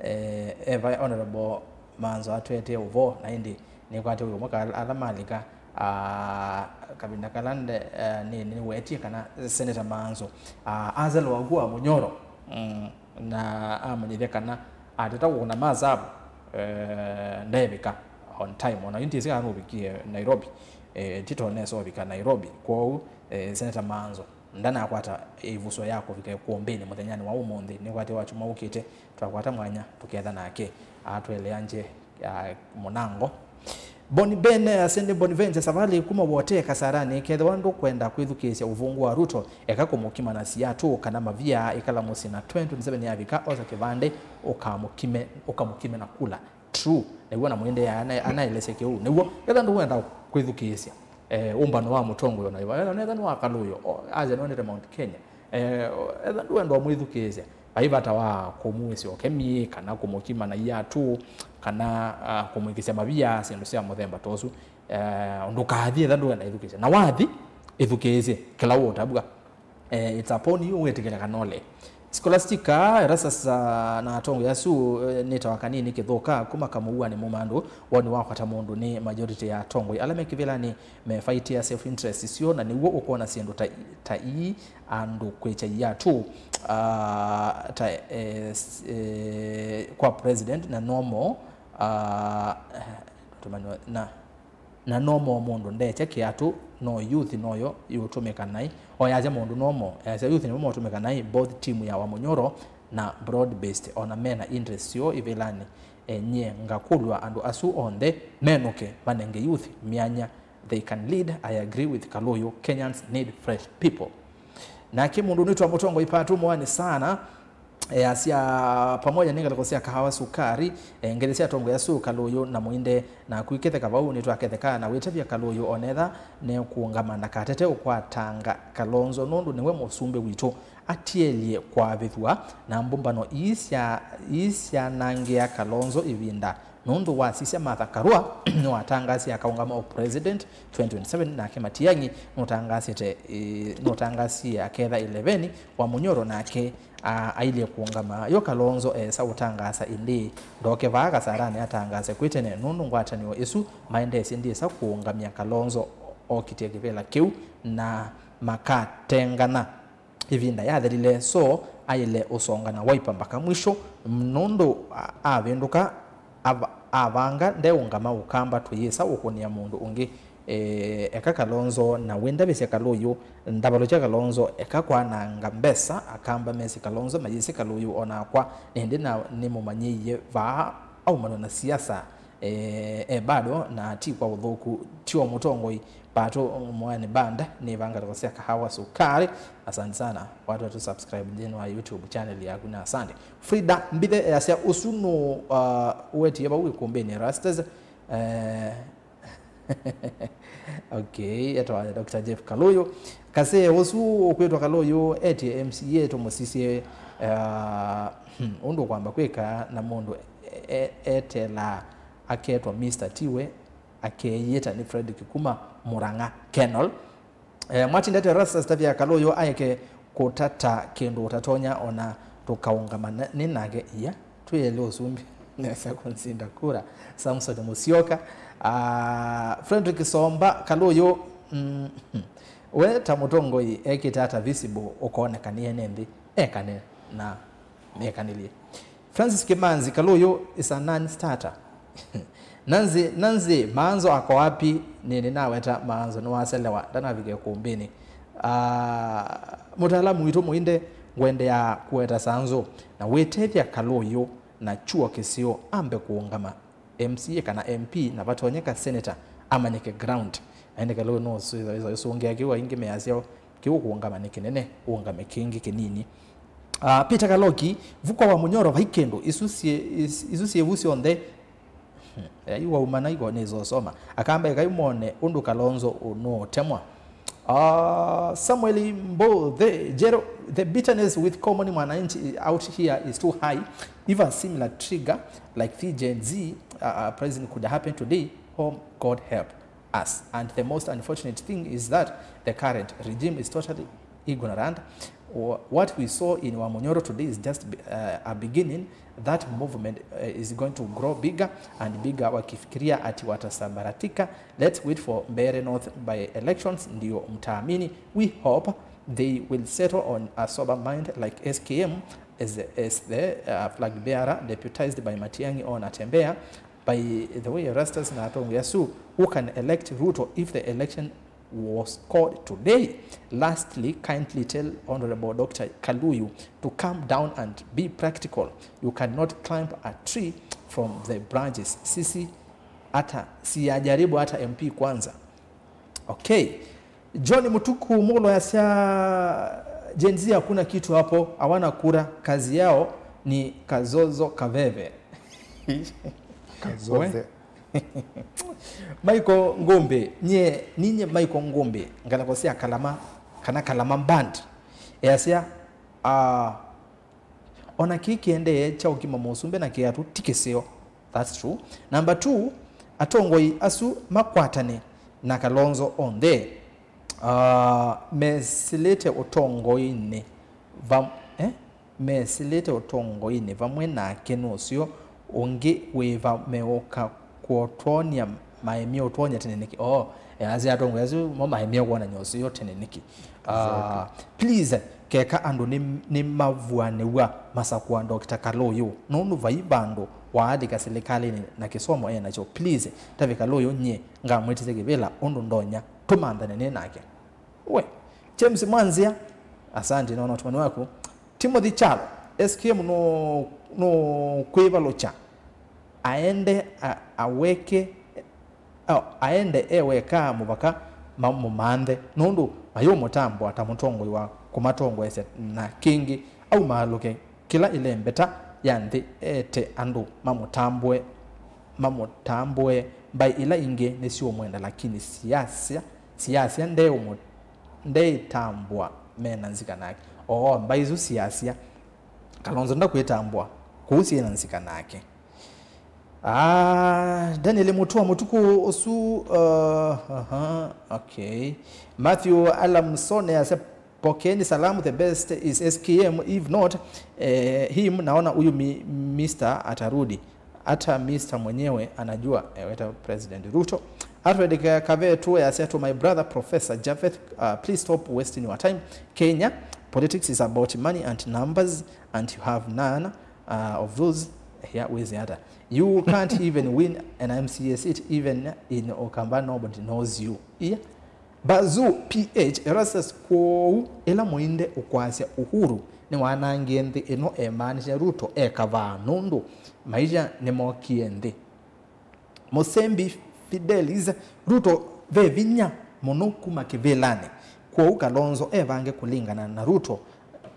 Eh, eva Honorable Manzo atwetee ũvoo, na ĩndĩ nĩkwatya wĩ ũmwe ka ala malika, ah, kavinda kala nde, eh, nĩ, nĩwetie kana Senator Manzo, ah, azelwa ũkw'o wa Munyoro, mm, na amanyĩthya kana ateta kũkũna masavu, eh, ndevika on time. Ona yu ndyĩsĩ kana nũvikie Nairobi, eh, tito nesa ũvika Nairobi. Kwoou, eh, Senator Manzo ndanakwata ĩvuso ya kũvika ĩkũmbĩnĩ mũthenyanĩ wa ũmũnthĩ. Nĩkwatĩ wa kyumwa ũkĩte, twakwata mwanya tũketha nake atweleangye, ah, mũnango. Boni Ben, eh, Asende Bonaventure Savali kuma Wote Kasarani, kethĩwa ndũkwenda kwĩthukĩĩsya ũvũngũ wa Ruto, eka kũmũkima na siatũ kana mavia, ĩkala mũsyĩ na twenty twenty-seven yavika, osa kĩvandĩ, ũkamũkime, ũkamũkime na kula. True. Nĩw'o na mwĩndĩ ana-, anaelesya kĩu. Nĩw'o, etha ndũkwenda kwĩthukĩĩsya, eh, ũmbano wa mũtongoi ona ĩva. Etha, etha nĩ wa Kalũyũ, o, asya nĩwendete Mount Kenya. Eh, etha ndũkwenda ũmwĩthukĩĩsya, vai vata wa kũmũĩsya ũkemi, kana kũmũkima na iatũ, kana, ah, kũmwĩkĩsya mavia, syĩndũ sya mũthemba ta ũsu. Eh, ndũkathi etha ndũkwenda ĩthukĩĩsya. Na wathi, ĩthukĩĩsye kĩla ũũtavw'a. Eh, it's upon you wĩtĩkĩle kana ũle. Scholastica, Erastus, ah, na atongoi asu, eh, nĩtawa kanini kĩthũka kuma kamũuanĩ mũmandũ. Woni wakwa ta mũndũ nĩ majority ya atongoi ala me kĩvĩlanĩ mefaitĩa self interest syoo, na nĩw'o ũkwona syĩndũ ta, ta ii andũ kwĩkya iatũ, ah, ta, eh, s-, eh, kwa president na normal, ah, tũmanyo na Na normal mũndũ ndekya kĩatũ, no youth noyo yũtũmĩka naĩ. O yasya mũndũ normal, yasya youth nĩmo motũmĩka naĩ, both team ya Wamunyoro na broad based, ona mena interest syoo ĩvĩlanĩ. Enyie ngakũlw'a andũ asu onthe menũke manenge youth myanya, they can lead. I agree with Kalũyũ, Kenyans need fresh people. Nake mũndũ ũnĩtwa Mũtongoi Patu Moani sana, e, asya, pamoja nĩ ngalĩko sya Kahawa Sukari, e, ngethi sya atongoi asu Kalũyũ na Mũinde, na kwĩketheka vau nĩtwaketheka na wĩtavya Kalũyũ onetha nekũũngama ndakatete ũkwatanga Kalonzo nũndũ nĩwe mũsumbĩ witũ. Atielye kwavĩthw'a na mbũmbano ii sya, ii syanangĩa Kalonzo ĩvinda. Nũndũ wasisya Martha Karua nĩwatangaasie akaũngama o president twenty twenty-seven, nake Matiang'i nũtangaasĩte, ĩ, nũtangaasie aketha eleven, Wamunyoro nake, a, ailye kũũngama. Yo Kalonzo esa ũtangaasa ĩndĩĩ, ndoke vaa Kasarani atangaase kwĩ tene, nũndũ ngwatanĩo ĩsu maendeesye ndyĩsa kũũngamya Kalonzo okitye kĩvĩla kĩu na makatengana. Ĩvinda yathelile, so aĩle ũsonga na Wiper mbaka mwisho, nũndũ a-, avĩndũka, ava-, avanga ndeũngama Ũkamba tũyĩsa ũkũnĩa mũndũ ũngĩ. E, eka Kalonzo na wĩndavĩsya Kalũyũ, ndavalo kya Kalonzo, eka kwananga mbesa, Akamba mesĩ Kalonzo, mayĩsĩ Kalũyũ, onakwa nĩndĩ na nĩmũmanyĩie vaa aumanwe na siasa. E, e bado na ti kwa ũthũku, ti o mũtongoi. Pato Mwaani Band nĩ vanga toko sya kahawa sukari. Asante sana watu wetu subscribe nthĩnĩ wa YouTube channel yaku, na asante. Frida Mbithe easya ũsu nũ, uh, wetie vau ikumbĩnĩ Rastas. Eh, okay, etwa Doctor Jeff Kaluyu. Kasee ũsu ũkwĩtwa Kaluyu etie M C A tũmũsisye, uh, hmm, ũndũ kwamba kwĩka na mũndũ e- e- etelaa aketwa Mister Tiwe, akeeyĩta nĩ Fredrick kuma Murang'a Kenol. Eh, mwatindete Rastas tavya Kaluyu aeke kũtata kĩndũ ũtatonya ona tũkaũngama na- nĩ nake. Iya, twĩele ũsumbĩ nesa kũnsinda kura. Samson Musyoka, ah, Fredrick Somba Kaluyu, mm, we ta mũtongoi ekĩte ata visible ũkoneka nĩ ene nthĩ ekane na mekanĩlye. Francis Kimanzi, Kaluyu is a non-starter. Nanzi, Nanzi, Maanzo ako wapi? Nĩ nĩnaweta Maanzo nĩwaselewa, ndanavika ikumbĩnĩ. Ah, mũtaalamu witũ Mũinde, ngwendeaa kũweta Sanzo na wĩtethya Kaluyu na Chuo Kĩseo ambe kũũngama M C A kana M P, na vatonyeka senator amanyĩke ground. Aende Kaluyu no sũsũngĩa kĩu aingĩ measya kĩu kũũngama nĩ kĩnene, ũũngame kĩngĩ kĩnini. Ah, Peter Kaloki, Vuko wa Munyoro vai kĩndũ, isu syĩ- is- isu syĩvu syonthe. Hmm, ai wauma na iko nĩzosoma. Akamba ekai mone ũndũ Kalonzo ũnũũtemwa. Ah, Samuel Mbo, the, Jero, the bitterness with common mwananchi out here is too high. If a similar trigger like the Gen Z uh, uh, president could happen today, oh, God help us. And the most unfortunate thing is that the current regime is totally ignorant. Wha- What we saw in Wamunyoro today is just uh, a beginning. That movement uh, is going to grow bigger and bigger. Wakifikiria ati watasambaratika. Let's wait for Mbeere North by elections ndio mtaamini. We hope they will settle on a sober mind like S K M as, as the uh, flag bearer deputized by Matiang'i or Natembeya. By the way, Erastus na atongoĩ asu who can elect Ruto if the election was called today. Lastly, kindly tell Honorable Doctor Kaluyu to come down and be practical. You cannot climb a tree from the branches. Sisi hata siyajaribu hata M P kwanza. Okay. John Mutuku Mulo yasya Gen Z hakuna kitu hapo, hawana kura, kazi yao ni kazozo kaveve. Kazoze. We? Michael Ngumbi, nye, ninye Michael Ngumbi, ngalako sya Kalama, kana Kalama Band. Yasya, ah, ona kĩĩ kĩendee kya ũkima mũsumbĩ na kĩatũ ti kĩseo. That's true. Number two, atongoi asu makwatane na Kalonzo onthe, ah, mesĩlĩte ũtongoinĩ vam-, eh? Mesĩlĩte ũtongoinĩ vamwe nake nũseo ũngĩ wĩva meũka kũtwony'a maemie ũtwony'a tene nĩkĩ? Oo, easya atongoi asu mo maemie kwonany'a ũseo tene nĩkĩ? Ah, exactly. Please, keka andũ nĩ, nĩmavuanĩw'a masakũa Doctor Kaluyu, nũndũ vai vandũ waathĩka silikalĩnĩ na kĩsomo e nakyo. Please, tavya Kaluyu nyie ngamwĩtĩsya kĩvĩla ũndũ ndonya tũmanthane nĩ nake. We, James Mwanzia, asante, naona ũtũmani waku. Timothy Chalo, S K M no, no kwĩvalũkya. Aende a- aweke, a- aende e weka mũvaka mamũmanthe, nũndũ mayũmũtambũa ta mũtongoi wa kũmatongoesya, na kĩngĩ aumaalũke kĩla ĩlembeta ya nthĩ ete andũ mamũtambũe, mamũtambũe. Mbaĩ ila ingĩ nĩsiũmwenda, lakini siasya, siasya ndeũmũ- ndeĩtambũa mena nzika nake. Oo, mbaĩ isu siasya, Kalonzo ndakwĩtambũa kũu syĩna nzika nake. Ah, Daniel Mutua, mũtukũ ũsu, uh, aha, okay. Matthew Alamsone ase, "Pokeeni salamu, the best is S K M, if not, eh, him, naona huyu mi- Mister atarudi. Hata Mister mwenyewe anajua," eh, weta President Ruto. Alfred Ka- Kavetu ase, "To my brother Professor Japheth, uh, please stop wasting your time. Kenya politics is about money and numbers, and you have none, uh, of those here, wezi hata. You can't even win an M C A seat, even in Ukamba, nobody knows you." Yeah. Bazu P H, Erastus, kwoou ĩla mũinde ũkwasya Uhuru nĩwanangie nthĩ ĩno, emaanisha Ruto e kavaa, nũndũ maisha nĩmokie nthĩ. Mũsembi Fidelis, Ruto ve vinya mũno kuma kĩvĩlanĩ, kwoou Kalonzo evange kũlingana na Ruto,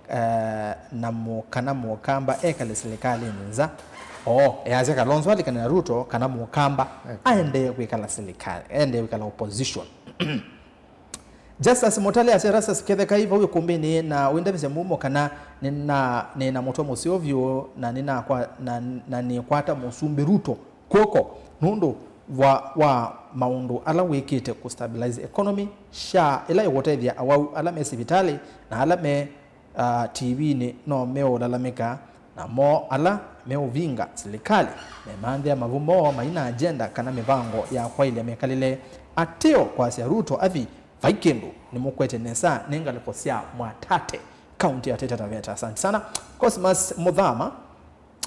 eh, na mũ-, kana mũkamba ekale silikalĩnĩ nza. Oo, easya Kalonzo alikane na Ruto kana mũkamba aendee kwĩkala silikali, aendee kwĩkala opposition. Justus Mutale asya, Erastus, ketheka ĩ vau ĩkũmbĩnĩ na wĩndavĩsya mumo kana nĩna, nĩna mũtwe mũseo vyũ na nĩnakwa-, na, na nĩkwata Mũsumbĩ Ruto kw'oko nũndũ wa, wa maũndũ ala wĩkĩte kũ stabilize economy, SHA ĩla ĩkũtethya awau ala me sivitalĩ na ala me, ah, T V-nĩ no meũlalamĩka, namo ala meũvinga silikalĩ memanthĩa mavu moo mai na agenda kana mĩvango ya kwaĩlya mĩkalĩle. Ateo kwasya Ruto athi, vai kĩndũ, nĩmũkwete nesa nĩ ngalĩko sya Mwatate, kaunti ya Taita Taveta. Asante sana. Cosmas Muthama,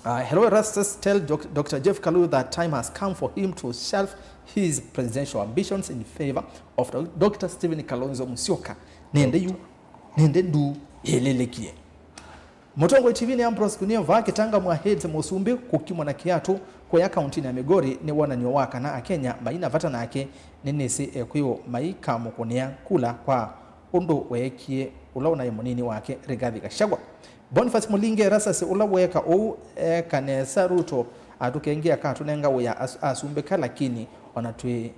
uh, hello Erastus, tell Doc-, Doctor Jeff Kalu that time has come for him to shelf his presidential ambitions in favor of Doc-, Doctor Stephen Kalonzo Musyoka. Nende yu, nende ndu ĩlĩlĩkie. Mũtongoi T V-nĩ Ambrose Kunia, vaa kĩtanga mwa heads Mũsumbĩ kũkimwa na kĩatũ kũya kauntinĩ ya Migori nĩ wonany'o wa kana Akenya mai na vata nake. Nĩnĩsĩ ekwĩw'o maikamũkũnĩa kula kwa ũndũ weekie ũla ũnaĩ mũnini wake Rigathi Gachagua. Boniface Mulinge, Erastus, ũla weeka ũu eka nesa Ruto atũkengea katũnenga wĩa as-, asumbĩka, lakini ona twĩ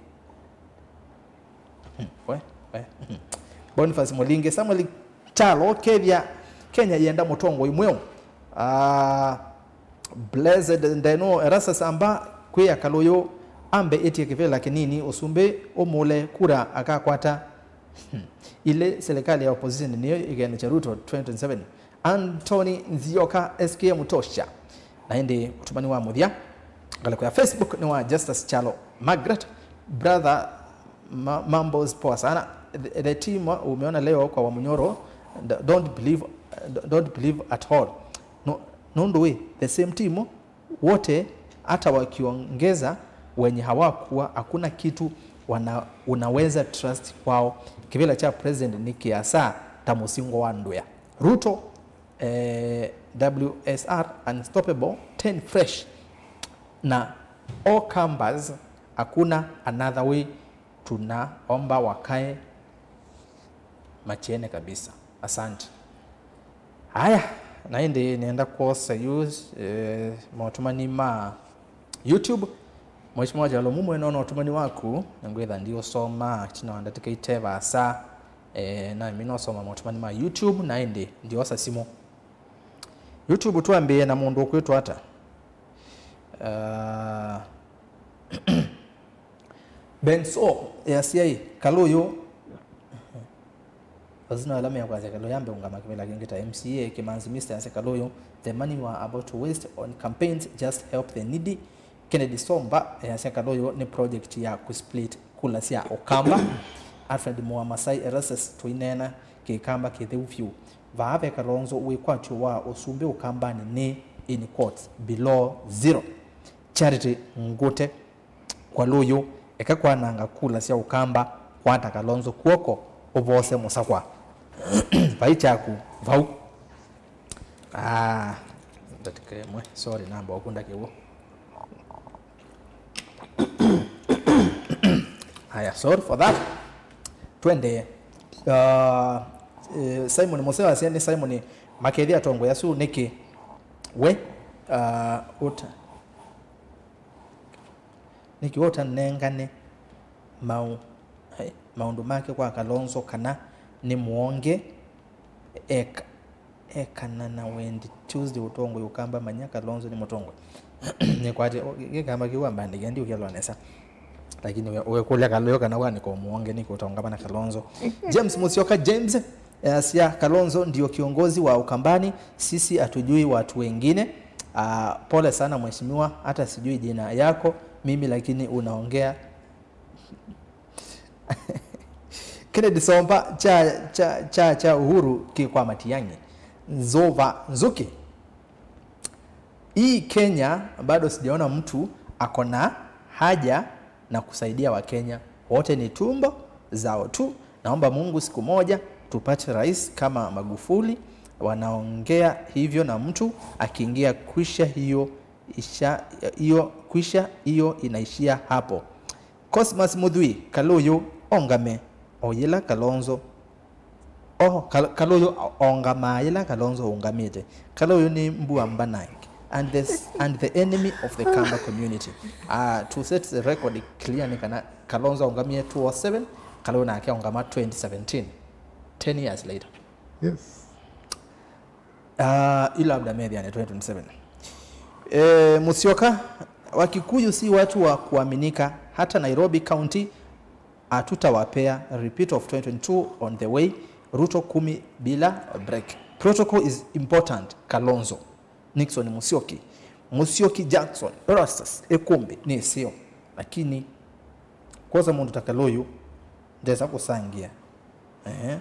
Hmm, we, we, hmm. Boniface Mulinge, Samuel Kyalo, kethĩa Kenya yenda mũtongoi mweũ. Ah, Blessed Ndeno, Erastus, amba kwĩa Kalũyũ ambe ĩtye kĩvĩla kĩnini ũsumbĩ ũmũle kura akakwata. Hmm. Ilĩ serikali ya opposition nĩyo ĩkene cha Ruto twenty twenty-seven. Anthony Nzioka, S K M Tosha. Na ĩndĩ ũtũmani wa mũthya ngalĩko ya Facebook nĩ wa Justus Kyalo. Margaret, brother, ma-, mambos poa sana. The, the team umeona leo kwa Wamunyoro, d-, don't believe, d-, don't believe at all. No, nũndũ wĩ, the same team wote, hata wakiongeza wenye hawakuwa, hakuna kitu wana-, unaweza trust kwao. Kĩvĩla cha president nĩ kĩasa ta mũsingo wa ndũya. Ruto, eh, W S R unstoppable, ten fresh. Na all Kambas, hakuna another way, tunaomba wakae machiene kabisa. Asante. Haya, na ĩndĩ nĩenda kwosa yu, eh, motũmani ma YouTube. Mheshimiwa Kyalo, mumwe nona ũtũmani waku, na ngwĩtha ndiũsoma, tina wa ndatĩka ite vaasa, eh, nami nosoma motũmani ma YouTube, na ĩndĩ ndiosa simũ. YouTube twambĩĩe na mũndũ ũkwĩtwa ata? Ah, Benso, easya ĩ, Kalũyũ. Lazima ala mekwasya Kalũyũ ambe ũngama kĩvĩla kĩngĩ ta M C A, Kĩmanzi Mister yasya Kalũyũ, the money you are about to waste on campaigns, just help the needy. Kennedy Somba, easya Kalũyũ nĩ project ya ku split kula sya Ũkamba. Alfred Mwamasai, Erastus, tũineena Kĩkamba kĩtheu vyũ. Vaa ve Kalonzo wĩkwatyo wa ũsumbĩ Ũkambanĩ nĩ, in quotes, below zero. Charity Ngũte, Kalũyũ, eka kwananga kula sya Ũkamba, kwata Kalonzo kw'oko, ũvose mũsakwa. Vai kyaku vau. Ah, ndatĩka ĩmwe. Sorry, namba ũkunda kĩw'ũ. Haya, sorry for that. Twende. Uh, eh, Simon Museo asya nĩ Simon makethia atongoi asu nĩkĩ we, uh, ũta Nĩkĩ ũtanengane maũ-, ai, maũndũ make kwa Kalonzo kana nĩ mũonge eka-, ekana na wendi Tuesday ũtongoi Ũkamba manya Kalonzo nĩ mũtongoi. Nĩkwate, o, gĩkamba kĩu ambandĩkia ndiũkĩalwa nesa. Lakini we, wekũlya Kalũyũ kana wanĩka mũonge nĩkĩ ũtaũngama na Kalonzo. James Musyoka James, easya, Kalonzo ndio kiongozi wa Ukambani, sisi hatujui watu wengine. Ah, pole sana mheshimiwa, hata sijui jina yako mimi, lakini unaongea. Kennedy Somba, cha, cha, cha, cha Uhuru kĩ kwa Matiang'i. Nzova Nzuki. Hii Kenya bado sijaona mtu ako na haja na kusaidia Wakenya. Wote ni tumbo zao tu. Naomba Mungu siku moja tupate rais kama Magufuli. Wanaongea hivyo na mtu akiingia kwisha hiyo isha, iyo, kwisha iyo inaishia hapo. Cosmas Muthui, Kaluyu ongame o yĩla Kalonzo. Oh, Kal-, Kaluyu ongamaa yĩla Kalonzo ũngamĩte. Kaluyu nĩ mbua mbanange and the, and the enemy of the Kamba community. Uh, to set the record clear nĩ kana Kalonzo aũngamie two oh seven, Kaluyu nake aũngama twenty seventeen, ten years later. Yes. Uh, ila labda methia ni twenty twenty-seven. Eh, Musyoka, Wakikuyu si watu wa kuaminika. Hata Nairobi County hatutawapea. Repeat of twenty twenty-two on the way. Ruto kumi bila break. Protocol is important. Kalonzo. Nixon Musyoki. Musyoki Jackson. Erastus Ekumbi. Ni sio. Lakini kwosa mũndũ ta Kaluyu ndesa kũsangĩa. Ehe.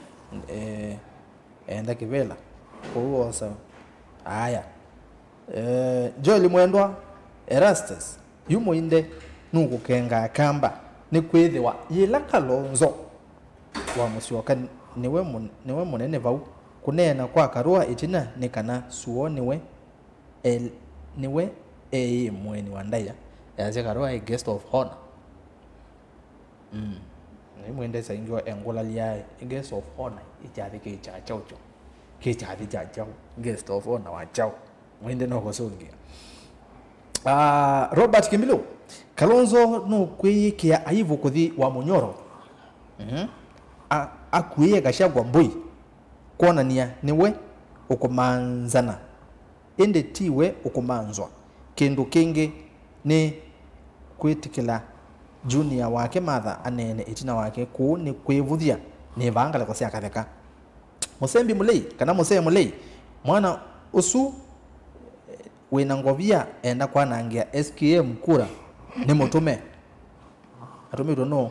Eh, enda kĩvĩla. Kũu osa. Aya. Eh, Joel Mwendwa, Erastus, yu mũinde nũkũkengaa Kamba, nĩkwĩthĩwa yĩla Kalonzo wa Musyoka nĩwe mũn-, nĩwe mũnene vau. Kũneena kwa Karũa ĩtina nĩ kana Suo nĩwe el-, nĩwe eĩ mũeni wa ndaĩa, easya Karũa e guest of honor. Mm. Nĩ mwendesa ingĩ engũlalya guest of honor, ĩ kyathĩ kĩ kya kyaũ kyo? Kĩ kyathĩ kya kyaũ? Guest of honor wa kyaũ? Mwende no kũsũngĩa. Ah, Robert Kimbilu, Kalonzo nũkwĩyĩkĩa aivu kũthi wa mũnyoro. Mhm. A-, akuĩe Gachagua mbũi kwonany'a nĩwe ũkũmanzana. Ĩndĩ ti we ũkũmanzwa. Kĩndũ kĩngĩ nĩ kwĩtĩkĩla junior wake Martha aneene ĩtina wake, kũu nĩ kwĩvũthya nĩ vaa ngalĩko sya katheka. Mũsembi Mũlei, kana Mũsee Mũlei, mwana ũsu, eh, wĩna ngovia enda kwanangĩa S K M kura, nĩ mũtũme. Atũmĩtwe nũũ?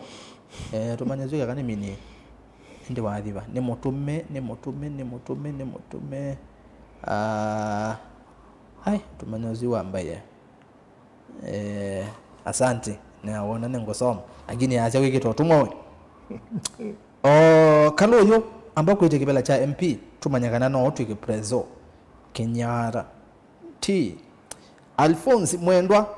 Eh, tũmanye syũke kana nĩ mini. Ĩndĩ wathiva. Nĩ mũtũme, nĩ mũtũme, nĩ mũtũme, nĩ mũtũme. Ah, ai, tũmanye ũsu wa mbaie. Eh, asante. Na wona nĩ ngũsoma. Lakini acha wĩkĩte ũtũmwa we. O, Kaluyu, amba kwĩtya kĩvela kya M P, tũmanye kana no ũtw'ĩke preso. Kenyatta. Ti. Alphonse Mwendwa,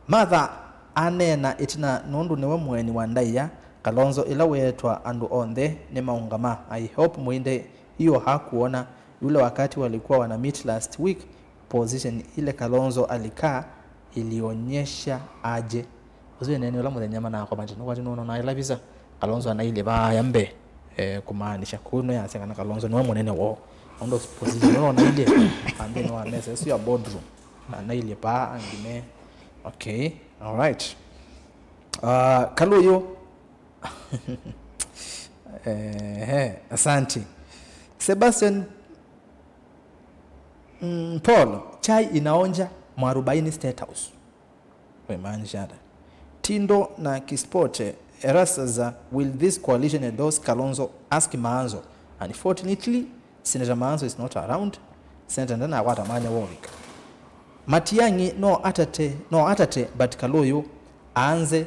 Martha aneena ĩtina nũndũ nĩwe mũeni wa ndaĩa. Kalonzo ĩla weetwa andũ onthe nĩmaũngama. I hope mũinde hiyo hakuona yule wakati walikuwa wana meet last week, position ile Kalonzo alikaa ilionyesha aje? Ũsu ĩnene ũla mũthenya manakomete nũkwati nũno na ĩla visa. Kalonzo anailye vaa ya mbee, eh, kũmaanisha kũu no yasya kana Kalonzo nĩwe mũnene woo. Nũndũ position ĩno nailyĩ nthĩnĩ wa mesa ĩsu ya boardroom. Anailye vaa angĩ me. Okay, all right. Uh, Kaluyu. Ehe, asante. Sebastian, mm, Paul, chai inaonja mwarobaini State House. Wemaanisha ata? Tindo na Kispoche, Erastus, will this coalition endorse Kalonzo? Ask Maanzo. Unfortunately, Senator Maanzo is not around. Senator ndanakwata mwanya wa ũvika. Matiang'i no atate, no atate, but Kaluyu aanze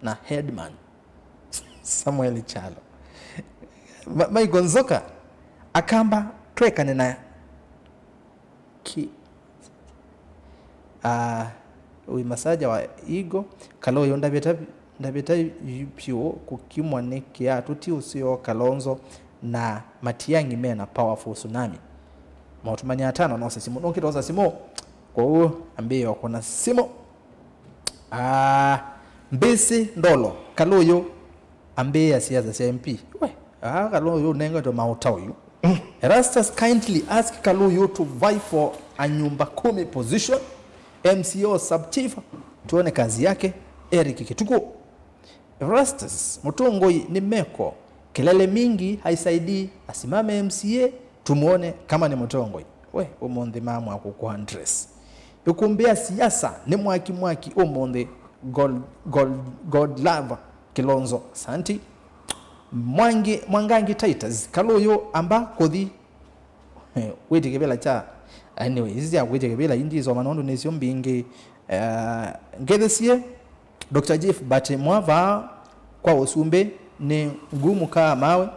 na headman. Samuel Chalo. Ma-, Michael Nzoka akamba twekane na ki-, ah, wĩ masaja wa ego. Kaluyu ndavĩta, ndavĩta vyũ kũkimwa nĩ kĩatũ ti ũseo Kalonzo na Matiang'i mena powerful tsunami. Maũtũmanya atano nose simũ. Nũkĩtosa simũ. Kwoou ambĩĩa kũna simũ. Ah, Mbĩsĩ Ndolo, Kaluyu ambĩĩa siasa sya M P. We, ah, Kaluyu ũnengetwe maũta ũyu. Erastus kindly ask Kaluyu to vie for a nyumba kumi position, M C A or sub chief, tuone kazi yake. Eric Kituku. Erastus, Mũtũngũi nĩ meko. Kelele mingi haisaidii, asimame M C A, tumuone kama ni mũtongoi. We, ũmũnthĩ mamwa kũkũ Andres. Ĩkumbĩa siasa nĩ mwaki mwaki ũmũnthĩ. God, God, God love Kilonzo. Asanti. Mwangi, Mwangangi Titus, Kaluyu amba kũthi. Eh, wĩtĩ kĩvĩla kya. Anyway, isi sya kwĩtĩ kĩvĩla indi isoma nũndũ nĩsyo mbingĩ. Eh, ngethĩsie Doctor Jeff, but mwavaa kwa ũsumbĩ nĩ ngumu kaa mawe.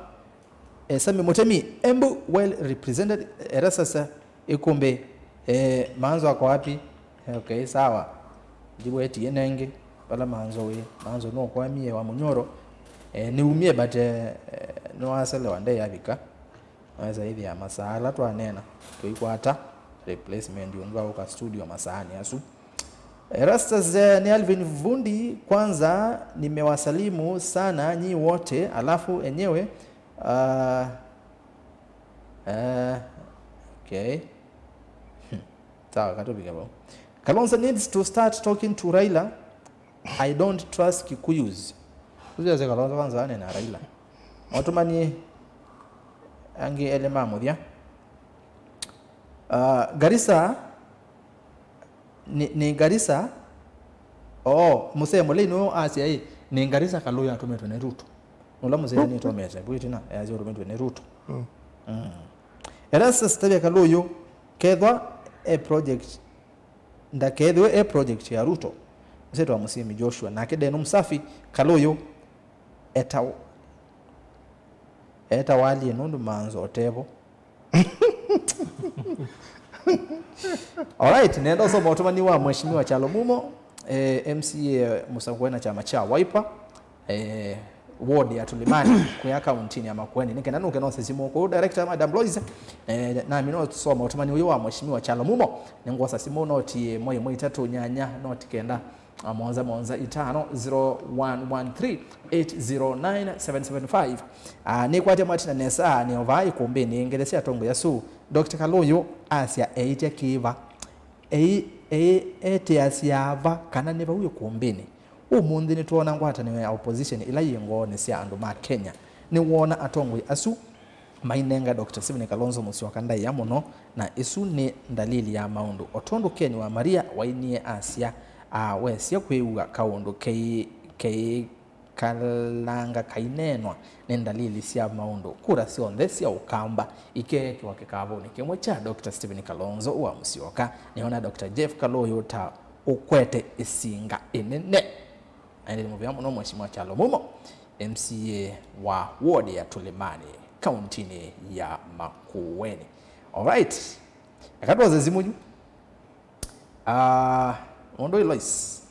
Eh, Sami Mutemi, Embu well represented. Era sasa Ĩkũmbĩ, eh, Maanzo ako wapi? Okay, sawa. Ndiwetie nengĩ, vala manzo wĩ, manzo nũkwamie wa mũnyoro. Eh, nĩumie, but, eh, eh, nĩwaselewa nde yavika. Naweza ĩthĩa masaa ala twanena, tũikwata replacement ũngĩ wa ũka studio masaani asu. Erastus, eh, ni Alvin Vundi, kwanza nimewasalimu sana nyi wote, alafu enyewe, ah, eh, okay. Hmm. Sawa, katupige vau. Kalonzo needs to start talking to Raila. I don't trust Kikuyus. Usiweze Kalonzo kwanza ane na Raila. Watumani angi ele ma muthya. Ah, Garissa, ni, ni Garissa. Oh, musee Mulei nĩwe asya ĩ, ni Garissa Kalũyũ atumitwe ni Ruto. Nũla musee nĩtomete, kwĩtina, yasya ũtumitwe ni Ruto. Mm. Mm. Erastus Tavia Kalũyũ, kethwa e project, ndakethĩwe e project ya Ruto. Mũsyĩtwa Mũsimi Joshua, nake Deno Msafi, Kalũyũ, eta, eta walie nũndũ manzo otevo. Alright, nenda ũsoma ũtũmani wa Mheshimiwa Kyalo Mumo, eh, M C A mũsakũe na kyama kya Wiper, eh, ward ya Tulimani, kũya kauntinĩ ya Makueni. Nĩ kenda nũke nose simũ kũu, director, Madam Lois, eh, nami no soma ũtũmani ũyũ wa Mheshimiwa Kyalo Mumo. Nĩngwosa simũ noti ĩmwe ĩmwe itatũ nyanya, noti kenda, ah, mũonza mũonza itano, zero one one three eight zero nine seven seven five. Ah, nĩkwatya mwatina nesa, nĩ ovaa ikumbĩnĩ, ngelesya atongoi asu. Doctor Kalũyũ asya eĩtya kĩva? Ei, ei, eteasya va kana nĩ vau ikumbĩnĩ? Ũmũnthĩ nĩtwoona ngwatanĩo ya opposition ĩla yĩ ngoonĩ sya andũ ma Kenya. Nĩwoona atongoi asu mainenga Doctor Stephen Kalonzo Musyoka ndaĩa mũno, na ĩsu nĩ ndalili ya maũndũ. O tondũ Ken wa Maria wainie asya, a, wesya kwĩw'a kaũndũ kei, kei kalanga kaineenwa nĩ ndalili sya maũndũ. Kura syonthe sya Ũkamba ikeekĩwa kĩkavũnĩ kĩmwe kya Doctor Stephen Kalonzo wa Musyoka. Nĩona Doctor Jeff Kalũyũ ta ũkwete ĩsinga ĩnene. Aendele mũvea mũno Mheshimiwa Kyalo Mumo, M C A wa ward ya Tulimani, kauntinĩ ya Makueni. Alright. Eka twose simũ yu. Ah, mũndũ ũyũ Lois.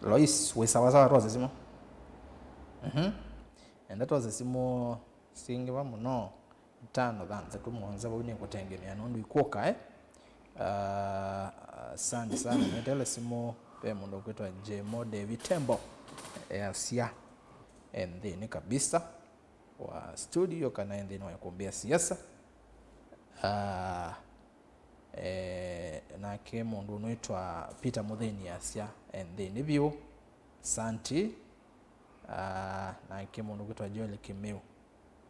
Lois, wĩ sawa sawa, twose simũ. Mhm. Enda twose simũ singĩ va mũno. Itano, thanthatũ, mũonza, vau nĩkũtengemea nũndũ ikũka, eh? Ah, asante sana. Netele simũ, ve mũndũ ũkwĩtwa Jemo Devi Tembo. Easya e nthĩnĩ kabisa wa studio kana e nthĩnĩ wa ikumbĩ ya siasa. Ah, eh, nake mũndũ ũnwĩtwa Peter Mũthĩni asya e nthĩnĩ vyũ. Santi. Ah, nake mũndũ kwĩtwa Joel Kĩmĩu,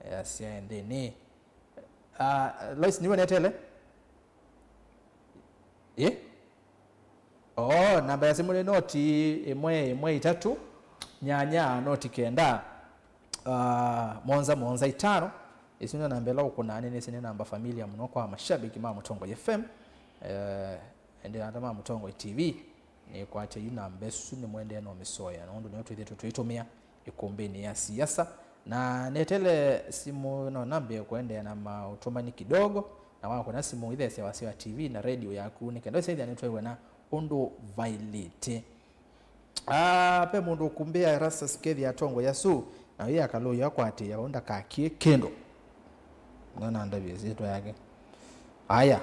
eh, asya e nthĩnĩ. Ah, Lois, nĩwe netele? Ĩ? Oh, namba ya simũ nĩ noti ĩmwe ĩmwe itatũ nyanya noti kenda, ah, mũonza mũonza itano. Ĩsu nĩ namba ĩla ũkũnaa nĩ nĩsĩ nĩ namba familia mũno kwa mashabiki ma Mũtongoi F M. Eh, ende ata ma Mũtongoi T V, nĩkwatya yu namba ĩsu nĩmwendee no mĩsoea, nũndũ nĩyo twĩthĩtwe tũitũmĩa ikumbĩnĩ ya siasa. Na netele simũ no nambĩe kũendeea na maũtũmani kidogo, na wakũna simũ ithesya wasya wa T V na radio yaku, nĩ kenda ũsethĩa nĩtwew'ana ũndũ vailĩte. Ah, ve mũndũ ũkumbĩa Erastus Kethi atongoi asu, na wĩ akalũya kwatĩĩa ũndakakie kĩndũ. Nona ndavye syĩtwa yake. Aya,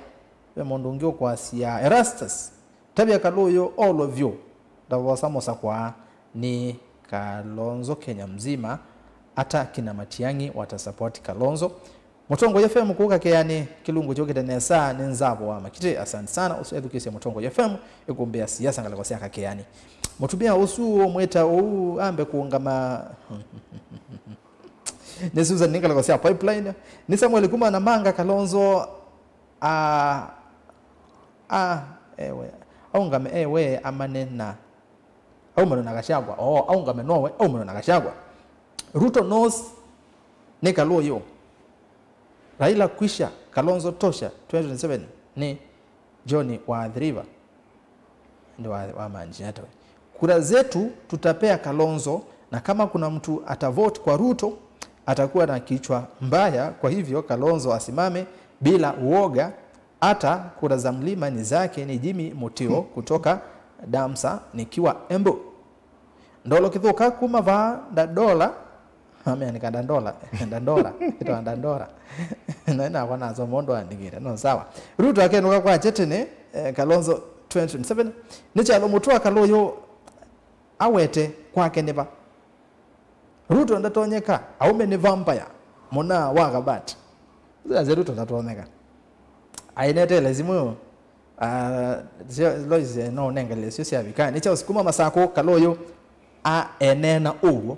ve mũndũ ũngĩ ũkwasya Erastus, tavya Kalũyũ all of you, ndavosa mũsakwa nĩ Kalonzo Kenya mzima, hata kina Matiang'i wata support Kalonzo. Mũtongoi F M kũka Keani, kĩlungu kyũkĩte nesa, nĩ Nzavo wa Makitĩ. Asante sana, ũsu ethukĩsya Mũtongoi F M, ĩkumbĩ ya siasa ngalĩko sya Kakeani. Mũtumĩa ũsu ũmwĩta ũu ambe kũũngama. Nĩ Susan nĩ ngalĩko sya Pipeline. Nĩ Samuel kuma Namanga Kalonzo, a, a, ewe, aũngame ewe amane na Aumano na Gachagua. Oo, aũngame nowe, aumano na Gachagua. Ruto knows nĩ Kalũyũ. Raila kwisha, Kalonzo tosha, twenty twenty-seven nĩ John wa Athi River. Ndio wa, wa manji hata we. Kura zetu tutapea Kalonzo, na kama kuna mtu atavote kwa Ruto, atakuwa na kichwa mbaya. Kwa hivyo Kalonzo asimame bila uoga, Ata, kura za mlima ni zake, ni Jimmy Mutio kutoka Damsa nikiwa Embu. Ndolo Kithuka kuma vaa Ndandola. Ameandĩka Ndandola. Ndandola. Ĩtawa Ndandola. Na nakwa nasoma ũndũ andĩkĩte. No, sawa. Ruto akenũka kwake tene, eh, Kalonzo twenty twenty-seven. Nĩ kyalo mũtũa Kalũyũ awete kwake nĩ va? Ruto ndatonyeka, aume nĩ vampire, mũna wa kabati. Sasa Ruto ndatonyeka. Ainetele simu, ah, sio, Lois, eh, no nengele sio sya vika. Nĩ Charles kuma Masako, Kalũyũ, a enena ũguo.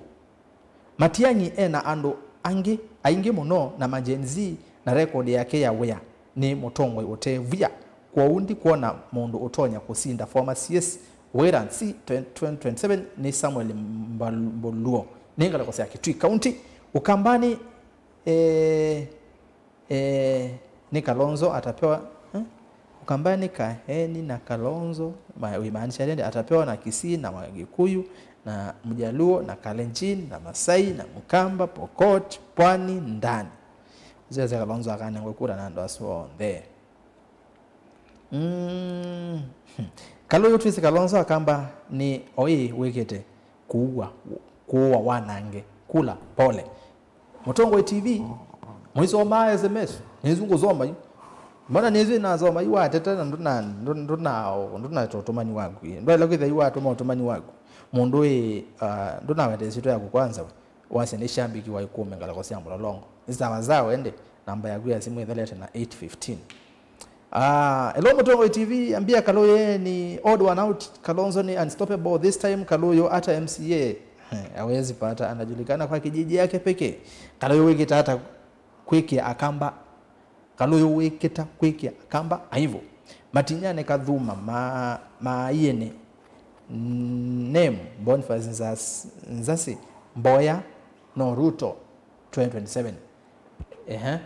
Matiang'i ena andũ angĩ, aingĩ mũno na ma Gen Z, na record yake ya wĩa nĩ mũtongoi ũte via. Kwoou ndikwona mũndũ ũtonya kũsinda former C S. Wait and see, twenty twenty-seven nĩ Samuel Mbal-, Mboluo. Nĩ ngalĩko sya Kitui County. Ukambani, eh, eh, nĩ Kalonzo atapewa, eh? Ukambani Kaeni na Kalonzo, ma-, wĩmaanisha rende atapewa na Kisii na Wagikuyu na Mjaluo na Kalenjin na Masai na Mkamba, Pokot, Pwani, ndani. Zio zya Kalonzo akanengwe kura na andũ asu onthe. Mm. Kalũyũ twĩsĩ Kalonzo akamba nĩ oĩ wĩkĩte kũua, kũua wanange. Kula, pole. Mũtongoi T V, mũisomaa S M S, nĩnzu ngũsoma yu. Mbona nĩnzu inasoma yu wateta na ndũna, ndũna, ndũna, ndũna ũtũmani waku. Ndwaĩle kwĩthĩa yu watũma ũtũmani waku. Mũndũ ĩ, uh, ndũnaweta ĩsyĩtwa yaku kwanza. Wasya nĩ shambiki wa ikũmi ngalĩko sya Mlolongo. Nĩ sawa sawa ĩndĩ, namba yaku ya simũ ĩthelete na eight fifteen. Ah, hello Mũtongoi T V, ambia Kalũyũ ni odd one out, Kalonzo ni unstoppable this time, Kalũyũ hata M C A hawezi pata, anajulikana kwa kijiji yake pekee. Kalũyũ wĩkĩta hata kwĩkĩa Akamba. Kalũyũ wĩkĩta kwĩkĩa Akamba aivo. Matinyane kathuma ma, ma iene. Name Boniface Nzas-, Nzasi, Mboya, no Ruto twenty twenty-seven. Ehe.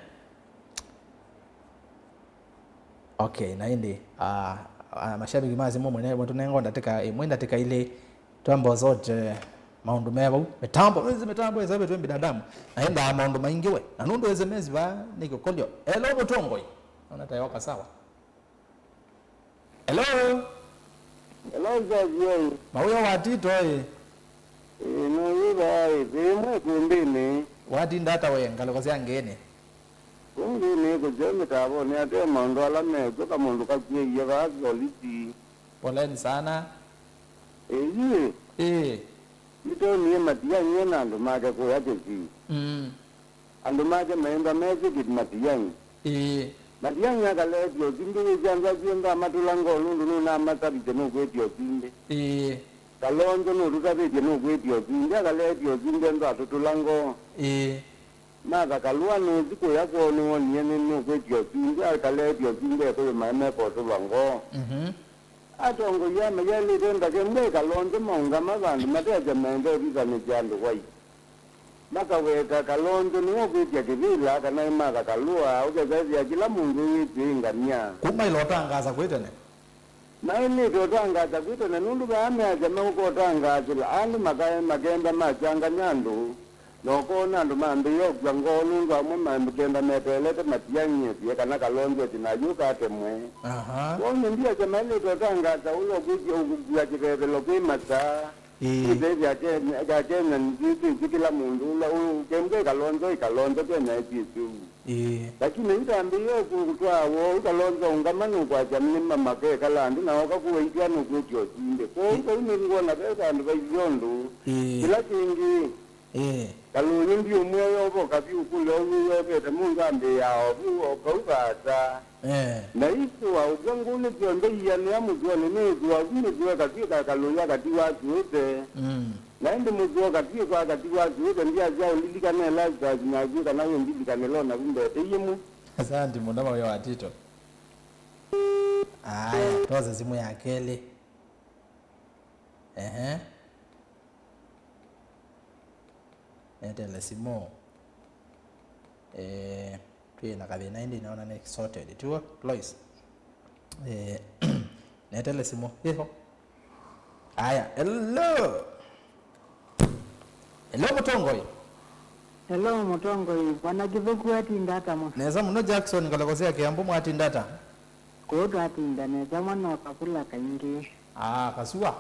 Okay, na ĩndĩ, ah, ah, mashabiki ma simũ mwene, mwetu nengo ndatĩka ĩmwe, ndatĩka ilĩ. Twambozote maũndũ me vau. Mĩtambo, nĩsĩ mĩtambo ĩsavetwe binadamu. Na yendaa maũndũ maingĩ we. Na nũndũ S M S vaa nĩ kĩkolyo. Hello Mũtongoi. Naona tayoka sawa. Hello. Hello, George, oi. Mawĩa wa Tito ĩ. Ĩ, nũyĩva ĩ, ĩ, mwe kũmbĩnĩ. Watinda ata we, ngalĩko sya ngĩnĩ? Kũmbĩnĩ kũseo mĩtavonĩ ate maũndũ ala mekw'o, kamũndũ kakw'ĩie vaa volisi. Poleni sana. Ĩĩ. Ĩĩ. Nĩtwonie Matiang'i na andũ make kũya Kisii. Mm. Andũ make maĩndwa methĩkĩt Matiang'i. Ĩĩ. Matiang'i akaleetye ũsumbĩ, wĩsĩ andũ asu onthe amatũla ngoo nũndũ nũnamatavĩtye nũkwĩtya ũsumbĩ. Ĩĩ. Kalonzo nũtũtavĩtye nũkwĩtya ũsumbĩ, akaleetye ũsumbĩ onthe atũtũla ngoo. Ĩĩ. Martha Karua nũthi kũya kwoo nĩwonie nĩ nũkwĩtya ũsumbĩ, akaleetye ũsumbĩ ekũyũ maemeka ũtũlwa ngoo. Mhm. Atongoi aa mayaĩlĩte ndake mbee Kalonzo maũngama vandũ matesya maende ũvisanĩsya andũ wai. Makaweta Kalonzo nĩwe ũkwĩtya kĩvĩla kana ĩ Martha Karua, ũkesa ĩthĩa kĩla mũndũ ewĩtw'ĩĩ ngamya. Kuma ĩla ũtangaasa kwĩ tene. Maĩlĩte ũtangaasa kwĩ tene nũndũ vaa measya meũka ũtangaasĩla andũ makae makenda makyangany'a andũ. Na ũkoona andũ mambĩĩa ũkw'a ngoo nũndũ amwe makenda meteelete Matiang'i esie kana Kalonzo ethi na ayũka atemwe. Aha. Kwoou nĩ mbiasya maĩlĩte ũtangaasa ũla ũkwĩtya ũkũkua kĩvevelo kwĩ masaa. Ĩĩ. Ĩthe ya Kenya, ya Kenya nĩtwĩsĩ kĩla mũndũ ũla ũ-, kembwe Kalonzo, ĩ Kalonzo Kenya ĩtwĩsĩ ũu. Ĩĩ. Lakini yu tambĩĩa ũkũtwaa woo, ũ Kalonzo ũngama nũkwasya nĩma makekala andũ na oka kũwa itwa nũkwĩtya ũsumbĩ. Kwoou, ĩĩ, vau nĩngwona ve vandũ vailyĩ ũndũ. Ĩĩ. Kĩla kĩngĩ, Ĩĩ. Kalũyũ ndiũmwĩa yovoka vyũ kũlya ũw'ĩ yovete mũndũ ambĩĩaa o vu o vau vaasa. Eh. Na isũa ũkw'a ngũlĩ syonthe ianĩa mũtuonĩ nĩ ĩsũa vu nĩsũe katw'ĩka Kalũyũ akatiwa asuĩte. Mm. Na ĩndĩ mũsuo katw'ĩkwa akatiwa asuĩte, ndyasya ũlilikane Lazarus naku kana wĩndilikane lo naku mbete yĩmwe. Asante mũno mawĩa wa Tito. Aya, twose simũ ya kelĩ. Ehe. Netele simũ. Eh, twĩ na kathĩna ĩndĩ naona nĩ sorted. Tiw'o, Lois? Eh, netele simũ. Ĩho. Aya, hello. Hello, Mũtongoi. Hello, Mũtongoi. Bwana Kĩthũku atinda ata mo? Nesa mũno, Jackson, ngalĩko sya Kĩambu, mwatinda ata? Kũu twatinda nesa mwa no kavula kaingĩ. Aa, kasua.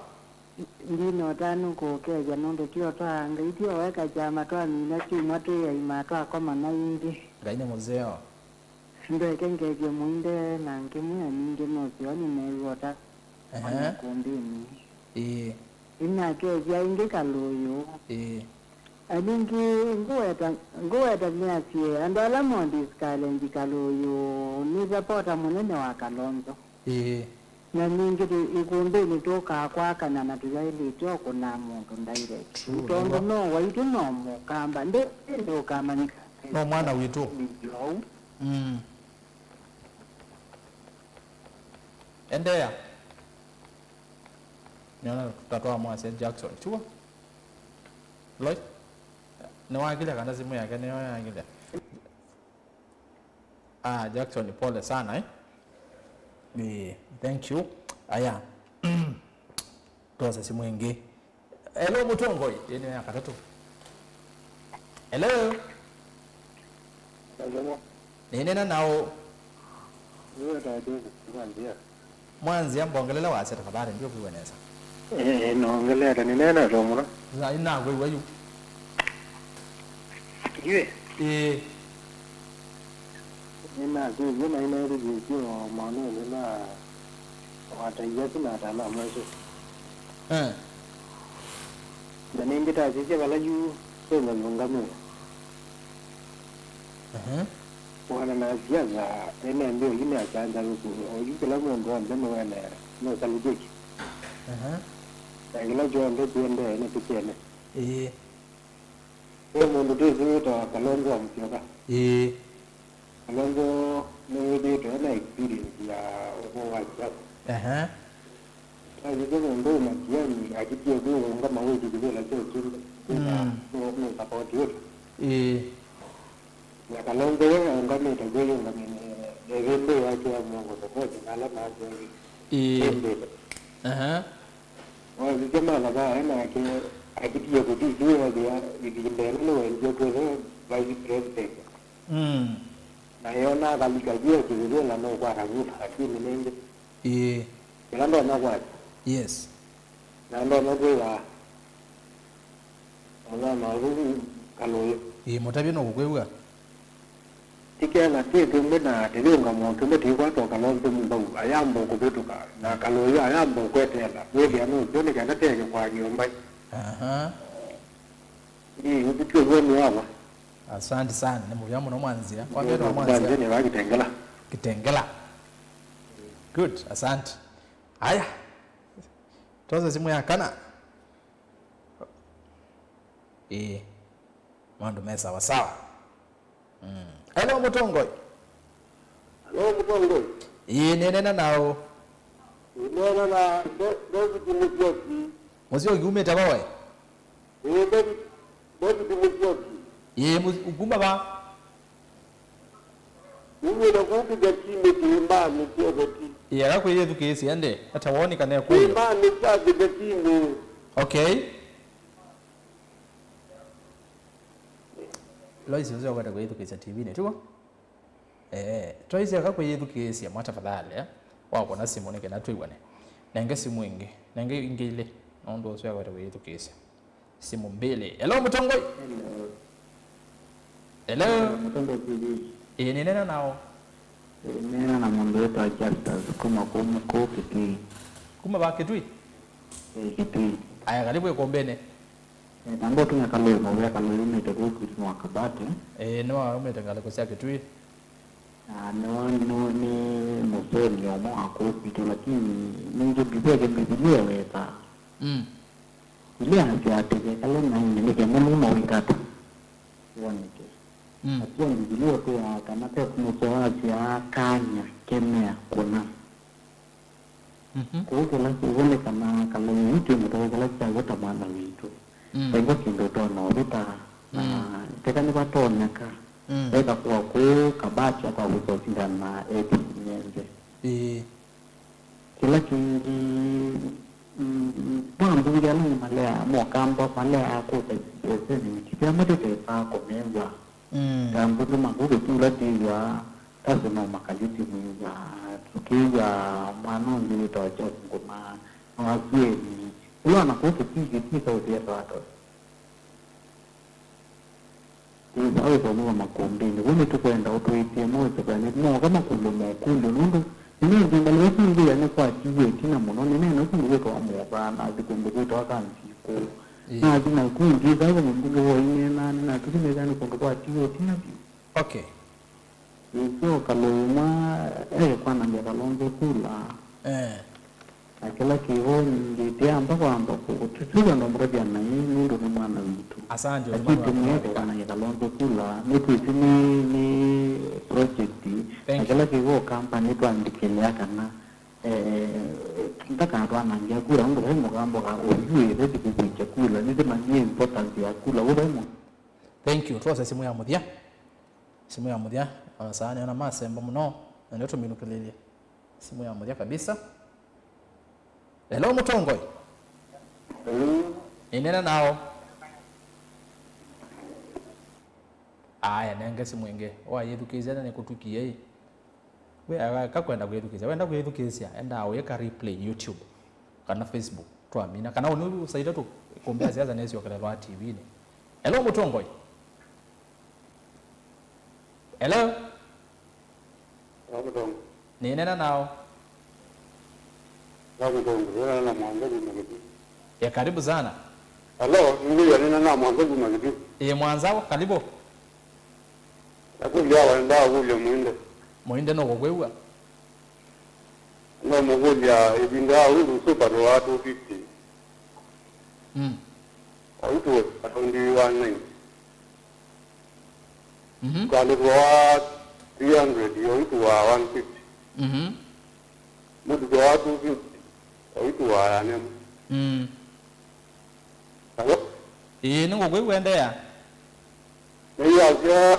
Ndinota nũkũũkethya nũndũ ti o twa Ngai, ti o we kakyama twamina kyumwa twĩ aima twakomana ĩngĩ. Ngai nĩ mũseo. Ndweke ngethye mũinde na ngĩmwĩa ningĩ nũseo nĩneew'a ũta. Ehe. Ona kũmbĩnĩ. Ĩĩ. Nĩnakethya ĩngĩ Kalũyũ. Ĩĩ. Ningĩ ngũweta, ngũweta nĩasye andũ ala mondisikalenji Kalũyũ nĩ sapota mũnene wa Kalonzo. Ĩĩ. Na ningĩ tũ-, ikumbĩnĩ tũkaa kwakana na tũyaĩlĩte o kũnaa mũndũ direct. True, tondũ nĩw'o. No waitũ no mũkamba. Ndĩ, ndĩ ũkamanyĩka. No mwana witũ. Nĩ ũu. Mm. Endeea. Nĩona ta twamwasya Jackson. Tiw'o? Lloyd? Nĩwakilya kana simũ yake nĩyo yakilya? Ah, Jackson, pole sana, eh? Eh, thank you. Aya. Twose simũ ĩngĩ. Hello, Mũtongoi. Ĩĩ, nĩ ya katatũ. Hello? Hello. Nĩnena nao. Nĩweta Joseph Mwanzia. Mwanzia, mbongelele wasya tafadhali, ndio kuiwe nesa. Eh, nongeleta, nĩnena to mũno. Za, ina kwiwa yu. Iwe? Ĩĩ. Nĩnakwĩw'a na nĩnaĩlĩlĩtye o maũndũnĩ ma atai asu na ataalamu asu. Eh. Na nĩngĩ tasisya vala yu kwĩna ĩũngamĩo. Ehe. Kũana na siasa, ene nthĩ oyu nĩ akyanzalũku, oyu kĩla mũndũ onthe nĩwene nũsalukĩki. Ehe. Na kĩla kyonthe kĩendee nĩ tũkyene. Ĩĩ. Ve mũndũ twĩsĩ wĩtawa Kalonzo wa Musyoka. Ĩĩ. Kalonzo nĩwĩthĩĩtwe ena experience ya ũvoo wa siasa. Ehe. Athithe mũndũ Matiang'i akitie kwĩũngama wĩkĩ kĩvĩla kyo kĩndũ. Mm. Nũ, nũ support wĩtũ. Ĩĩ. Na Kalonzo we aũngamĩte kwĩyũngamya ĩvĩndĩ yake ya mũongo support na ala maasya. Ĩĩ. Ĩndĩ. Ehe. Wathithya mathavaa nake akitie kũthi yu ethĩa ĩvinda ĩla nĩwendie kwĩthĩwa vice president. Mm. Na yona akalika yu ekĩvĩvĩla nũkwata vũta lakini nĩngĩ. Ĩĩ. Ĩla ndonya kwasya. Yes. Na ndonya kwĩw'a mũnyanya ũsu Kalũyũ. Ĩĩ, mũtavye nũkũkwĩw'a. Ti kena ti kĩmwe na kĩyũngamo kĩmwe tĩkwata o Kalonzo Mũmbau ayamba o kũvĩtũka, na Kalũyũ ayamba o kweteela, wĩthĩa nũseo nĩ kenda teke kwa nyũmba. Aha. Ĩĩ, ũsu ti ũw'o nĩ wakwa. Asante sana, nĩ mũvea mũno Mwanzia. Kwambĩtwa Mwanzia. Mwanzia nĩ wa Kitengela. Kitengela. Good, asante. Aya. Twose simũ ya kana. Ĩĩ. Maũndũ me sawa sawa. Mm. Hello, Mũtongoi. Hello, Mũtongoi. Ĩĩ, nĩnena nao. Nĩnena na Do-, David Mũtyoki. Mũtyoki umĩte va we? Ĩĩ, David, David Mũtyoki. Ĩĩ, mu-, kuma va? Umĩte kũu Kĩthetinĩ kĩĩmbanĩ kya Ũtheti. Ĩĩ, aka kwĩyĩthukĩĩsya ndĩ, ata woni kana ekwĩw'a? Kĩĩmbanĩ kya Kĩthetinĩ. Okay. Lois, ũseo kwenda kwĩyĩthukĩĩsya T V-nĩ, tiw'o? Eh, Lois, aka kwĩyĩthukĩĩsya mwa tafadhali, eh? Wakona simũ nĩ kenda twĩw'ane. Nenge simũ ĩngĩ, nenge ingĩ ilĩ, nũndũ ũseo kwenda kwĩyĩthukĩĩsya. Simũ mbili. Hello, Mũtongoi. Hello. Hello. Hello, Mũtongoi T V. Ĩĩ, nĩnena nao. Ĩĩ, nĩnena na mũndũ wĩtawa Justus kuma kũu, kũu Kitui. Kuma va Kitui? Ĩĩ, Kitui. Aya, karibu ĩkũmbĩnĩ. Ĩĩ, na ngũtũmĩa Kalũyũ mũvea, Kalũyũ umĩte kũu Kitui wa Kabati. Ĩĩ, nĩwaumĩte ngalĩko sya Kitui. Na nĩwa, nĩ, nĩ mũseni ũmwe wa kũu kwitũ, lakini ningĩ Mbivilia, Mbivilia ĩwĩtaa. Mm. Mbivilia yasya atĩĩ, "Ekale naĩnĩ nĩ kenda nũma wĩkata woneke." Mm. Atw'a Mbivilia ĩtwĩaa kana Petro nĩsyo wasyaa kanya kemea kũna. Mhm. Kwoou kĩla kĩw'o nĩ kana Kalũyũ yu twĩ mũtwae kĩla kyaw'o ta mwana witũ. Mm. Vaingwa kĩndũ ũtonya ũvĩta, na mm, keka nĩvatonyeka, mm, eka kwa kũu Kabati akawĩsa ũsindana na Eti Nyenze. Ĩĩ. Kĩla kĩngĩ, mm, kwa mbunge ala nĩmaleaa, mokamba maleaa kũta sentimita, kĩla matũtesaa kũmew'a. Mm. Ta mbunge maku kĩtula tiw'a, kasi no makali timwĩw'a, Tũkĩw'a mwana ũngĩ wĩtawa Job Nguma, na wakueni. Ĩla o na kũu tũkwĩthĩ twĩsa ũthĩetwa atoi. Twĩsa ũthomew'a makũmbĩnĩ. Vau nĩtũkwenda ũtũĩtye mosekanĩ. Mooka makũlyo mokũlyo. Nũndũ nĩnenzi ngalĩko syingĩ ya nĩkwatiwe ĩtina mũno. Nĩneena kũndũ kwĩtawa Mũũka, na athi kũndũ kwĩtawa Kansikũ. Ĩĩ. Nathi naku ngĩtha we mũmbunge wa Inena, nĩnatũthi nĩtha nĩ kũndũ kwatiwe ĩtina vyũ. Okay. Nĩsyo Kalũmwa ekwanangĩa Kalonzo kula. Eh. Na kĩla kĩvo ningĩ tĩamba kwamba kũtũtwĩka ndomũtavya naĩ nũndũ nĩ mwana witũ. Asante, lakini ũtũmwĩe tũmwĩe kwanangĩa Kalonzo kula, nĩtwĩsĩ nĩ, nĩ project. Thank you. Na kĩla kĩvo kamba nĩtwandĩkĩlea kana, eh, ndakatwanangĩa kula, nũndũ vai mũgambo ka ũyu ĩthe ndikũkwĩkya kula, nĩtĩmanyie importance ya kula, wĩ vai mũ- Thank you. Twose simũ ya mũthya. Simũ ya mũthya, asaa nĩona masemba mũno, na ndio tũminũkĩlĩlye. Simũ ya mũthya kabisa. Hello, mũtongoi. Hello. Nĩnena nao. Aya, nenge simũ ĩngĩ. Wayĩthukĩĩsya na nĩkũtukie ĩ. We, aka kwenda kwĩthukĩĩsya. Wenda kwĩthukĩĩsya, enda wĩka replay YouTube kana Facebook. Twamina. Kana ũnĩ ũsaita tũkũmbĩa siasa nĩsyokelelwa T V-inĩ. Hello, mũtongoi. Hello? Hello, mũtongoi. Nĩnena nao. Hello, mũtongoi. Nĩnena na Mwanza kuma Kitui. Ya, karibu sana. Hello, nĩngũya nĩnena na Mwanza kuma Kitui. Ĩĩ, Mwanza, karibu. Nakũlya wenda kũlya Mũinde. Mũinde nũkũkwĩw'a. No mũkũlya ĩvinda ya Uhuru Super tũwaa two fifty. Mm. Oyu tũwaa twenty one ninety. Mhm. Kalĩvwa three hundred, oyu tũwaa one fifty. Mhm. Mũndũ tũwaa two fifty, oyu tũwaa ya nemu. Mm. Hello? Ĩĩ, nĩngũkwĩw'a, endeea. Nĩyasya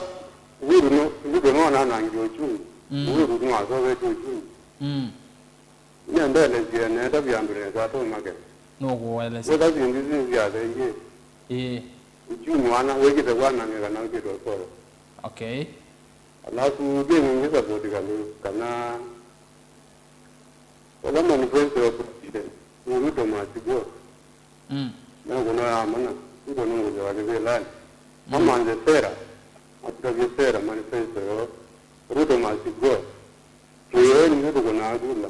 Uhuru no, Ruto nonanangie uchumi. Mm. Uhuru nĩwasovetye uchumi. Mm. Nĩendeelesye nenda vyandũ nesa atomake. Nũkũelesya. Wĩka syĩndũ isu nĩsyathengie. Ĩĩ. Uchumi wana wĩkĩte kwanangĩka na wĩkĩte ũsoro. Okay. Alafu ndĩ ningĩ support kana, kana Ola manifesto ya president, Ruto must go. Mm. Na kuna ya mana, Ruto nungu ya kivila. Mm. Ama nze sera, atutavye sera manifesto yo, Ruto must go. Tuyo ni Ruto kuna agula.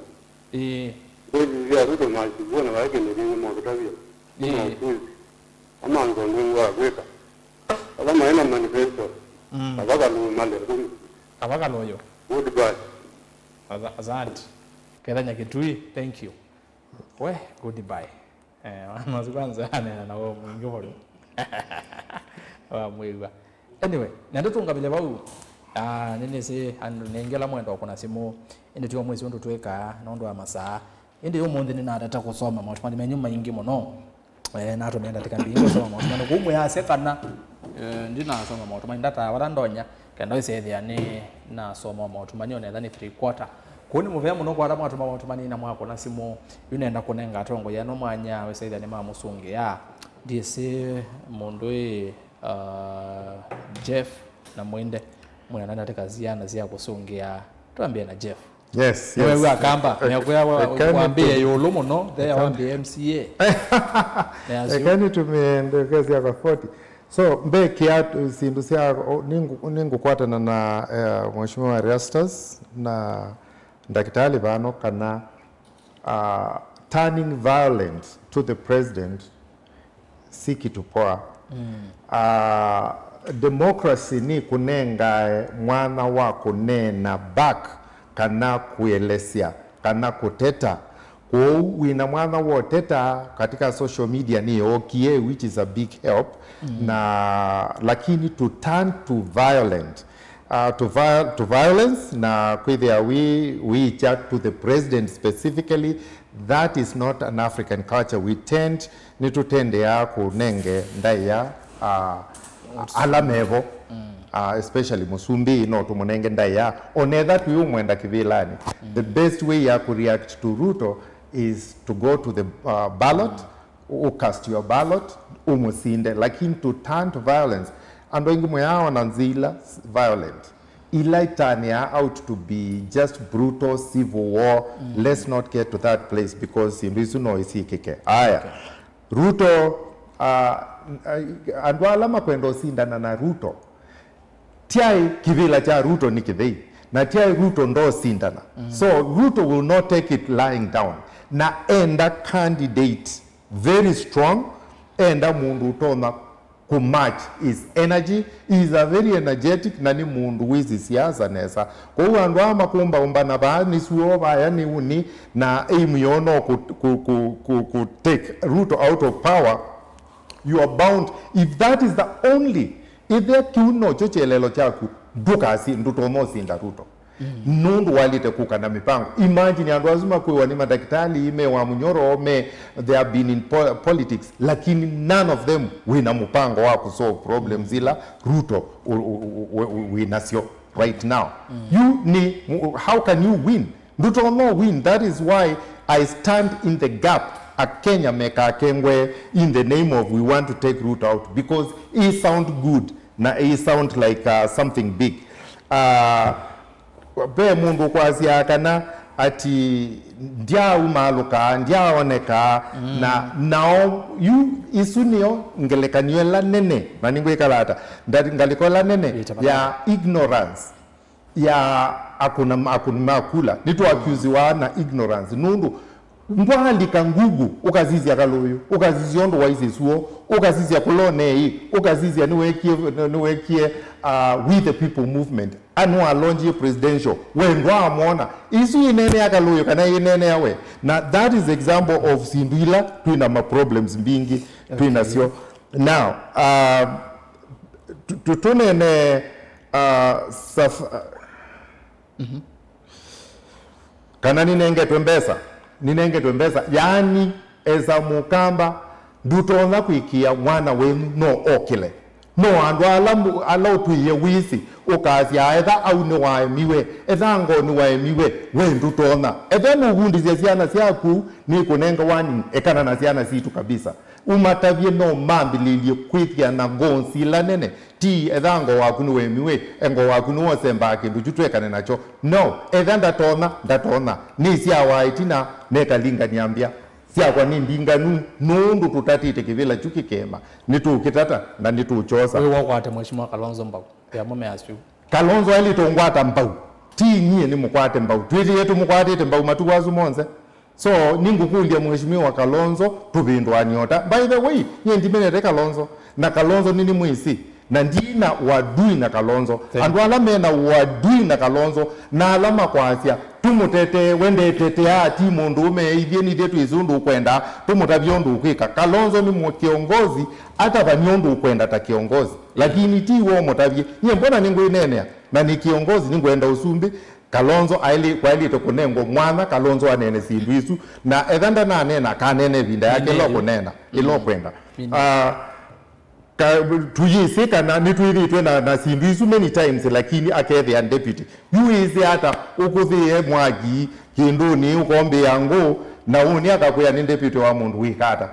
Eh. Kwezi ya Ruto must go na wake ni ringi mwa kutavya. Eh. Ama nze nungu wa kweka. Ola maina manifesto. Mm. Abaka lu male kumi. Abaka loyo. Goodbye. Aza-, asante. Kethanya Kitui, thank you. We, goodbye. Eh, masu kwanza anena na wao mwingi bado. Wa mwigwa. Anyway, nende tungavile vau. Ah, nini si andu nengela mwendo kuna simu. Indi tiwa mwezi undu tweka, nondo wa masaa. Indi umunthi ninatata kusoma maũtũmani menyu maingi muno. Eh, natumia ndatĩka mbingĩ kusoma maũtũmani. Kũu mwĩasya kana, eh, ndinasoma maũtũmani, ndataa vala ndonya, kenda ĩsethĩa nĩ nasoma maũtũmani, onetha nĩ three quarter. Kũu nĩ mũvea mũno kwata mwatuma maũtũmani na mwakũna simũ. Yu nenda kũnenga atongoi ano mwanya, wĩsethĩa nĩ mamũsũngĩa. Ndiĩsĩ mũndũ ĩ, uh, Jeff na Mwinde, mwĩana ndatĩka siana sya kũsũngĩa. Twambie na Jeff. Yes, yes. Nĩwew'a akamba, eh, mekwĩa wa-, eh, can you wambĩe to- ĩũlũ mũno, the can- wambĩe M C A. Yes, eh, you- can you to me and the case ya forty. So, mbekĩa syĩndũ sya, o, nĩngũ-, nĩngũkwatana na, eh, Mheshimiwa Erastus na Ndakitali vano kana, uh, turning violence to the president si kitu poa. Mm. Ah, democracy nĩ kũnengae mwanya wa kũneena back kana kũelesya kana kũteta. Kwoou wĩna mwanya wa ũteta katika social media nĩ okay, which is a big help. Mm. Na, lakini to turn to violent, uh, to vi-, to violence na kwĩthĩa wĩ, wĩkya to the president specifically, that is not an African culture. We tend, nĩtũtendeaa kũnenge ndaĩa, uh, ala mevo, mm, uh, especially mũsumbĩ, no tũmũnenge ndaĩa. Onetha twĩ ũmwenda kĩvĩlanĩ. Mm. The best way ya kũreact to Ruto is to go to the, uh, ballot, u cast your ballot, ũmũsinde, lakini to turn to violence. Andũ aingĩ mũyaona nzila violent. ila itanĩa out to be just brutal civil war. Let's not get to that place because syĩndũ isu no isyĩkĩke. Aya. Ruto, uh, andũ ala makwenda ũsindana na Ruto, tiaĩ kĩvĩla kya Ruto nĩ kĩthei, na tiaĩ Ruto ndosindana. So Ruto will not take it lying down. Na enda candidate very strong, enda mũndũ ũtonya ku match his energy. He is a very energetic, na nĩ mũndũ wĩsĩ siasa nesa. Kwoou andũ aa makumbaũmbana vaa nĩ suo vaya nĩ uni, na aim yoo no ku, ku, ku, ku, ku take Ruto out of power. You are bound, if that is the only, ethĩa kĩu nokyo kyelelo kyaku, ndũkasi, ndũtonya ũsinda Ruto. Nũndũ waĩlĩte kũka na mĩpango. Imagine andũ asu makwĩwa nĩ madakitali, me wa mũnyoro, me, they have been in po-, politics, lakini none of them wĩna mũpango wa kũsolve problems ila Ruto u-, u-, u-, u-, wĩ nasyo right now. You nĩ, how can you win? Ndũtonya win. That is why I stand in the gap. Akenya mekakengwe in the name of we want to take Ruto out because he sound good na he sound like, uh, something big. Uh, ve mũndũ ũkwasya kana ati ndyaumaalũka, ndyaoneka, na nao yu isu nĩyo ngelekany'o ĩla nene, na nĩngwĩkala ata, nda-, ngalĩko ĩla nene ya ignorance ya akũna, akũni ma kula. Nĩtũakusiwa na ignorance nũndũ ndwaalika Google ũkasisya kalũyũ, ũkasisya ũndũ waisye suo, ũkasisya kũla ũneei, ũkasisya nĩwekie, nĩwekie, uh, We the People Movement, anũalonjie presidential, we ndwaamwona. Isu ineenea kalũyũ kana ineenea we? Na that is example of syĩndũ ila twĩna ma problems mbingĩ twĩnasyo. Now, uh, tu-, tu-, tũnene, uh, saf-, uh, kana ninengetwe mbesa, ninengetwe mbesa, yaani, esa mũkamba, ndũtonya kwĩkĩa mwana wenyu no okĩle. No andũ ala mũ-, ala ũtwĩe wĩsĩ, ũkasya, etha au nĩwaemiwe, etha ngoo nĩwaemiwe, we ndũtonya. Etha nũvundĩsya syana syaku, nĩkũnenga warning, ekana na syana sitũ kabisa. Ũmatavye no mambĩlĩlye kwĩthĩa na goals ila nene. Ti etha ngoo waku nĩwemiwe, e ngoo waku nĩwosembaa kĩndũ kyu twekane nakyo. No, etha ndatonya, ndatonya. Nĩsyawa ĩtina, nekalingany'a mbya. Syakwa nĩ mbinganu, nũndũ tũtatĩte kĩvĩla kyu kĩkema. Nĩtũũkĩtata, na nĩtũũkyosa. Wĩ wakwate Mheshimiwa Kalonzo mbau ya mũmea asu. Kalonzo ailĩte ũngwata mbau. Ti nyie nĩmũkwate mbau. Twĩthĩe tũmũkwatĩte mbau matukũ asu monthe. So, nĩngũkũlya Mheshimiwa Kalonzo, tũvĩndũanĩe ota. By the way, nyie ndimenete Kalonzo, na Kalonzo nĩnĩmwĩsĩ, na ndina uadui na Kalonzo. Andũ ala mena uadui na Kalonzo, na ala makwasya, tũmũtetee, we ndeteteaa, ti mũndũũme, ithyĩ nithyĩ twĩsĩ ũndũ ũkwenda, tũmũtavye ũndũ ũkwĩka. Kalonzo nĩ mũ-, kĩongozi, atavany'e ũndũ ũkwenda ta kĩongozi. Lakini ti we ũmũtavye. Nyie mbona nĩngwĩneenea, na nĩ kĩongozi, nĩngwenda ũsumbĩ, Kalonzo aĩlĩ-, kwaĩlĩte kũnengwa mwanya Kalonzo aneene syĩndũ isu, na etha ndananeena, akaneena ĩvinda yake ĩla ũkũneena, ĩla ũkwenda. Ah, ka-, tuyĩsĩ kana nĩtwĩthĩtwe na, na syĩndũ isu many times, lakini akethĩa deputy. Yu wĩsĩ ata ũkũthĩe mwaki kĩndũnĩ, ũkombĩa ngũ, na ũnĩ akakwĩa nĩ deputy wa mũndũ wĩka ata?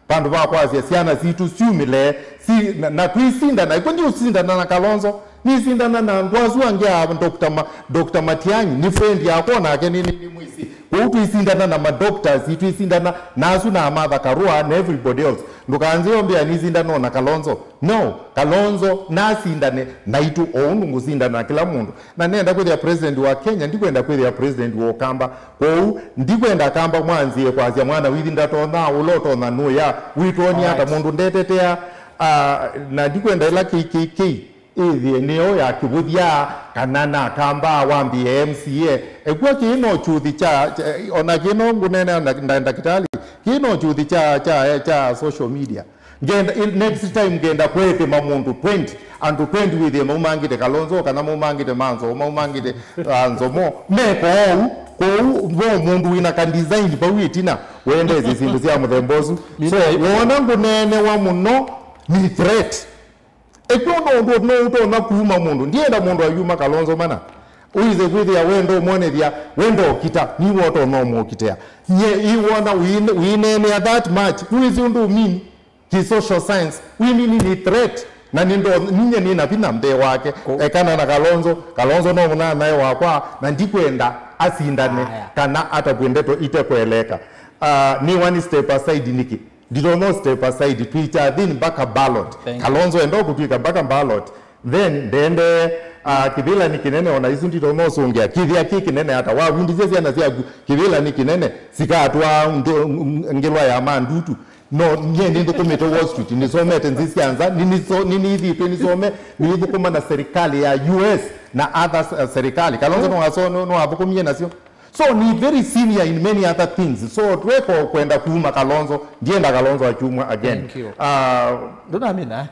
Vandũ va kwasya syana sitũ syumĩle, si, na, na twĩsindana, ĩkw'o ndiũsindana na Kalonzo, nĩsindana na andũ asu angĩ a Doctor Ma-, Doctor Matiang'i, nĩ friend yakwa, nake nĩ, nĩ, nĩ mwĩsĩ. Kwoou twĩsindana na ma doctors, twĩsindana na asu na Martha Karua na everybody else. Ndũkanzĩe ũmbĩa nĩsindana na Kalonzo. No, Kalonzo nasindane naitũ o ũndũ ngũsindana na kĩla mũndũ. Na nenda kwĩthĩa president wa Kenya, ndikwenda kwĩthĩa president wa Ũkamba. Kwoou, ndikwenda Akamba mwanzie kwasya mwana withi ndatonya, ũla ũtonya nũya, wĩtwonie ata mũndũ ndetetea, ah, na ndikwenda ĩla K K K ĩthĩe nĩyo ya kĩvũthya, kana na Akamba wambĩe M C A. Ĩkw'o kĩĩ no kyuthi kya, kya, ona kĩĩ no ngũnene na, na ndakĩtalĩ, kĩĩ no kyuthi kya, kya, kya social media. Ngenda, il-, next time ngenda kwĩthĩma mũndũ twenty, andũ twenty wĩthĩe maumangĩte Kalonzo, kana maumangĩte Manzo, maumangĩte, ah, Nzomo, meko ou, kwoou, vo mũndũ wĩna ka design vau ĩtina, wendesye syĩndũ sya mũthemba ũsu. So, wona ngũneenewa mũno, nĩ threat. Ĩkw'o no ũndũ no ũtonya kuuma mũndũ, ndienda mũndũ ayuma Kalonzo mana. Ũize kwĩthĩa wenda ũmwonethya, wenda ũkita, niwe ũtonya ũmũkitea. Nye, iwona wĩne-, wĩneenea that much, wĩsĩ ũndũ ũmini. Ki social science, we mean ni threat. Na nĩndo, ninyie nĩ na vinya mbee wake. Ekana na Kalonzo, Kalonzo no mũnanae wakwa, na ndikwenda asindane kana atavw'e ndeto itekweleka. Ah, nĩ one step aside nĩkĩ? Nditonya step aside, twĩkya thĩnĩ mpaka ballot. Kalonzo enda kũtwĩka mpaka ballot. Then ndende, ah, kĩvĩlanĩ kĩnene, ona isu nditonya ũsũngĩa kĩthĩa kĩ kĩnene ata. Wavundisye syana syaku kĩvĩlanĩ kĩnene, sikatwaa ngelwa ya mandutu. No, nyie nĩnthũkũmĩte Wall Street, nĩsomete nthĩ sya nza, nĩnĩso- nĩnĩthĩtwe nĩsome, nĩthũkũma na serikali ya U S na other s- serikali. Kalonzo no aso- no- no athũkũmie nasyo. So nĩ very senior in many other things. So tweka kwenda kuma Kalonzo, ndienda Kalonzo akyumwa again. Thank you. Ah, Ndunamina.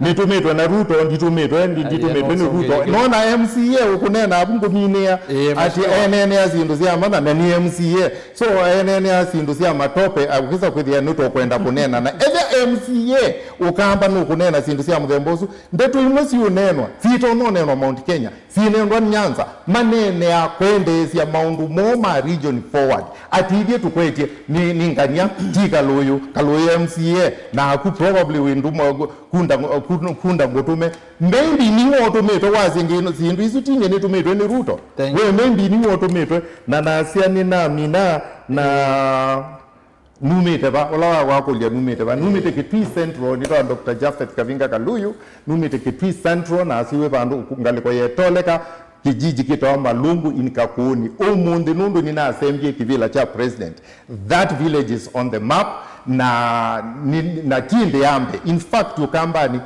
Nĩtũmĩtwe na Ruto, nditũmĩtwe, ndi- nditũmĩtwe nĩ Ruto. Nona M C A ũkũneena avu ngũminĩa ati eneenea syĩndũ sya mana na nĩ M C A. So eneenea syĩndũ sya matope, akũkĩsa kwĩthĩa nĩtũkwenda kũneena na ethe M C A ũkamba nũkũneena syĩndũ sya mũthemba ũsu. Ndeto imwe siũneenwa, sitononeenwa Mount Kenya, sinendwa Nyanza, maneenea kwendeesya maũndũ moo ma region forward. Ati ithyĩ tũkwetye nĩ, nĩ ngania, ti Kalũyũ, Kalũyũ M C A, naku probably wĩ ndũmwa kunda, kunda ngũtũme. Maybe niwe ũtũmĩtwe wasye ngĩ- syĩndũ isu tinye nĩtũmĩtwe nĩ Ruto. We maybe niwe ũtũmĩtwe, na nasya nĩnamina na Numĩte va? Ũla wa wakũlya numĩte va? Numĩte Kitui Central, nĩtawa Doctor Japhet Kavinga Kaluyu. Numĩte Kitui Central, na asiw'e vandũ ngalĩko yetoleka, kijiji kĩtawa Malungu in Kakũni. Ũmũnthĩ nũndũ nĩnasembie kĩvĩla kya president, that village is on the map, na, ni- na ti ndĩ ya mbee. In fact, Ũkambanĩ,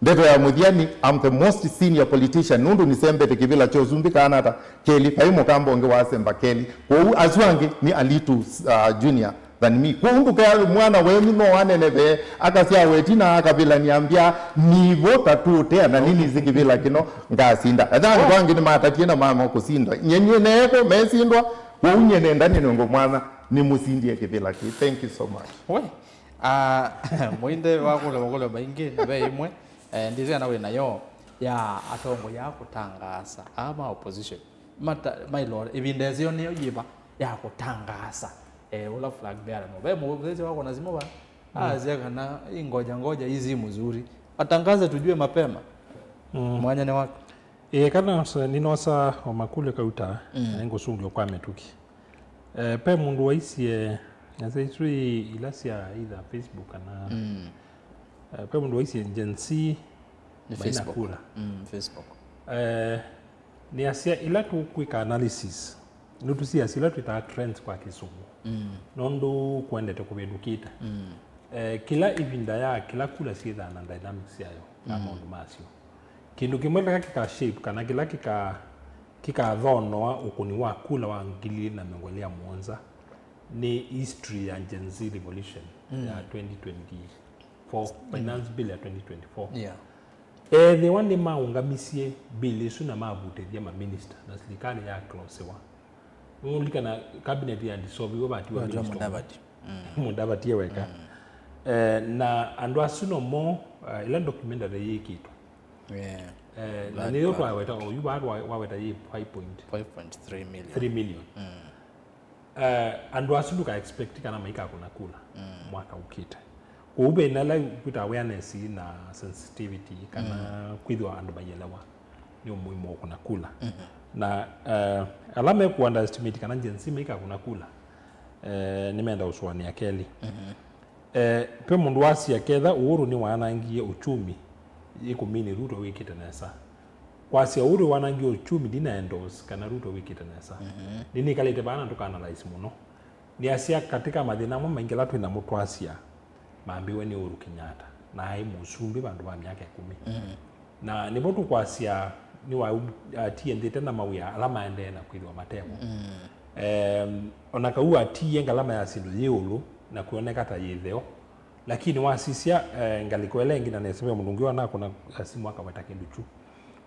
ndeto ya mũthya nĩ, I'm the most senior politician, nũndũ nĩsembete kĩvĩla kya ũsumbĩ kana ata kelĩ, vai mũkamba ũngĩ wasemba kelĩ. Kwoou asu angĩ nĩ a little, uh, junior than me. Kwoou ndũkea mwana wenyu no aneneve, akasyawa ĩtina, akavĩlany'a mbya, nivo ta tũũtea, na ninĩsĩ kĩvĩla kĩno ngasinda. Ethĩwa andũ angĩ nĩmatatie na mama kũsindwa. Nyie nyie neeko mesindwa, kwoou nyie nenda nĩnengwe mwanya nĩmũsindie kĩvĩla kĩĩ. Thank you so much. We, ah, mũinde wa kũlya makũlyo maingĩ, na ve ĩmwe, eh, ndĩsĩ kana wĩ nayo, ya atongoi a kũtangaasa, aa ma opposition. Mata- mailole ĩvinda ĩseo nĩyo yĩva ya kũtangaasa, eh, ũla flag bearer no. Ve mũthesya wako na simũ va? Asya kana hii ngoja ngoja, hii si mzuri. Watangaze tujue mapema. Mwanya nĩ waku. Ĩĩ, kana nĩnosa o makũlyo kauta, na nĩngũsũngĩa kwa mĩtũkĩ. Eh, pe mũndũ waisye, nasa isu ila sya either Facebook kana, eh, pe mũndũ waisye Gen Z maina kula. Eh, nĩasya ila tũkwĩka analysis, nũtũsiasya ila twĩtaa trends kwa kĩsũngũ. Nũndũ kũendete kũvĩndũkĩte. Eh, kĩla ĩvinda ya kĩla kula syĩthaa na dynamics syayo na maũndũ masyo. Kĩndũ kĩmwe kĩla kĩka shape kana kĩla kĩka kĩkathonoa ũkũni wa kula wa ngili ilĩ na mĩongo ĩlĩ na mũonza nĩ history ya Gen Z revolution ya twenty twenty-four, finance bill ya twenty twenty-four. Yeah. Ethĩwa nĩmaũngamisye bill ĩsu na mavutĩthya maminista na silikalĩ ya closiwa, nũlikana cabinet ya dissolviwe vatiwa Vatiwa minister Mudavadi. Mudavadi e weka. Eh, na andũ asu nomo, eh, ĩla documentary yĩkĩtwe. Yeah. Eh, na Black nĩyo Black. Twaweta oyu vaa twa- waweta yĩ five point five point three million. Three million. Eh, andũ asu ndũka expect kana maikakũna kula mwaka ũkĩte. Kwoou ve na ĩla kwĩta awareness na sensitivity kana kwĩthĩwa andũ maielewa nĩ ũmuhimu wa kũna kula. Na, eh, ala meku underestimate kana Gen Z maikakũna kula, eh, nĩmenda ũsũanĩa kelĩ. Eh, ve mũndũ wasya ketha Uhuru nĩwaanangie uchumi, ĩkũmini Ruto wĩkĩte nesa. Kwasya Uhuru wanangie uchumi ndina endorse kana Ruto wĩkĩte nesa. Nĩnĩkalĩte vaa na ndũka analyze mũno. Nĩasya katĩ ka mathĩna amwe maingĩ ala twĩ namo twasya mambĩwe nĩ Uhuru Kenyatta, na aĩ mũsumbĩ vandũ va myaka ĩkũmi. Na nĩvo tũkwasya nĩwatiendĩte na mawĩa ala maendee na kwĩthĩwa matevo. Em, ona kau atiie ngalama ya syĩndũ yĩ ĩũlũ na kwĩoneka ta yĩ ĩtheo, lakini wasisya, eh, ngalĩko ĩla ĩngĩ, na nesa ve mũndũ ũngĩ wanakũna simũ akaweta kĩndũ kyu.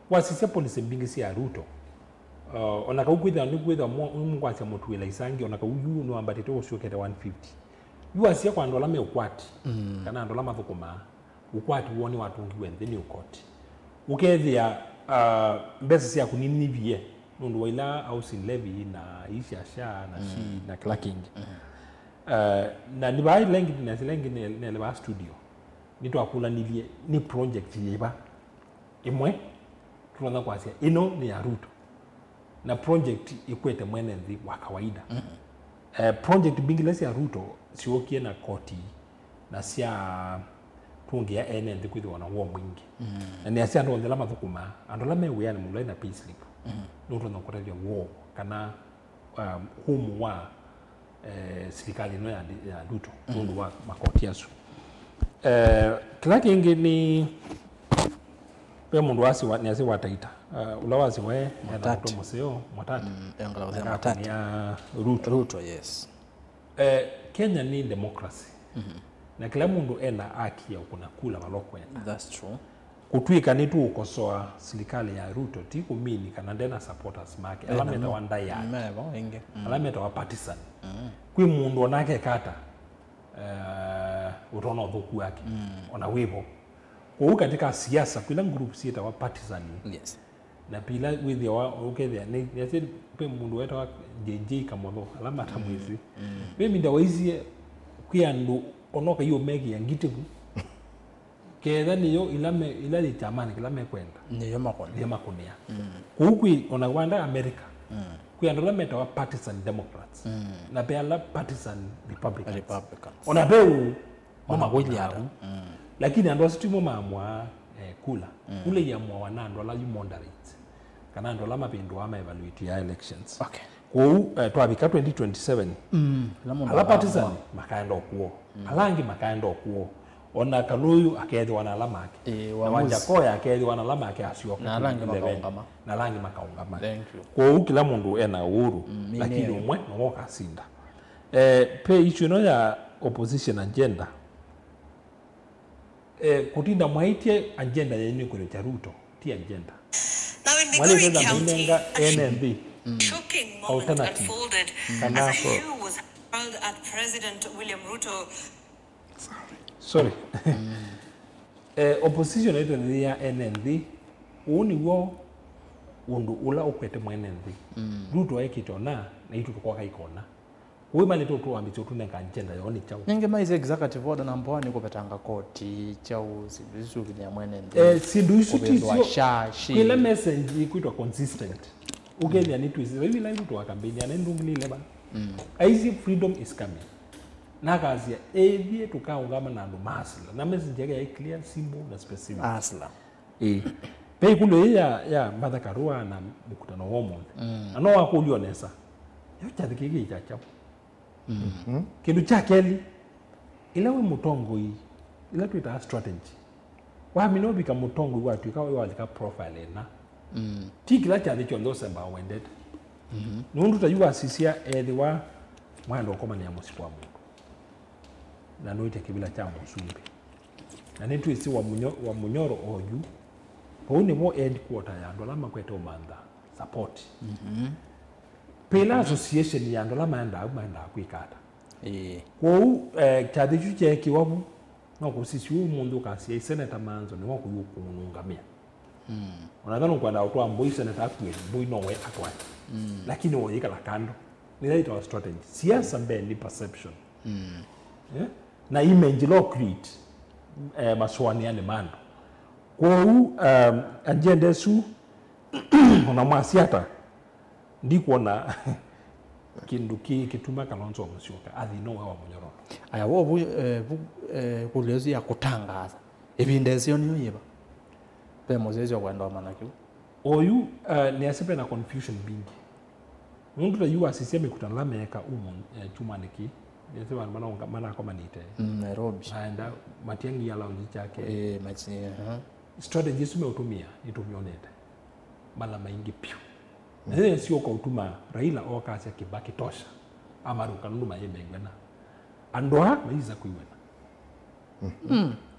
Wasisya policy mbingĩ sya Ruto, uh, ona kau kwĩthĩwa nĩkwĩthĩwa mũ- nĩmũkwasya mũtuĩla isangi, ona kau yu nĩwambatĩte ũsyokete one fifty. Yu wasisya kwa andũ ala me ũkwati, kana andũ ala mathũkũmaa, ũkwati woo nĩwatũngiwe nthĩ nĩ ũkoti. Ũkethĩa, uh, mbesa syaku ninyivie nũndũ wa ila housing levy na ii sya SHA na SHIF na kĩla kĩngĩ. Uh, na nĩ vaa ila ĩngĩ, na ila ĩngĩ nĩ- nĩelĩ vaa studio. nĩtwakũlanilye nĩ project yĩva ĩmwe tũtonya kwasya ĩno nĩ ya Ruto, na project ĩkwete mwene nthĩ wa kawaida. Eh, project mbingĩ ila sya Ruto syookie na koti na sya tũngĩa ene nthĩ kwĩthĩwa na woo mwingĩ. Na nĩasya andũ onthe ala mathũkũmaa, andũ ala me wĩanĩ mũlaĩ na payslip, nũtonya kũtavya woo kana um, home wa eh, silikalĩ ĩno ya, ya Ruto nũndũ wa makoti asu. Eh, kĩla kĩngĩ nĩ ve mũndũ wasiwa, nĩasiwa Taita, uh, ũla wasiwa e Mwatate. Mũseo Mwatate. Mm, e ngala ũthea Mwatate. Ya Ruto. Ruto, yes. Eh, Kenya nĩ democracy. Na kĩla mũndũ ena haki ya ũkũna kula vala ũkwenda. That's true. Kũtw'ĩka nĩtũũkosoa silikalĩ ya Ruto, ti kũmini kana ndena supporters make, ala metawa diehard, mevo ĩngĩ. Ala metawa partisan. Kwĩ mũndũ onake kata, eh, ũtona ũthũku wake, ona wĩvo. Kwoou katika siasa, kwĩla group syĩtawa partisan, yes, na pila wĩthĩawa ũkethĩa nĩ, nĩasĩ kwĩ mũndũ wetawa J J Kamotho, ala matamwĩsĩ. Ve minda waisie kwĩ andũ onoka iũmekĩa ngitĩvu. Ketha nĩyo ila me, ila yĩ kyamanĩ kĩla mekwenda. Nĩyo makũnĩa. Nĩyo makũnĩa. Kũu kwĩ, ona wanda America, kwĩ andũ ala metawa partisan Democrats. Na ve ala partisan Republicans. Republicans. Ona ve ũu, mo makũnĩa. Lakini andũ asu timo maamũaa, eh, kula. Kula iamũawa na andũ ala yu moderates. Kana andũ ala mavĩndũaa ma evaluate ya elections. Okay. Kwoou, eh, twavika twenty twenty-seven, ala partisan makaenda ũkw'o, ala angĩ makaenda ũkw'o. Ona Kalũyũ akethĩwa na ala make. Ĩĩ, na Wanjakoya akethĩwa na ala make asyoka. Na ala angĩ makaũngama. Na ala angĩ makaũngama. Thank you. Kwoou kĩla mũndũ ena ũuru, lakini ũmwe nĩwe ũkasinda. Eh, pe issue ĩno ya opposition agenda. Eh, kũtinda mwaĩtye agenda yenyu kũlĩkya Ruto, ti agenda. Now in Migori County, mainenga a ene nthĩ shocking moment alternative unfolded as a shoe was hurled at President William Ruto. Sorry. Eh, opposition ĩtethĩĩa ene nthĩ. Ũũ nĩw'o ũndũ ũla ũkwete mwene nthĩ. Ruto ekĩte ona, na itũ tũkoka ikona. Wĩ mali tu tuambĩtye ũtũnenga agenda yoo nĩ kyaũ? Nĩngĩ maisye executive order na mboa nĩ kũvetanga koti kyaũ, syĩndũ isu kinya mwene nthĩ. Eh, syĩndũ isu ti kũvĩndũa syo. Sha, shi. Kwĩla message ikwĩtwa consistent. Ũkethĩa nĩ twĩsĩ. Vaivi na ilu twa campaign ya nĩ ndungilile ba. Aisye freedom is coming. Na akasya, ethie tũkaũngama na andũ ma asila. Na message yake yaĩ clear, simple na specific. Asila. Ĩĩ. Ve ĩkũlyo ĩĩ ya, ya Martha Karua na mĩkutano wa ũmũnthĩ. Na no wakũlyo nesa. Yo kyathĩ kĩĩ kĩĩ kya kyaũ? Kĩndũ kya kelĩ, ĩla wĩ mũtongoi, ĩla twĩtaa strategy. Wamina ũvika mũtongoi watw'ĩka walika profile ĩna. Ti kĩla kyathĩ kyonthe ũsemba wendete. Nũndũ ta yu wasisya ethĩwa mwaenda ũkomanĩa mũsyĩ kwa mũndũ. Na nũĩte kĩvĩla kya mũsumbĩ. Na nĩtwĩsĩ Wamunyo-, Wamunyoro oyu, vau nĩvo headquarter ya andũ ala makwete ũmantha support. Pĩla association ya andũ ala maendaa, maendaa kwĩka ata? Ĩĩ. Kwoou, eh, kyathĩ kyu kyeekĩwa vu, no kũsisya ũmũnthĩ ũkasya, "Seneta Manzo nĩwe ũkũthi ũkũnũngamĩa." Ona kana ũkwenda ũtwaa Mbũi seneta akuwe, Mbũi nowe atwae. Lakini woyĩkala kando. Nĩyo ĩtawa strategy. Siasa mbee nĩ perception. Eh? Na image ĩla create, eh, masũanĩanĩ ma andũ. Kwoou, um, agenda ĩsu, ona mwasya ata, ndikwona kĩndũ kĩ kĩtuma Kalonzo Musyoka athi nowe wa mũnyororo. Aya, wo vu, eh, vu, eh, kũlyo ĩsu ya kũtangaasa. Ĩvinda ĩseo nĩyo yĩva? Ve mũsyaĩĩsya ũkwenda ũmanya kĩu. Oyu, eh, nĩasya ve na confusion mbingĩ. Nũndũ ta yu wasisya mĩkutano ĩla meeka ũmũ, eh, kyumwanĩ kĩĩ, nĩasya vandũ manaũnga-, manakomanĩte. Mm, Nairobi. Maenda Matiang'i ya lounge kyake. Eh, Mati-, aha. Strategy ĩsu meũtũmĩa, nĩtũmyonete. Mala maingĩ piũ. Na yĩyo ĩsyoka ũtuma Raila okasya Kibaki tosha. Amarũka nũndũ mayĩmew'ana. Andũ aa mayĩsa kwĩw'ana.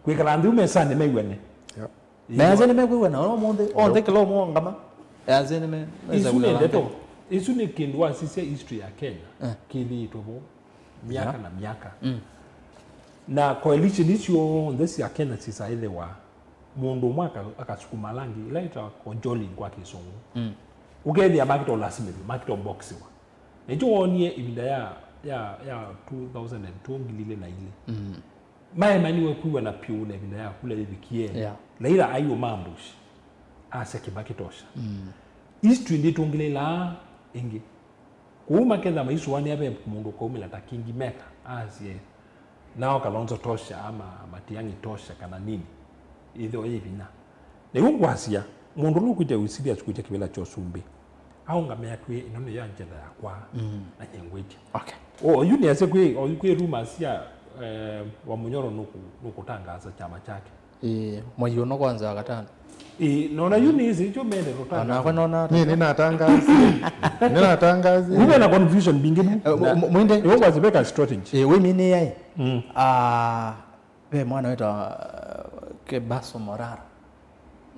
Kwĩkala nthĩ mesanĩ mew'ane. Yeah. Na ethĩ nĩmekwĩw'ana ona ũmũnthĩ, onthe kĩla ũmwe ongama. Ethĩ nĩme-, mesa. Isu nĩ ndeto. Isu nĩ kĩndũ wasisya history ya Kenya. Eh. Kĩthĩĩtwe vo myaka na myaka. Na coalition isu onthe sya Kenya sisaĩthĩwa mũndũ ũmwe aka-, akasukuma ala angĩ, ĩla ĩtawa cajoling kwa Kĩsũngũ. Ũkethĩa makĩta ũlasimĩthw'a, makĩta ũboxiwa. Nĩkyo woonie ĩvinda ya, ya, ya two thousand and two, ngili ilĩ na ilĩ. Maemaniwe kwĩw'ana vyũ na ĩvinda ya kula yĩvikie. Yeah. Laila aiũma ambush, asya Kĩbakĩ tosha. Mm. History ndĩtũngĩlĩlaa ĩngĩ. Kwoou maketha maisũanĩa ve mũndũ ũkaumĩla ta Kingi Meka, asye, nao Kalonzo tosha, ama Matiang'i tosha, kana nini, ĩthĩwa yĩ vinya. Na yu ngwasya, mũndũ ũla ũkwĩtya wĩ serious kwĩtya kĩvĩla kya ũsumbĩ, aũngamĩa twĩ ĩno nĩyo agenda yakwa, mm, na nyengwĩtya. Okay. O, oyu nĩasya kwĩ, oyu kwĩ rumors sya, eh, Wamunyoro nũkũ-, nũkũtangaasa kyama kyake. Ĩĩ, mwei ũno kwanza wa katano. Ĩĩ, nona yu nĩsĩ kyo mende rũtangaasa. Onakwa nona ata. Nĩ, nĩnatangasie. Nĩnatangasie. Uve na confusion mbingĩ tu. Eh, mu-, mu-, mwende. Ĩyo ngwasya ve ka strategy. Ĩĩ, wĩ mini yai. Mm. Ah, ve mwana wĩtawa, uh, Kebaso Morara.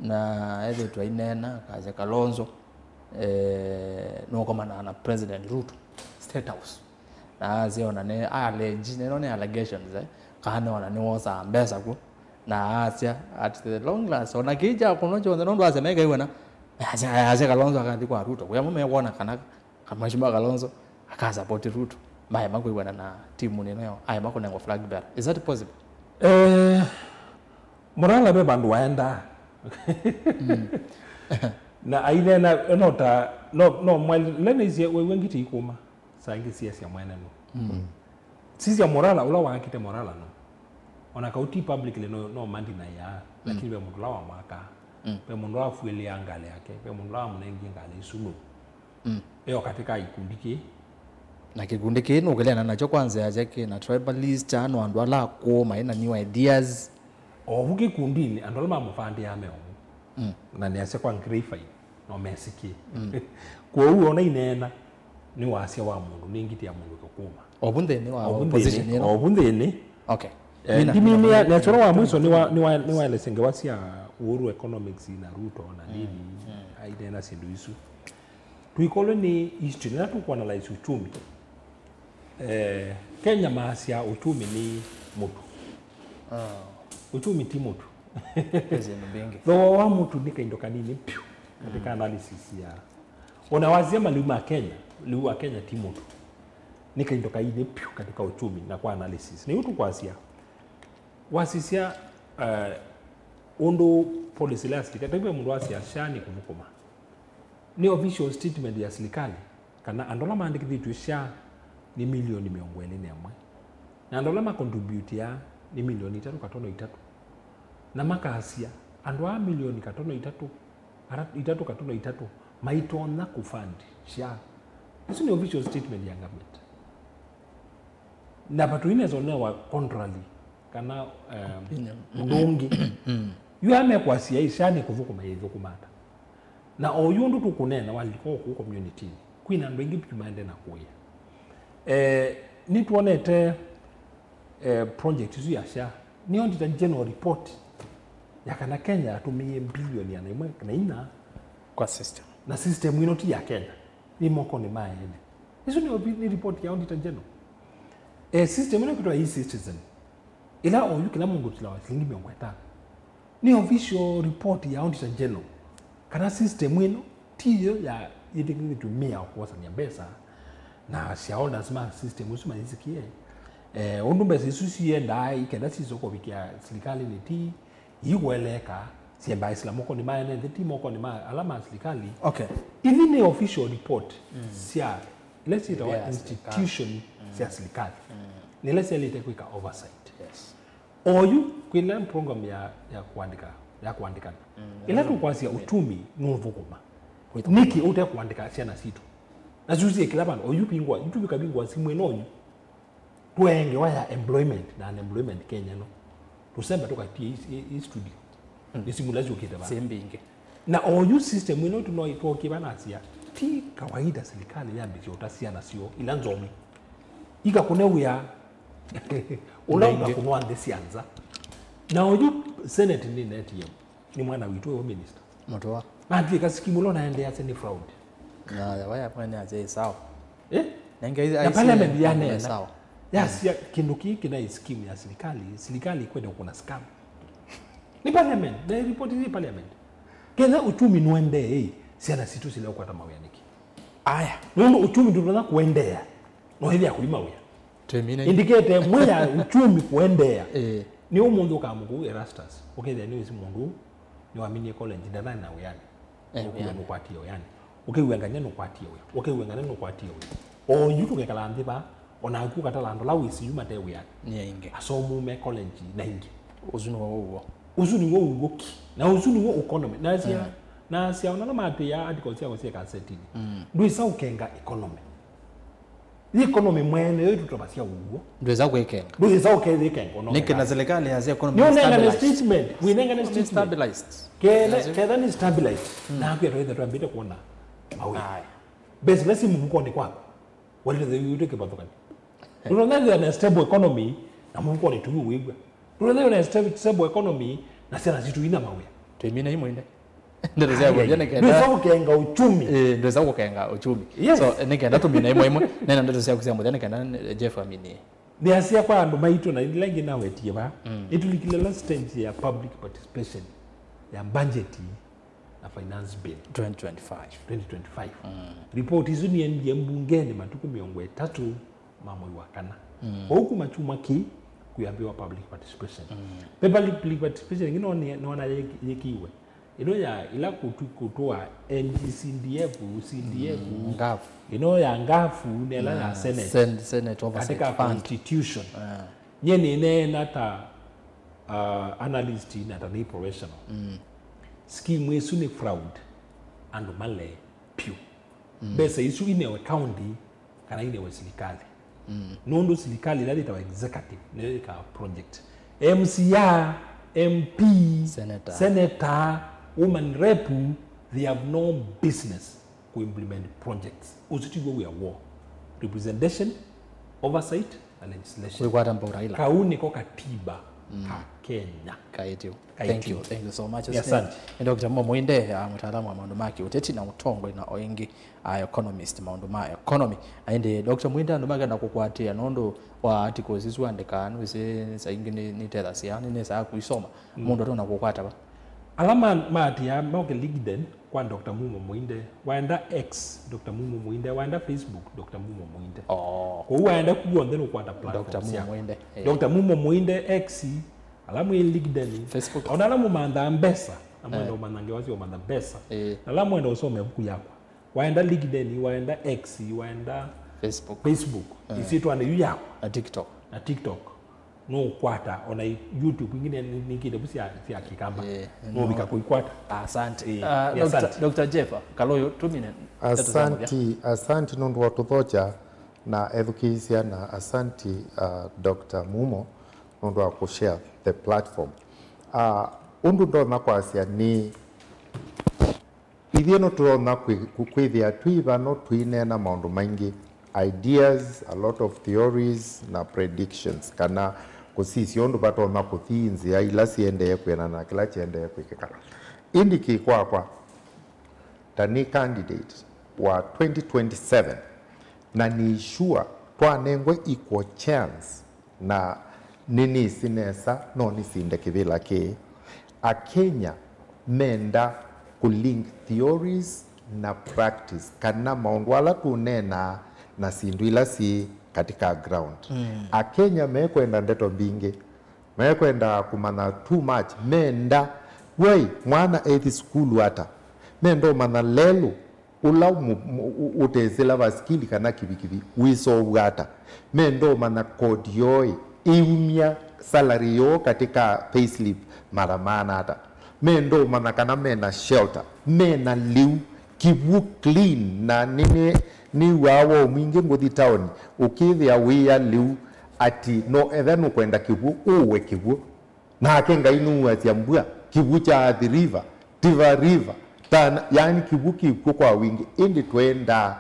Na ethĩtwe aineena, akasya Kalonzo, eh, nũkomanaa na President Ruto, State House. Na asya ona nĩ allege, nĩno nĩ allegations, eh, kana ona nĩwosaa mbesa ku. Na asya, at the long last, ona kĩĩ kya kũnwa kyonthe, nũndũ asya mekaĩw'ana, asya, asya Kalonzo akathi kwa Ruto. Kũyamo mekwona kana Ka-, Mheshimiwa Kalonzo akasapoti Ruto, maema kwĩw'ana na timu nĩno yao, aema kũnengwa flag bearer. Is that possible? Eh, Morala ve vandũ waendaa. Mm. Na aineena, no ta, no, no, mwali, lene isie, wewe ngiti ikuma, saa ingĩ siasya mwene no. Mm. Sisya Morala, ũla waakĩte Morala no. Ona kau ti publicly no, no mandinaĩa, mm, lakini ve mũndũ ũla wamwakaa. Mm. Ve mũndũ ũla wafuĩlĩaa ngalĩ yake, ve mũndũ ũla wamũnengie ngalĩ isu no. Mm. Eo katika ikundi kĩĩ. Na kĩkundi kĩĩ nũkĩleana nakyo kwa nzĩa ya kĩ na tribalist, ano andũ ala akũũ maĩ na new ideas. Ovu kĩkundinĩ, andũ ala mamũvandĩaa me ovu. Mm. Na nĩasya kwa Grapevine, no mesĩkĩe. Mm. Kwoou ona ineena, nĩ wasya wa mũndũ, nĩ ngiti ya mũndũ kĩkũma. Ovu nthĩnĩ wa opposition ĩno? Ovu nthĩnĩ. Okay. Eh, ndimimia, nesoro wa mwiso nĩ wa, nĩ wa, nĩ waelesya ngewa sya Uhuru economics na Ruto na nini, mm, aineena syĩndũ isu. Tũikolwe nĩ history, na tũkũanalyze uchumi. Eh, Kenya maasya uchumi nĩ mũtu. Ah. Uchumi ti mũtu. Kwĩ syĩndũ mbingĩ. Thooa wa mũtu nĩ kaindo kanini piũ katika, mm, analysis ya. Ona wasya maliu ma Kenya, liu wa Kenya ti mũtu. Nĩ kaindo kaini piũ katika uchumi na kwa analysis. Nĩu tũkwasya. Wasisya, eh, ũndũ policy ĩla ya silikalĩ, ta ĩvĩ mũndũ wasya SHA nĩ kũthũkũma. Nĩ official statement ya silikalĩ, kana andũ ala maandĩkĩthĩtw'e SHA nĩ milioni mĩongo ĩlĩ na ĩmwe. Na andũ ala makontributia nĩ milioni itatũ katono itatũ. Na makasya, andũ aa milioni katono itatũ, ara-, itatũ katono itatũ, maitonya kũfund SHA. Isu nĩ official statement ya government. Na vatũinesa ũnewa contrary, kana, um, opinion, ũndũ ũngĩ. Mm. Yu ame kwasya SHA nĩ kũthũkũma, ĩthũkũma ata? Na oyu ũndũ tũkũneena walika kũu community-inĩ, kwĩna andũ aingĩ vyũ maende na kũĩa. Eh, nĩtwonete, eh, project isu ya SHA, nĩ Auditor General report ya kana Kenya yatũmĩie bilioni ĩana ĩmwe na inya kwa system. Na system ĩno ti ya Kenya, nĩ mokonĩ ma ene. Isu nĩ ovi-, nĩ report ya Auditor General. Eh, system ĩno kwĩtwa e-Citizen, ĩla oyu kĩla mũndũ ũtilawa silingi mĩongo ĩtano. Nĩ official report ya Auditor General kana system ĩno tiyo ya yĩtĩkĩlĩtw'e mĩa kũosany'a mbesa na shareholders ma system ĩsu mayĩsĩkĩe, eh, ũndũ mbesa isu siendaa ikenda sisũkũvikĩa silikalĩnĩ ti ikũeleeka, syĩmbaĩsĩla mokonĩ ma ene nthĩ, ti mokonĩ ma ala ma silikalĩ. Okay. Ithi nĩ official report, mm, sya ila syĩtawa, yeah, institution, mm, sya silikalĩ. Mm. Nĩ ila syaĩlĩte kwĩka oversight. Yes. Oyu, kwĩna program ya, ya kũandĩka, ya kũandĩkana. Mm, ĩla tũkwasya, yeah, ũtumi nũthũkũma. Kwĩthũkũma. Nĩkĩ ũte kũandĩka syana sitũ? Na syusie kĩla vandũ. Oyu vingwa, yu tũvikavingwa simũ ĩno oyu. Tũee ngewa ya employment na unemployment Kenya ĩno. Tũsemba tũkatie i, i, i studio. Mm. Nĩ simũ ila syũkĩte vaa. Syĩ mbingĩ. Na oyu system ĩno tũno itwokie vaa nasya, ti kawaida serikali yambĩsya ũta syana syoo ila nzomi. Ikakũne wĩa. Ũla mbingĩ. Ũkakũnwa nthĩ sya nza. Na oyu Senate nĩ netie. Nĩ mwana witũ ũyũ minister. Mũtũa. Matwĩka sikimu ĩla ũnaendeeasya nĩ fraud. Na waya mwene asya ĩ sawa. Eh? Nenge na parliament yaneena. Sawa. Yasya kĩndũ kĩĩ kĩna scheme ya sirikali, sirikali ikwenda kũna scam. Nĩ parliament, na report nĩ parliament. Kenya uchumi nũendee, syana sitũ sila ũkwata mawĩa nĩkĩ? Aya. Nũndũ uchumi ndũtonya kũendeea, no ĩthĩa kũima wĩa. Twĩmine. Indikete ĩmwe ya uchumi kũendeea. Ĩĩ. Nĩ ũmũnthĩ ũkamũkũ Erastus, ũkethĩa nĩwĩsĩ mũndũ ũũ nĩwaminie college, ndathaĩ na wĩanĩ. Eh, ũkũwa wĩanĩ. Nũkwatie wĩanĩ. Ũkew'a nganya nũkwatie wĩa. Ũkew'a nganya nũkwatie wĩa. Oyu tũkekala nthĩ vaa, o naku ũkatala andũ ala wĩsĩ yu mate wĩanĩ. Nĩ aingĩ. Asomu me college na ingĩ. Ũsu nĩw'o ũw'o. Ũsu nĩw'o ũw'o ki. Na ũsu nĩw'o economy. Nasya, mm, nasya, ona ala matwĩaa articles syakwa syĩ kasetinĩ. Mm. Ndwĩsa ũkenga economy. Yĩ economy mwene yo ĩtũtavasya ũw'o. Ndwĩsa kwĩkenga. Ndwĩsa ũkethĩkenga, no. Nĩkĩ na serikali yasya economy nĩ ũnengane stabilized. Statement, wĩnengane statement. Stabilized. Ketha, yes, ketha nĩ stabilized. Mm. Naku etwa ithe twambĩte kuona mawĩa. Aye. Mbesa ila si mũvukonĩ kwaku. Walĩte thĩ wĩw'ĩte kĩvathũkany'o. Ndũtonya kwĩthĩwa na stable economy na mũvukonĩ tu wĩw'a. Ndũtonya kwĩthĩwa na stable, stable economy na syana situ ina mawĩa. Twĩmina imwe inde. Ndeto sya mũthya nĩ kenda. Ndwĩsa kũkenga uchumi. Eh, ndwĩsa kũkenga uchumi. Yes. So, nĩ kenda tũmina imwe imwe. Nena ndeto syaku sya mũthya nĩ kenda, eh, Jeff aminie. Nĩasya kwa andũ maitũ na ila ingĩ nawetie vaa. Mm. Nĩtũlikile last time ya public participation ya budget na finance bill. Twenty twenty-five. Twenty twenty-five. Mm. Report isu niendie mbungenĩ matukũ mĩongo ĩtatũ ma mwei wa kana. Mm. Kwoou kuma kyumwa kĩĩ kũyambĩwa public participation. Mm. Ve public participation ĩngĩ nona yĩkiwe. Ĩno ya ila kũtũ-, kũtũa N G C D F, C D F. Mm, ngafu. Ĩno ya ngafu nĩ ĩla ya, na Senate. Sen-, Senate Oversight Fund. Katika constitution. Ah. Nyie nĩneena ta, uh, analyst na ta nĩ professional. Mm. Scheme ĩsu nĩ fraud. Andũ male pyũ. Mm. Mbesa isu inewe county kana inewe silikalĩ. Mm. Nũndũ silikalĩ ĩla yĩtawa executive nĩyo yĩkaa project. M C A, M P, senator, senator, woman rep, they have no business kũ implement projects. Ũsu tiw'o wĩa woo. Representation, oversight, na legislation. Kwĩkwata mbau Raila. Kau nĩko katiba, mm, ka Kenya. Kaĩtyo. Thank you. Thank you so much. Nĩ asante. Nĩ Doctor Mumo Mwinde, ah, mũtaalamu wa maũndũ ma kĩũteti na ũtongoi na o ĩngĩ, ah, economist, maũndũ ma economy. Na ĩndĩ Doctor Mwinde, andũ makenda kũkwatĩa nũndũ wa articles isu andĩkaa, nĩwĩsĩ saa ingĩ nĩ, nĩtethasya, nĩnĩsaa kũisoma. Mm. Mũndũ atona kũkwata va? Ala ma-, maatĩa moke LinkedIn kwa Doctor Mumo Mwinde, waenda X, Doctor Mumo Mwinde, waenda Facebook, Doctor Mumo Mwinde. Oh. Kwoou waenda kuonthe nũkwata platform syakwa. Doctor Mumo Mwinde, eh. Doctor Mumo Mwinde, X, ala mwĩ LinkedIn, Facebook. Ona ala mũmanthaa mbesa, na mwenda, eh, ũmantha ngewa sya ũmantha mbesa. Eh. Na ala mwenda ũsoma ĩvuku yakwa. Waenda LinkedIn, waenda X, waenda Facebook. Facebook. Eh. Ĩsyĩtwanĩ yu yakwa. Na TikTok. Na TikTok. Nũkwata, ona YouTube ingĩ nĩ-, nĩ-, nĩkĩte vu sya, sya Kĩkamba. Eh, nũvika kũikwata. Asante. Eh, ah, nĩ Doctor, asante. Doctor Jeff Kaloyo, tũmine ndeto sya mũthya. Asanti, asanti nũndũ wa kũthokya na ethukĩĩsya na asanti, uh, Doctor Mumo nũndũ wa kũshare the platform. Uh, ũndũ ndonya kwasya nĩ ithyĩ nĩtũtonya kwĩ-, kwĩthĩa twĩ vano tũineena maũndũ maingĩ, ideas, a lot of theories na predictions, kana kũsisya ũndũ vatonya kũthi nzĩa ila siendee kwĩanana na kĩla kĩendee kwĩkĩka. Ĩndĩ kĩ kwakwa, ta nĩ candidate wa twenty twenty-seven, na nĩ sure twanengwe equal chance, na nĩnĩsĩ nesa no nĩsinde kĩvĩla kĩĩ. Akenya menda kũ link theories na practice, kana maũndũ ala tũneenaa na syĩndũ ila syĩ katika ground. Mm. Akenya mekwenda ndeto mbingĩ, mekwenda kũmanya too much, menda, wei, mwana ethi sukulu ata? Menda ũmanya lelũ ũla mũ-, mũ-, ũ-, ũtesĩla vasikili kana kivikivi wĩsovw'a ata. Menda ũmanya kodi yoo ĩ, ĩumya salary yoo katika payslip mara maana ata. Menda ũmanya kana mena shelter, mena lĩu, kĩw'ũ clean, na nĩ, nĩ, nĩw'aa woo mwingĩ ngũthi taoni, ũkĩthĩa wĩya lĩu, ati no etha nũkwenda kĩw'ũ, ũwe kĩw'ũ. Nake Ngai nũuasya mbua, kĩw'ũ kya Athi River, Tiva River, Tana, yaani kĩw'ũ kĩkw'o kwa wingĩ, ĩndĩ twendaa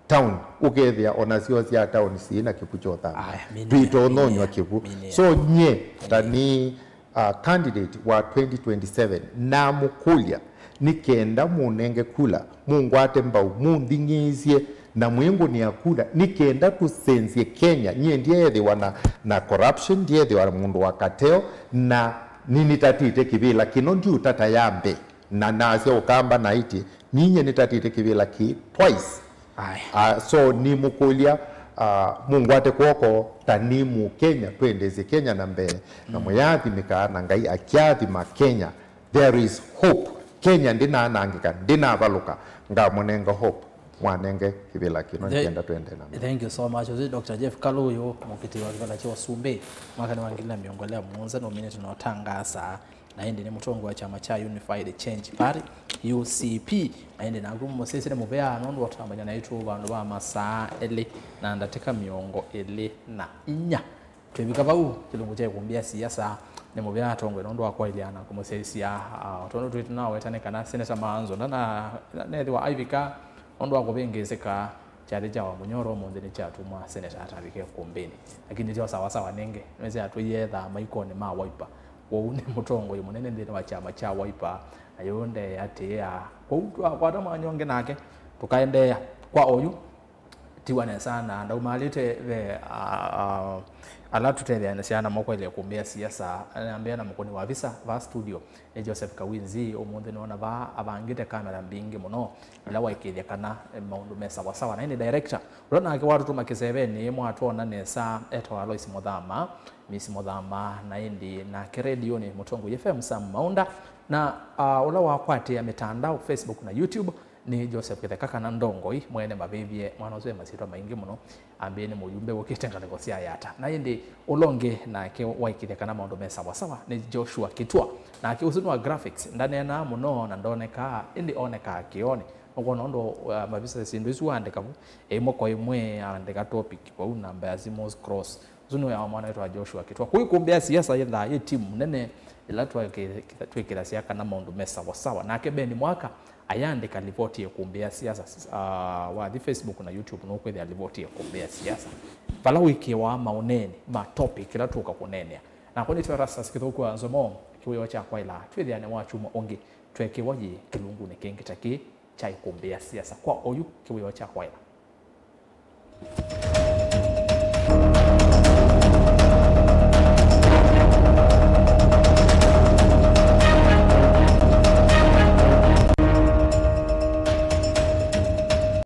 town, ũkethĩa ona syoo sya town syĩ na kĩw'ũ kya ũthambya. Aya, minĩa, twĩtononywa minĩa, kĩw'ũ. Minĩa. So, nye, ta nĩ, uh, candidate wa twenty twenty-seven, namũkũlya, nĩ kenda mũnenge kula, mũngwate mbau, mũnthing'ĩĩsye, na mwĩngũnĩa kula, nĩ kenda tũsenzye Kenya. Nyie ndyeethĩwa na, na corruption, ndyeethĩwa na mũndũ wa cartel, na nĩnĩtatĩte kĩvĩla kĩno, ndiũtata ya mbee. Na nasya ũkamba naĩtye, ninyie nĩtatĩte kĩvĩla kĩĩ twice. Aya. Ah, so nĩmũkũlya, Uh, mungwate kw'oko ta nĩ Mũkenya, twendesye Kenya na mbee, na mũyaathimĩka na Ngai akyathima Kenya. There is hope. Kenya ndĩnaanangĩka, ndĩnavalũka. Ngamũnenga hope, mwanenge kĩvĩla kĩno. Nĩkenda twende na mbee. Thank you so much. Ũsu Doctor Jeff Kaluyu, mũkitĩi wa kĩvĩla kya ũsumbĩ mwakanĩ wa ngili na mĩongo ĩlĩ na mũonza nũminĩte na ũtangaasa. Na ĩndĩ nĩ mũtongoi wa kyama kya Unified Change Party, U C P. Na ĩndĩ naku mũsyaĩĩsya nĩ mũvea nũndũ wa ũtambany'a naitũ vandũ va masaa elĩ na ndatĩka mĩongo ĩlĩ na inya. Twĩvika vau, kĩlungu kya ikumbĩ ya siasa nĩ mũvea atongoi nũndũ wa kwaĩlya na kũmũsyaĩĩsya, ah, tondũ twĩ tunaweta nĩ kana Seneta Maanzo ndana-, nethĩwa aivika nũndũ wa kũvĩngĩĩsĩka. Kyathĩ kya Wamunyoro ũmũnthĩ nĩkyatumwa Seneta atavike ikumbĩnĩ. Lakini tyo sawasawa nĩngĩ, nĩwĩsĩ atũie thaa maikonĩ ma Wiper. Kwoou nĩ mũtongoi mũnene nthĩnĩ wa kyama kya Wiper, na yĩu ndeeatĩĩa. Kwoou twakwata mwanya ũngĩ nake, tũkaendeea kwa oyu. Tiwa nesa na ndaumaalĩte ve, a, a, ala tũtetheanĩsya namo kwaĩlya ikumbĩ ya siasa, nambĩa na mũkũni wa visa va studio. Nĩ Joseph Kawinzi, ũmũnthĩ nĩwona vaa avangĩte kamera mbingĩ mũno, ila waĩkĩĩthya kana, eh, maũndũ me sawasawa. Na ĩndĩ director, ũla nake watũtũma kĩsevenĩ, mwatwona nesa, etawa Alois Mũthama, Miss Mũthama, na ĩndĩ nake redionĩ, Mũtongoi F M, Sam Maunda, na, ah, ũla wakwatĩĩa mĩtandao, Facebook na YouTube, nĩ Joseph Kĩtheka kana Ndongoi, mwene mavĩvye, mwana ũsu e masyĩtwa maingĩ mũno. Ambĩĩe nĩ mũyumbe wũkĩte ngalĩko sya Yatta. Na ĩndĩ ũla ũngĩ nake waĩkĩĩthya kana maũndũ me sawasawa nĩ Joshua Kitua. Nake ũsu nĩ wa graphics, ndaneenaa mũno na ndonekaa, ĩndĩ onekaa kĩonĩ. Nũkwona ũndũ, uh, mavisa syĩndũ isu waandĩka vu, ĩmwe kwa ĩmwe aandĩka topic vau, namba ya simũ, scrolls. Ũsu nĩ wĩa wa mwana wĩtawa Joshua Kitua. Kũu ikumbĩ ya siasa yĩthaa yĩ timu nene ĩla twĩkĩ-, twĩkĩthasya kana maũndũ me sawasawa. Nake Ben Mwaka ayandĩka livoti ya ikumbĩ ya siasa, ah, wathi Facebook na YouTube nũkwĩthĩa livoti ya ikumbĩ ya siasa. Vala wĩkĩĩawa maũneeni ma topic ĩla tũũka kũneenea. Nakwa nĩtwa Erastus Kĩthũku wa Nzomo, kĩwĩoo kya kwaĩla twĩthĩane wa kyumwa ũngĩ tweekĩwa yĩ kĩlungunĩ kĩngĩ ta kĩĩ kya ikumbĩ ya siasa. Kwa oyu kĩwĩoo kya kwaĩla.